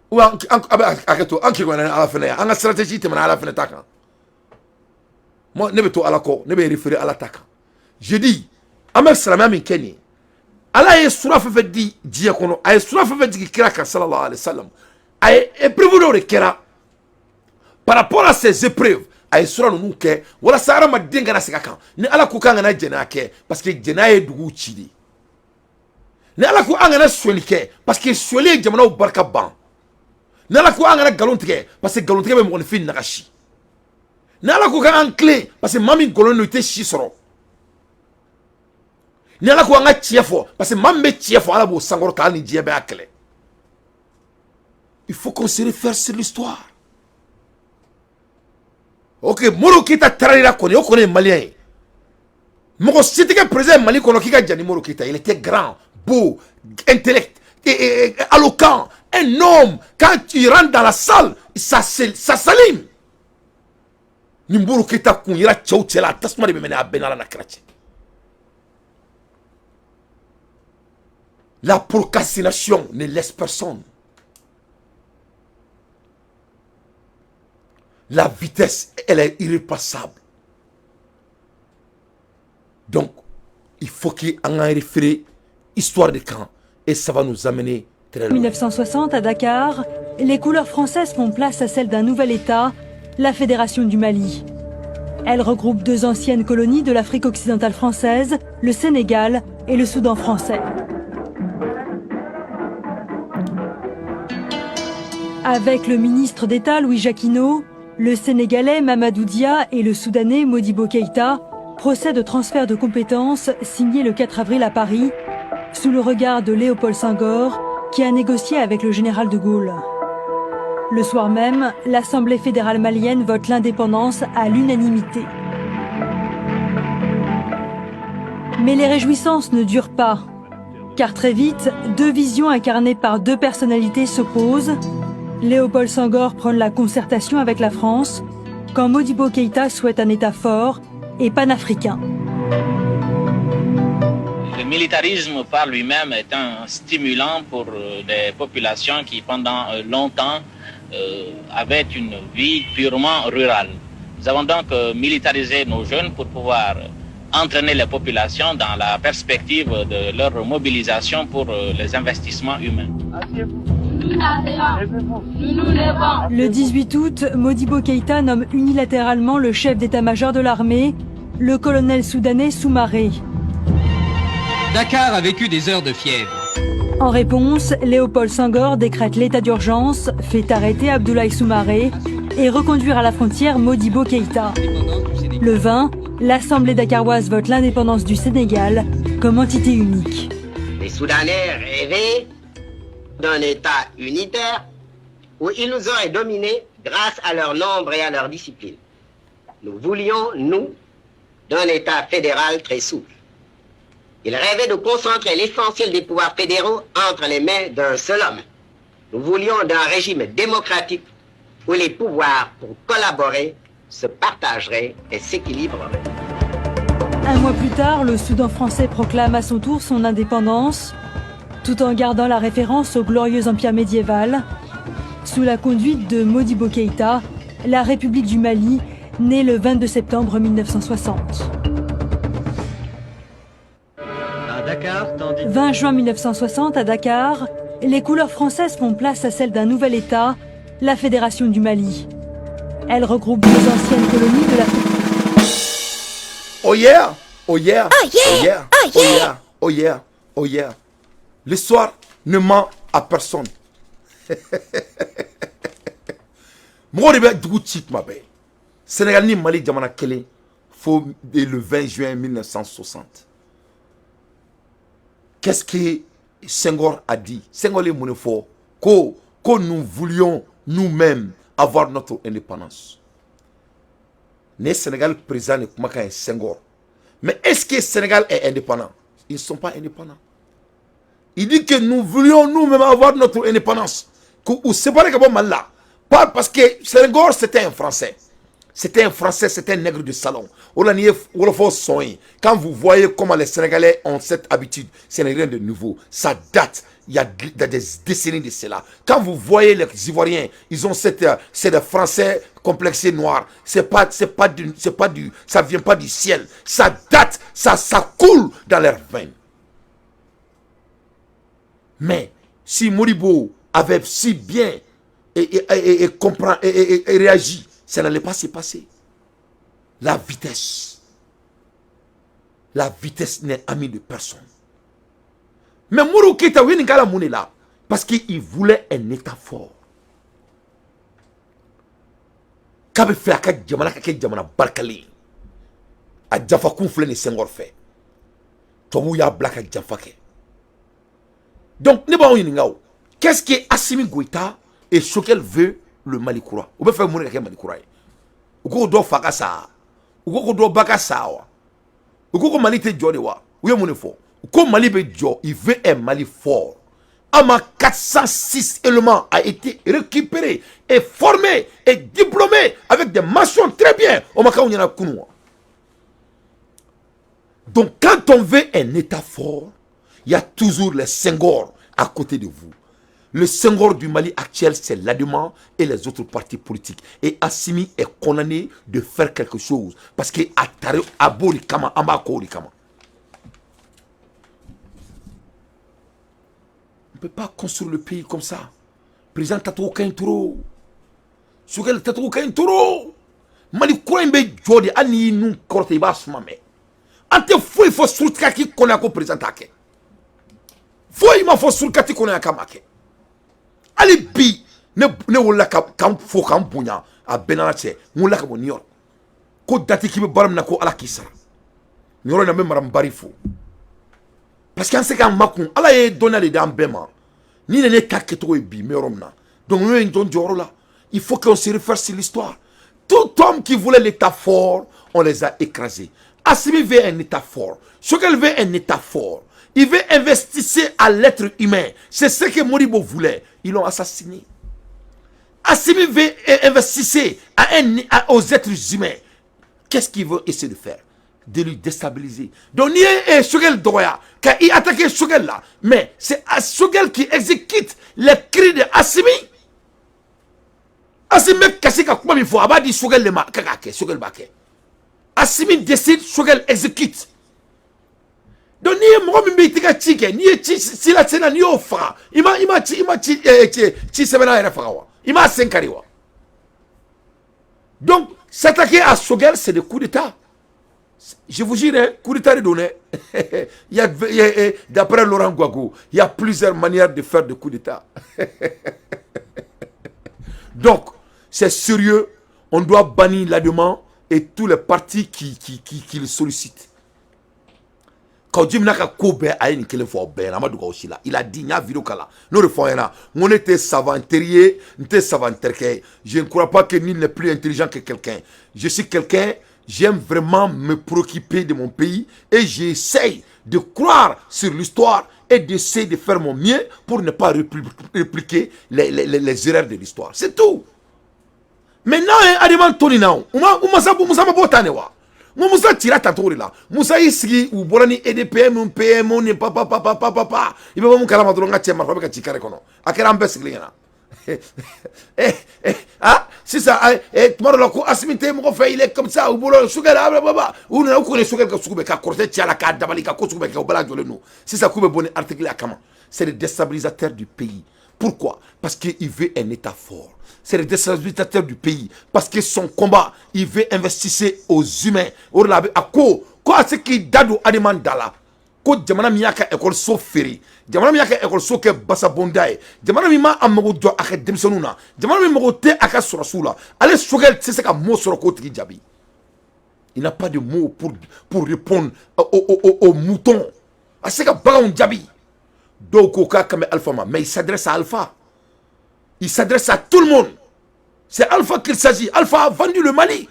Ou an a bɛ hakɛ to an kegunya ni Ala fɛnɛ ye, an ka stratégie tɛmɛna Ala fɛnɛ ta kan. Moi, ne bɛ to Ala kɔ, ne bɛ référer Ala ta kan. Je dis, an bɛ silamɛya min kɛ nin ye, Ala ye sura fɛn fɛn di diɲɛ kɔnɔ, a ye sura fɛn fɛn jigin kira kan sallallahu alayhi wa sallam, a ye épreuve dɔw de kɛra. Par rapport à ces épreuves, a ye sura ninnu kɛ walasa hadamaden kana segin a kan. Ni Ala ko k'an kana jɛnɛya kɛ, parce que jɛnɛya ye duguw ci de. Ni Ala ko an kana sonyali kɛ, parce que sonyali ye jamanaw barika ban. Ni Ala ko an kana nkalon tigɛ, parce que nkalon tigɛ bɛ mɔgɔninfin nagasi. Ni Ala ko k'an tilen, parce que maa min nkalon don, i tɛ si sɔrɔ. Ni Ala ko an ka tiɲɛ fɔ, parce que maa min bɛ tiɲɛ fɔ, Ala b'o sankɔrɔta hali ni diɲɛ bɛɛ y'a kɛlɛ. Il faut qu'on se réfère sur l'histoire. Ok, Modibo Keïta taara kɔni, o kɔni ye malien ye. Mɔgɔ si tɛ kɛ président Mali kɔnɔ k'i ka jan ni Modibo Keïta. Il était grand, beau, intellect, et éloquent, un homme. Quand tu rentres dans la salle, ça s'allume. Ni Modibo Keyita kun yera cɛw cɛ la, a tasuma de bɛ mɛnɛ a bɛɛ n'Ala n'a kira cɛ. La procrastination ne laisse personne. La vitesse, elle est irrépassable. Donc, il faut qu'il en référé histoire de camp et ça va nous amener très loin. 1960 à Dakar, les couleurs françaises font place à celle d'un nouvel État, la Fédération du Mali. Elle regroupe deux anciennes colonies de l'Afrique occidentale française, le Sénégal et le Soudan français. Avec le ministre d'État Louis Jacquinot, le Sénégalais Mamadou Dia et le Soudanais Modibo Keïta procèdent au transfert de compétences signé le 4 avril à Paris, sous le regard de Léopold Senghor, qui a négocié avec le général de Gaulle. Le soir même, l'Assemblée fédérale malienne vote l'indépendance à l'unanimité. Mais les réjouissances ne durent pas, car très vite, deux visions incarnées par deux personnalités s'opposent. Léopold Senghor prône la concertation avec la France, quand Modibo Keïta souhaite un État fort et panafricain. Le militarisme par lui-même est un stimulant pour des populations qui pendant longtemps avaient une vie purement rurale. Nous avons donc militarisé nos jeunes pour pouvoir entraîner les populations dans la perspective de leur mobilisation pour les investissements humains. Le 18 août, Modibo Keïta nomme unilatéralement le chef d'état-major de l'armée, le colonel soudanais Soumaré. Dakar a vécu des heures de fièvre. En réponse, Léopold Senghor décrète l'état d'urgence, fait arrêter Abdoulaye Soumaré et reconduire à la frontière Modibo Keïta. Le 20, l'Assemblée dakaroise vote l'indépendance du Sénégal comme entité unique. Les Soudanais rêvaient d'un État unitaire où ils nous auraient dominés grâce à leur nombre et à leur discipline. Nous voulions, nous, d'un État fédéral très souple. Ils rêvaient de concentrer l'essentiel des pouvoirs fédéraux entre les mains d'un seul homme. Nous voulions d'un régime démocratique où les pouvoirs, pour collaborer, se partageraient et s'équilibreraient. Un mois plus tard, le Soudan français proclame à son tour son indépendance, tout en gardant la référence au glorieux empire médiéval. Sous la conduite de Modibo Keïta, la République du Mali naît le 22 septembre 1960. 20 juin 1960, à Dakar, les couleurs françaises font place à celles d'un nouvel État, la Fédération du Mali. Elle regroupe deux anciennes colonies de l'Afrique. Oh yeah, oh yeah, oh yeah, oh yeah, oh yeah, oh yeah. L'histoire ne ment à personne. Mɔgɔw de bɛ dugu ci tuma bɛɛ. Sénégal ni Mali jamana kelen fo le 20 juin 1960. Qu'est-ce que Senghor a dit? Senghor ye mun de fɔ? Ko nous voulions nous-mêmes avoir notre indépendance. Nin ye Sénégal président de kumakan ye, Senghor. Mais est-ce que Sénégal est indépendant? Ils ne sont pas indépendants. Il dit que nous voulions nous-mêmes avoir notre indépendance. K'u séparer ka bɔ Mali la. Pas parce que Senghor, c'était un Français. C'était un Français, c'était un nègre de salon. Quand vous voyez comment les Sénégalais ont cette habitude, ce n'est rien de nouveau. Ça date, il y a des décennies de cela. Quand vous voyez les Ivoiriens, ils ont cette, c'est des Français complexés noirs. C'est pas du, ça vient pas du ciel. Ça date, ça coule dans leurs veines. Mais si Modibo avait si bien et comprend et réagi, ça n'allait pas se passer. La vitesse. La vitesse n'est amie de personne. Mais Modibo Keïta, oui, là, parce qu'il voulait un État fort. K'a bɛ fɛ a ka jamana ka kɛ jamana barikalen. A janfa kun filɛ nin Senghor fɛ. Tubabuw y'a bila ka janfa kɛ. Donc ne b'aw ɲininka o, qu'est-ce que Assimi Goïta et Choguel veut le Mali kura? U bɛ fɛ mun de ka kɛ Mali kura ye? U ko dɔ fa ka sa, u ko dɔ ba ka sa wa? U ko Mali tɛ jɔ de wa? U ye mun de fɔ? U ko Mali bɛ jɔ. Il veut un Mali fort. Ama 406 éléments a été récupéré et formé et diplômé avec des mentions très bien. O ma k'aw ɲɛna kunun wa? Donc quand on veut un État fort, il y a toujours les Senghor à côté de vous. Le Senghor du Mali actuel, c'est l'ADEMA et les autres partis politiques. Et Assimi est condamné de faire quelque chose. Parce que a taara a b'o de kama, an b'a k'o de kama. On ne peut pas construire le pays comme ça. Président tacogo ka ɲi trop. Choguel tacogo ka ɲi trop. Mali kura in bɛ jɔ de, hali n'i y'i nun kɔrɔta, i b'a suma mɛn. An tɛ foyi fɔ surutigi kɔnɔ yan ko président t'a kɛ. Foyi ma fɔ surukati kɔnɔ yan k'a ma kɛ. Hali bi ne wolola ka k'an fo k'an bonya a bɛɛ n'Ala cɛ, n wolola ka bɔ New York. Ko dati k'i bɛ baara min na, ko Ala k'i sara. Nin yɔrɔ in na, n bɛ Madame Bari fo. Parce que an se k'an makun, Ala ye dɔnniya de d'an bɛɛ ma. Ni ne ta kɛcogo ye bi, n bɛ yɔrɔ min na. Donc n'o ye n jɔ n jɔyɔrɔ la, il faut qu'on se réfère sur l'histoire. Tout homme qui voulait l'état fort, on les a écrasés. Assimi veut un état fort. Choguel veut un état fort. Il veut investir à l'être humain. C'est ce que Modibo voulait. Ils l'ont assassiné. Assimi veut investir aux êtres humains. Qu'est-ce qu'il veut essayer de faire? De lui déstabiliser. Donc, ni ye Choguel dɔgɔya, ka i attaquer Choguel là, mais c'est Choguel qui exécute les cris de Assimi. Assimi bɛ kasi ka kuma min fɔ, a b'a di Choguel de ma k'a k'a kɛ, Choguel b'a kɛ. Assimi décide, Choguel exécute. Donc n'i ye mɔgɔ min bɛ i tɛ ka ci kɛ, n'i ye ci ci la sen na, n'i y'o faga, i ma ci sɛbɛnna yɛrɛ faga wa? I m'a sen kari wa? Donc s'attaquer à Choguel, c'est des coups d'État. Je vous jure, hein, coup d'État de donné. Il y a, d'après Laurent Gbagbo, il y a plusieurs manières de faire des coups d'État. Donc, c'est sérieux. On doit bannir l'ADEMA et tous les partis qui le sollicitent. Kaou Djim n'a ka ko bɛɛ, a ye nin kelen fɔ bɛɛ ɲɛna, a ma dogo aw si la. Il a dit, n y'a vidéo k'a la, n'o de fɔ aw ɲɛna, n ko ne tɛ savant teri ye, n tɛ savant terikɛ ye. Je ne crois pas que nul n'est plus intelligent que quelqu'un. Je suis quelqu'un, j'aime vraiment me préoccuper de mon pays et j'essaye de croire sur l'histoire et d'essayer de faire mon mieux pour ne pas répliquer les erreurs de l'histoire. C'est tout. Maintenant, ADEMA toni na, u ma sa, Musa ma bɔ tan de wa? N ko Musa cira tan cogo de la. Musa y'i sigi, u bɔra ni EDPM, PM ni papa papa papa papa. I bɛ bɔ mun kalama dɔrɔn, n ka cɛ marifa bɛ ka ci carré kɔnɔ. A kɛra an bɛɛ sigilen ɲɛna. Ah, sisan tuma dɔ la ko Assimi tɛ mɔgɔ fɛ, il est comme ça, u bolo Choguel, ah, u nana u kɔni Choguel ka sugu bɛɛ ka kɔrɔtɛ ci a la, k'a dabali ka ko sugu bɛɛ kɛ, u bɛɛ lajɔlen don. Sisan k'u bɛ bɔ ni article a kama. C'est le déstabilisateur du pays. Pourquoi? Parce qu'il veut un État fort. C'est le déstabilisateur du pays. Parce que son combat, il veut investir aux humains. O de la a ko ko a se k'i da don ADEMA da la, ko jamana min y'a ka ekɔliso feere, jamana min y'a ka ekɔliso kɛ basabonda ye, jamana min ma a mago jɔ a ka denmisɛnninw na, jamana min mago tɛ a ka sɔrɔsiw la, ale Choguel tɛ se ka mot sɔrɔ k'o tigi jaabi. Il n'a pas de mots pour répondre aux moutons. A se ka baganw jaabi. Dɔw ko k'a kan bɛ Alpha ma, mais il s'adresse à Alpha, il s'adresse à tout le monde. C'est Alpha qu'il s'agit. Alpha a vendu le Mali.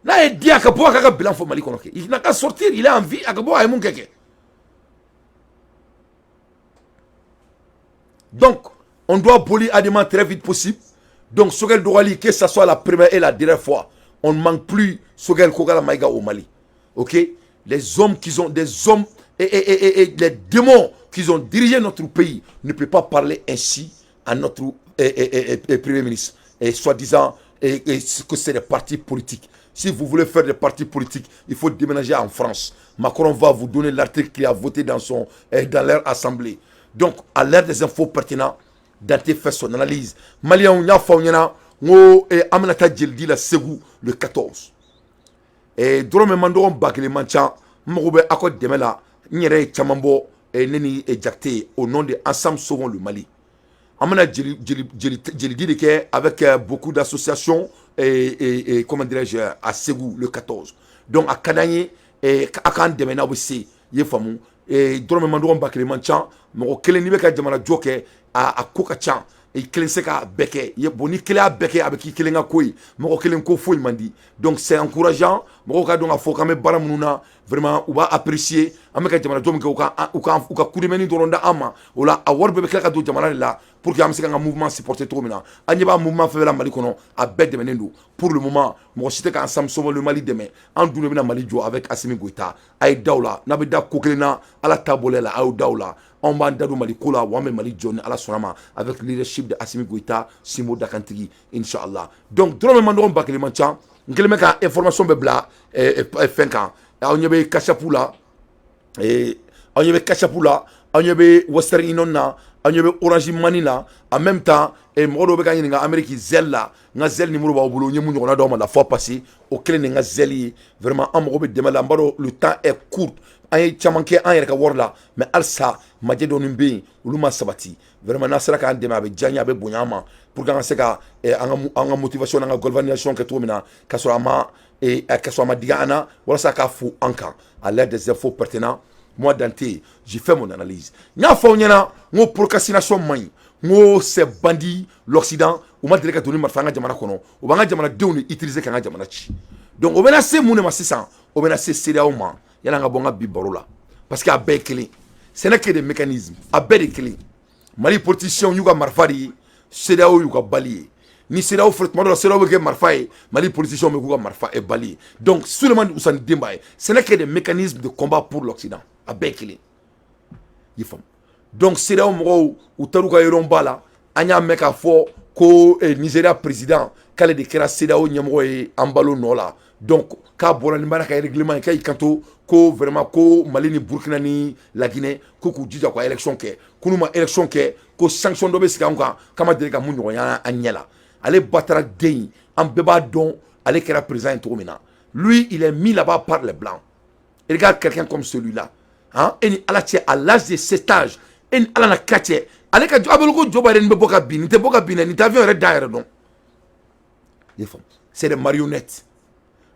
N'a ye di a ka bɔ a ka bilan fɔ Mali kɔnɔ kɛ, il n'a qu'à sortir, il est en vie, a ka bɔ a ye mun kɛ kɛ. Donc on doit abolir ADEMA très vite possible. Donc Choguel dɔgɔyali, que ça soit la première et la dernière fois, on ne manque plus Choguel Kokalla Maïga au Mali. Ok, les hommes qui ont des hommes et les démons qui ont dirigé notre pays ne peuvent pas parler ainsi à notre Premier ministre et soi-disant et que c'est des partis politiques. Si vous voulez faire des partis politiques, il faut déménager en France. Macron va vous donner l'article qu'il a voté dans leur assemblée. Donc, à l'ère des infos pertinentes, Dante fait son analyse. Malien, n y'a fɔ aw ɲɛna, n ko an bɛna taa jelidi la Segu le 14. Dɔrɔmɛ man dɔgɔ, 1000 man ca. N mago bɛ aw ka dɛmɛ la. N yɛrɛ ye caman bɔ, ne ni Jakite, au nom de Ensemble Sauvons le Mali. An bɛna jelidi de kɛ avec beaucoup d'associations et comment dirais-je, à Ségou le 14. Donc a ka d'an ye a k'an dɛmɛ n'aw bɛ se, i ye faamu. Dɔrɔmɛ man dɔgɔ, 1000 man ca. Mɔgɔ kelen n'i bɛ ka jamana jɔ kɛ, a ko ka ca. I kelen se k'a bɛɛ kɛ ye. Bon, ni kelen y'a bɛɛ kɛ, a bɛ k'i kelen ka ko ye, mɔgɔ kelen ko foyi man di. Donc c'est encourageant, mɔgɔw ka dɔn k'a fɔ k'an bɛ baara minnu na, vraiment u b'a apprécier. An bɛ ka jamanajɔ min kɛ, u ka kudemɛni dɔrɔn da an ma. O la, a wari bɛɛ bɛ tila ka don jamana de la pour que an bɛ se k'an ka mouvement supporter cogo min na. An ɲɛ b'a mouvement fɛn fɛn la Mali kɔnɔ, a bɛɛ dɛmɛnen don. Pour le moment, mɔgɔ si tɛ k'an Ensemble Sauvons le Mali dɛmɛ. An dun de bɛna Mali jɔ avec Assimi Goïta. A ye da o la. N'a bɛ da ko kelen na, Ala ta bɔlen la, a y'o da o la. Anw b'an da don Mali ko la wa, an bɛ Mali jɔ ni Ala sɔnna ma avec leadership de Assimi Goïta, Simo Dakantigi, inchallah. Donc dɔrɔmɛ man dɔgɔ, 1000 man ca. N kɛlen bɛ ka information bɛɛ bila fɛn kan. Aw ɲɛ bɛ Cash App la, aw ɲɛ bɛ Cash App la, aw ɲɛ bɛ Western Union na, aw ɲɛ bɛ Orange Money la. En même temps, mɔgɔ dɔw bɛ ka ɲininka Amérique Zelle la. N ka Zelle numéro b'aw bolo, n ye mun ɲɔgɔnna d'aw ma la fois passée, o kelen de n ka Zelle ye. Vraiment, an mago bɛ dɛmɛ la. N b'a dɔn le temps est court. An ye caman kɛ an yɛrɛ ka wari la, mais halisa majɛ dɔɔni bɛ yen, olu ma sabati. Vraiment, n'a sera k'an dɛmɛ, a bɛ diya n ye, a bɛ bonya an ma pour que an ka se ka an ka motivation n'an ka galvanisation kɛ cogo min na, ka sɔrɔ a ma digi an na, walasa k'a fo an kan à l'aide des infos pertinents. Moi, Dante, j'ai fait mon analyse. N y'a fɔ aw ɲɛna n ko procrastination man ɲi. N ko ces bandits, l'Occident, u ma deli ka don ni marifa an ka jamana kɔnɔ. U b'an ka jamanadenw de utiliser k'an ka jamana ci. Donc o bɛna se mun de ma sisan? O bɛna se CEDEAO ma. Yanni an ka bɔ n ka bi baro la, parce que a bɛɛ ye kelen, ce n'est que des mécanismes, a bɛɛ de kelen. Mali politiciens y'u ka marifa de ye, CEDEAO y'u ka bali ye. Ni CEDEAO fɔra, tuma dɔ la CEDEAO bɛ kɛ marifa ye, Mali politiciens bɛ k'u ka marifa bali ye. Donc Souleymane Ousmane Demba ye, ce n'est que des mécanismes de combat pour l'Occident, a bɛɛ ye kelen, i faamu. Donc CEDEAO mɔgɔw, u taar'u ka yɔrɔ ba la. An y'a mɛn k'a fɔ ko Nigéria président, k'ale de kɛra CEDEAO ɲɛmɔgɔ ye an balo nɔ la. Donc k'a bɔra ni baara ka règlement ye, k'a y'i kanto ko vraiment ko Mali ni Burkina ni Laginɛ, ko k'u jija ka élection kɛ, ko n'u ma élection kɛ, ko sanction dɔ bɛ sigi an kan k'a ma deli ka mun ɲɔgɔn an ɲɛ la. Ale Batara den, an bɛɛ b'a dɔn ale kɛra président ye cogo min na. Lui, il est mis là-bas par les blancs. Et regarde quelqu'un comme celui-là, hein, e ni Ala cɛ, à l'âge de cet âge, e ni Ala na kira cɛ, ale ka jɔ a bolo ko Joe Biden bɛ bɔ ka bin, nin tɛ bɔ ka bin dɛ, nin tɛ avion yɛrɛ da yɛrɛ dɔn. I faamu, c'est des marionnettes.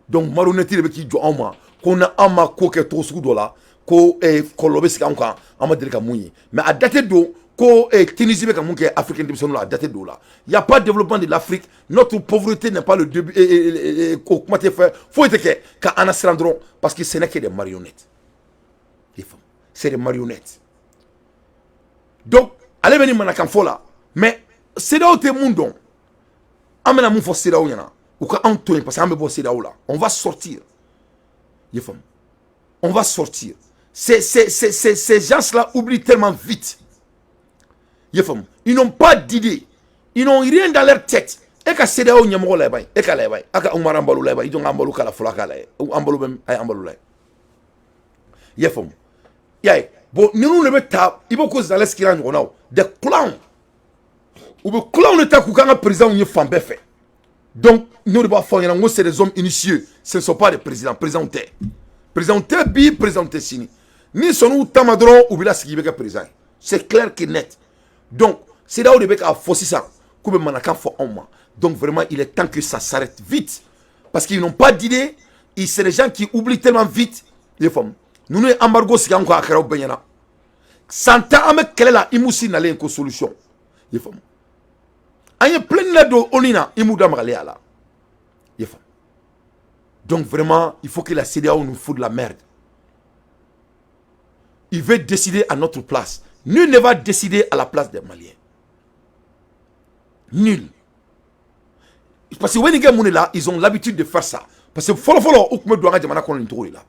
Donc marionnette de bɛ k'i jɔ anw ma ko na an ma ko kɛ cogo sugu dɔ la, ko kɔlɔlɔ bɛ sigi anw kan, an ma deli ka mun ye. Mais a date don ko Tunisie bɛ ka mun kɛ Africain denmisɛnninw la, a date don la. Y a pas de développement de l'Afrique, notre pauvreté n'est pas le début. Ko kuma tɛ fɛ, foyi tɛ kɛ ka an siran dɔrɔn, parce que ce n'est que des marionnettes, i faamu, c'est des marionnettes. Donc ale bɛ nin manakan fɔ la, mais CEDEAO tɛ mun dɔn. An bɛna mun fɔ CEDEAO ɲɛna? U ka anw to yen, parce que an bɛ bɔ CEDEAO la, on va sortir, i faamu, on va sortir. Ces gens-là oublient tellement vite, i faamu. Ils n'ont pas d'idée, ils n'ont rien dans leur tête. E ka CEDEAO ɲɛmɔgɔ lajɛ ban, e ka lajɛ ban, a ka Umaru Embaló lajɛ ban. I jɔn ka Embaló k'a la fɔlɔ, a k'a lajɛ. Embaló bɛ, a ye Embaló lajɛ, i y'a faamu, i y'a ye. Bon, ninnu de bɛ ta i b'o ko Zelensky n'a ɲɔgɔnnaw, des clowns. U bɛ clowns de ta k'u k'an ka présidents ye fan bɛɛ fɛ. Donc n'o de b'a fɔ aw ɲɛna n ko c'est des hommes initiés, ce ne sont pas des présidents. Présidents tɛ, président tɛ bi, président tɛ sini. Ni sɔnn'u ta ma dɔrɔn, u bɛ lasigi, i bɛ kɛ président ye, c'est clair que net. Donc CEDEAO de bɛ k'a fɔ sisan k'u bɛ manakan fɔ anw ma. Donc vraiment, il est temps que ça s'arrête vite, parce qu'ils n'ont pas d'idée, c'est des gens qui oublient tellement vite, i ye faamu. Ninnu ye embargo sigi an kan, a kɛra aw bɛɛ ɲɛna. San 10 an bɛ kɛlɛ la, i m'u si nalen ko solution, i ye faamu. An ye plainte la don ONU na, i m'u da magalen a la, i ye faamu. Donc vraiment, il faut que la CEDEAO nous fout de la merde. Il veut décider à notre place. Nul ne va décider à la place des Maliens, nul. Parce que u bɛ nin kɛ mun de la? Ils ont l'habitude de faire ça, parce que fɔlɔ fɔlɔ, u tun bɛ don an ka jamana kɔnɔ nin cogo de la.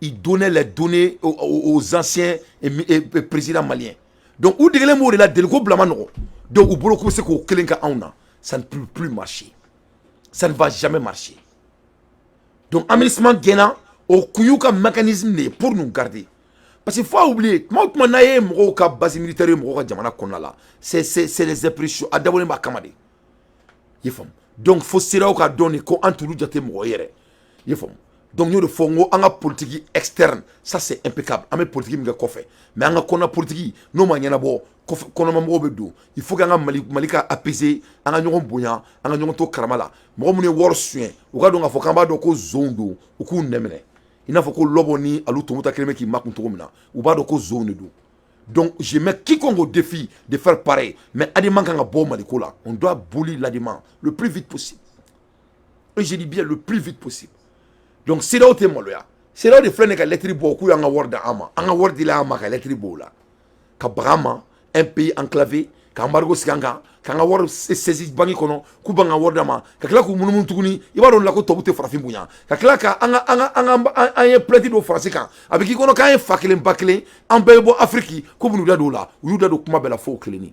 Ils donnaient les données aux anciens et présidents maliens. Donc u degelen b'o de la, deliko bila ma nɔgɔ. Donc u bolo k'u bɛ se k'o kelen kɛ anw na, ça ne peut plus marcher, ça ne va jamais marcher. Donc aménagement gɛnna, o kun y'u ka mécanisme de ye pour nous garder, parce que faut oublier, tuma o tuma n'a ye mɔgɔw ka base militaire ye mɔgɔw ka jamana kɔnɔna la, c'est les impressions, a dabɔlen b'a kama de, i ye faamu. Donc fo CEDEAO ka dɔn de ko an t'olu jate mɔgɔ ye yɛrɛ, i ye faamu. Donc n y'o de fɔ n ko an ka politique externe, ça c'est impeccable, an bɛ politique min kɛ kɔfɛ, mais an ka kɔnɔna politique, n'o ma ɲɛnabɔ, kɔfɛ kɔnɔmamɔgɔw bɛ don. Il faut que an ka Mali ka apaiser, an ka ɲɔgɔn bonya, an ka ɲɔgɔn to karama la. Mɔgɔ minnu ye wari suɲɛ, u ka dɔn k'a fɔ k'an b'a dɔn ko zonw don, u k'u nɛ minɛ i n'a fɔ ko lɔbɔ ni alu tɔmɔta kelen bɛ k'i makun cogo min na, u b'a dɔn ko zonw de don. Donc je mets quiconque au défi de faire pareil. Mais ADEMA kan ka bɔ Maliko la, on doit abolir l'ADEMA le plus vite possible. Et je dis bien le plus vite possible. Donc CEDEAO tɛ maloya. CEDEAO de filɛ nin ye ka lettre bɔ k'u y'an ka wari d'an ma. An ka wari dila an ma ka lettre bɔ o la. Ka baga an ma, un pays enclavé, ka embargo sigi an kan, k'an ka wari saisi banque kɔnɔ, k'u b'an ka wari d'an ma, ka tila k'u munumunu tuguni. I b'a dɔn la ko tubabu tɛ farafin bonya. Ka tila ka an ka an ka an ka an ye plainte don Faransi kan. A bɛ k'i kɔnɔ k'an ye fa kelen ba kelen, an bɛɛ bɛ bɔ Afiriki, k'u bɛn'u da don o la. U y'u da don kuma bɛɛ la fo kelenni.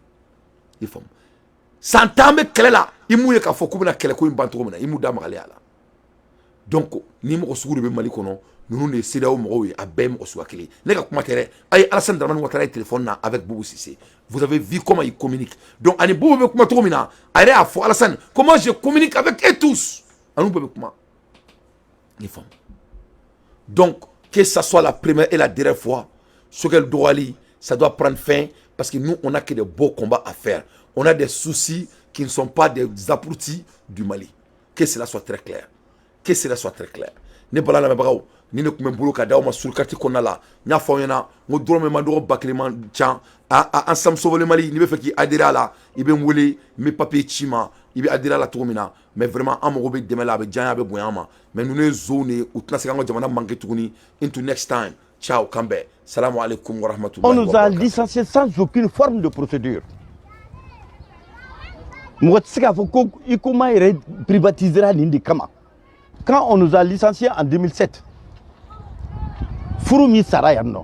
I faamu? San 10 bɛ kɛlɛ la, i m'u ye k'a fɔ k'u bɛna kɛlɛko in ban cogo min na, i m'u da magalen a la. Donc ni mɔgɔ sugu de bɛ Mali kɔnɔ, ninnu de ye CEDEAO mɔgɔw ye, a bɛɛ ye mɔgɔ suguya kelen. Ne ka kuma tɛ dɛ. A ye Alassane Dramane Ouattara ye téléphone na avec Boubou Cissé, vous avez vu comment il communique. Donc ani Boubou bɛ kuma cogo min na, a yɛrɛ y'a fɔ Alassane, comment je communique avec eux tous, ani bɛɛ bɛ kuma. I faamu? Donc que ça soit la première et la dernière fois, Choguel dɔgɔyali, ça doit prendre fin, parce que nous, on a que des beaux combats à faire. On a des soucis qui ne sont pas des abrutis du Mali. Que cela soit très clair, que cela soit très clair. Ne bala lamɛnbagaw, ni ne tun bɛ n bolo ka d'aw ma surukati kɔnɔna la, n y'a fɔ aw ɲɛna n ko dɔrɔmɛ man dɔgɔ, 1000 man ca. Ensemble Sauver le Mali, n'i bɛ fɛ k'i adhérer a la, i bɛ n wele, n bɛ papier ci ma, i bɛ adhérer a la cogo min na. Mais vraiment, an mago bɛ dɛmɛ la, a bɛ diya an ye, a bɛ bonya an ma. Mais ninnu ye zonw de ye, u tɛna se k'an ka jamana manquer tuguni. Into next time, ciao, kan bɛn, salamu alaikum wa rahmatullahi. On nous a licenciés sans aucune forme de procédure. Mɔgɔ tɛ se k'a fɔ ko Huicoma yɛrɛ privatisera nin de kama. Quand on nous a licenciés en 2007, furu min sara yan nɔ,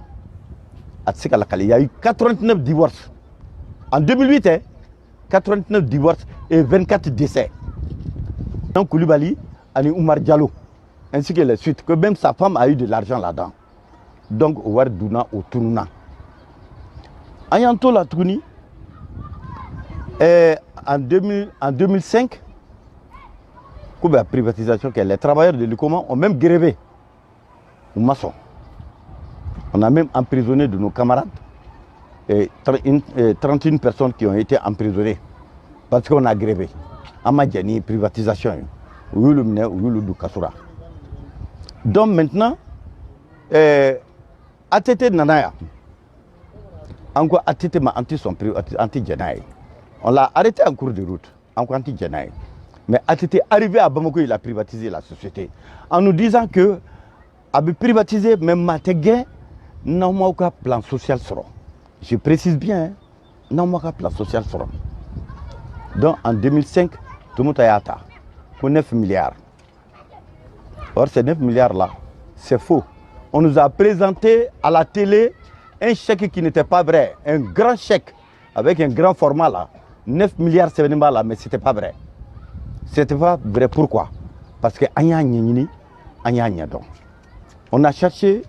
a tɛ se ka lakale. Il y a eu 89 divorces en 2008, hein, 89 divorces et 24 décès. Donc Koulibaly ani Oumar Diallo ainsi que les suites, que même sa femme a eu de l'argent là-dedans. Donc o wari dunna, o tununa. An y'an to la tuguni en 2005, k'u bɛ privatisation kɛ. Les travailleurs de l'Huicoma ont même grévé, u ma sɔn. On a même emprisonné de nos camarades et 31 personnes qui ont été emprisonnées parce qu'on a grévé. An ma jɛn ni privatisation ye, u y'olu minɛ, u y'olu don kaso la. Donc maintenant, ATT nana yan, an ko ATT ma an tɛ sɔn, an tɛ jɛn n'a ye. On l'a arrêté en cours de route. An ko an tɛ jɛn n'a ye. Mais ATT arrivé à Bamako, il a privatisé la société en nous disant que a bɛ privatiser, mais maa tɛ gɛn n'aw m'aw ka plan social sɔrɔ. Je précise bien, n'aw m'aw ka plan social sɔrɔ. Donc en 2005, Toumouta y'a ta ko 9 milliards. Or ces 9 milliards là, c'est faux. On nous a présenté à la télé un chèque qui n'était pas vrai, un grand chèque avec un grand format là, 9 milliards sɛbɛnnen b'a la, mais c'était pas vrai. C'était pas vrai, pourquoi? Parce que an y'a ɲɛɲini, an y'a ɲɛdɔn. On a cherché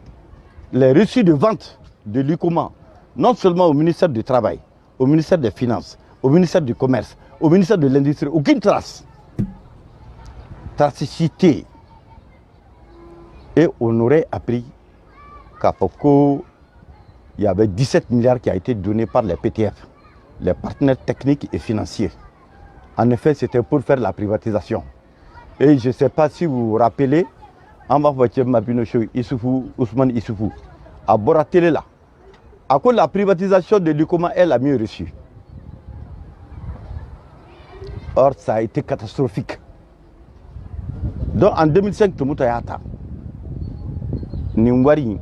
les reçus de vente de l'Huicoma, non seulement au ministère du Travail, au ministère des Finances, au ministère du Commerce, au ministère de l'Industrie, aucune trace. Tracicité. Et on aurait appris qu'à Foko, il y avait 17 milliards qui a été donné par les PTF, les partenaires techniques et financiers. En effet, c'était pour faire la privatisation. Et je ne sais pas si vous vous rappelez, an b'a fɔ cɛ Mabino Issoufou, Ousmane Issoufou, a bɔra télé la. A ko la privatisation de l'Huicoma est la mieux reçue. Or, ça a été catastrophique. Donc en 2005, Toumouta y'a ta. Nin wari,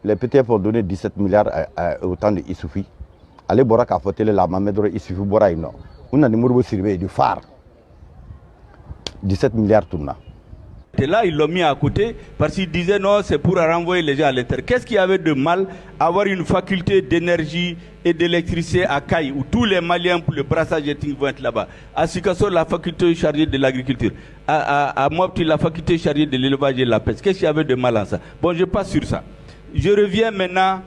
les PTF ont donné 17 milliards au temps de Issoufi. Ale bɔra k'a fɔ télé la, a ma mɛn dɔrɔn Issoufi bɔra yen nɔ. U nana ni Modibo Sidibé du phare. 17 milliards tununa. Et là, ils l'ont mis à côté parce qu'ils disaient non, c'est pour renvoyer les gens à l'intérieur. Qu'est-ce qu'il y avait de mal à avoir une faculté d'énergie et d'électricité à Kayes, où tous les Maliens pour le brassage ethnique vont être là-bas? À Sikasso, la faculté chargée de l'agriculture. À Mopti, la faculté chargée de l'élevage et de la pêche. Qu'est-ce qu'il y avait de mal à ça? Bon, je passe sur ça. Je reviens maintenant.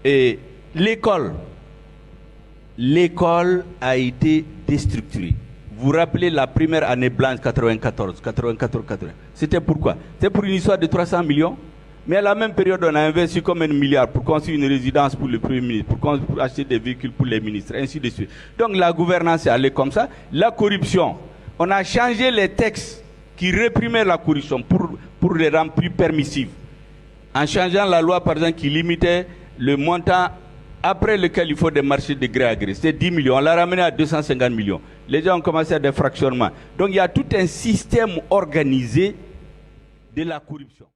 Et l'école. L'école a été déstructurée. Vous vous rappelez la première année blanche 94, 94, 80. C'était pourquoi? C'était pour une histoire de 300 millions. Mais à la même période, on a investi comme 1 milliard pour construire une résidence pour le Premier ministre, pour acheter des véhicules pour les ministres, ainsi de suite. Donc la gouvernance est allée comme ça. La corruption, on a changé les textes qui réprimaient la corruption pour les rendre plus permissifs. En changeant la loi, par exemple, qui limitait le montant Après lequel il faut des marchés de gré à gré. C'était 10 millions. On l'a ramené à 250 millions. Les gens ont commencé à des fractionnements. Donc il y a tout un système organisé de la corruption.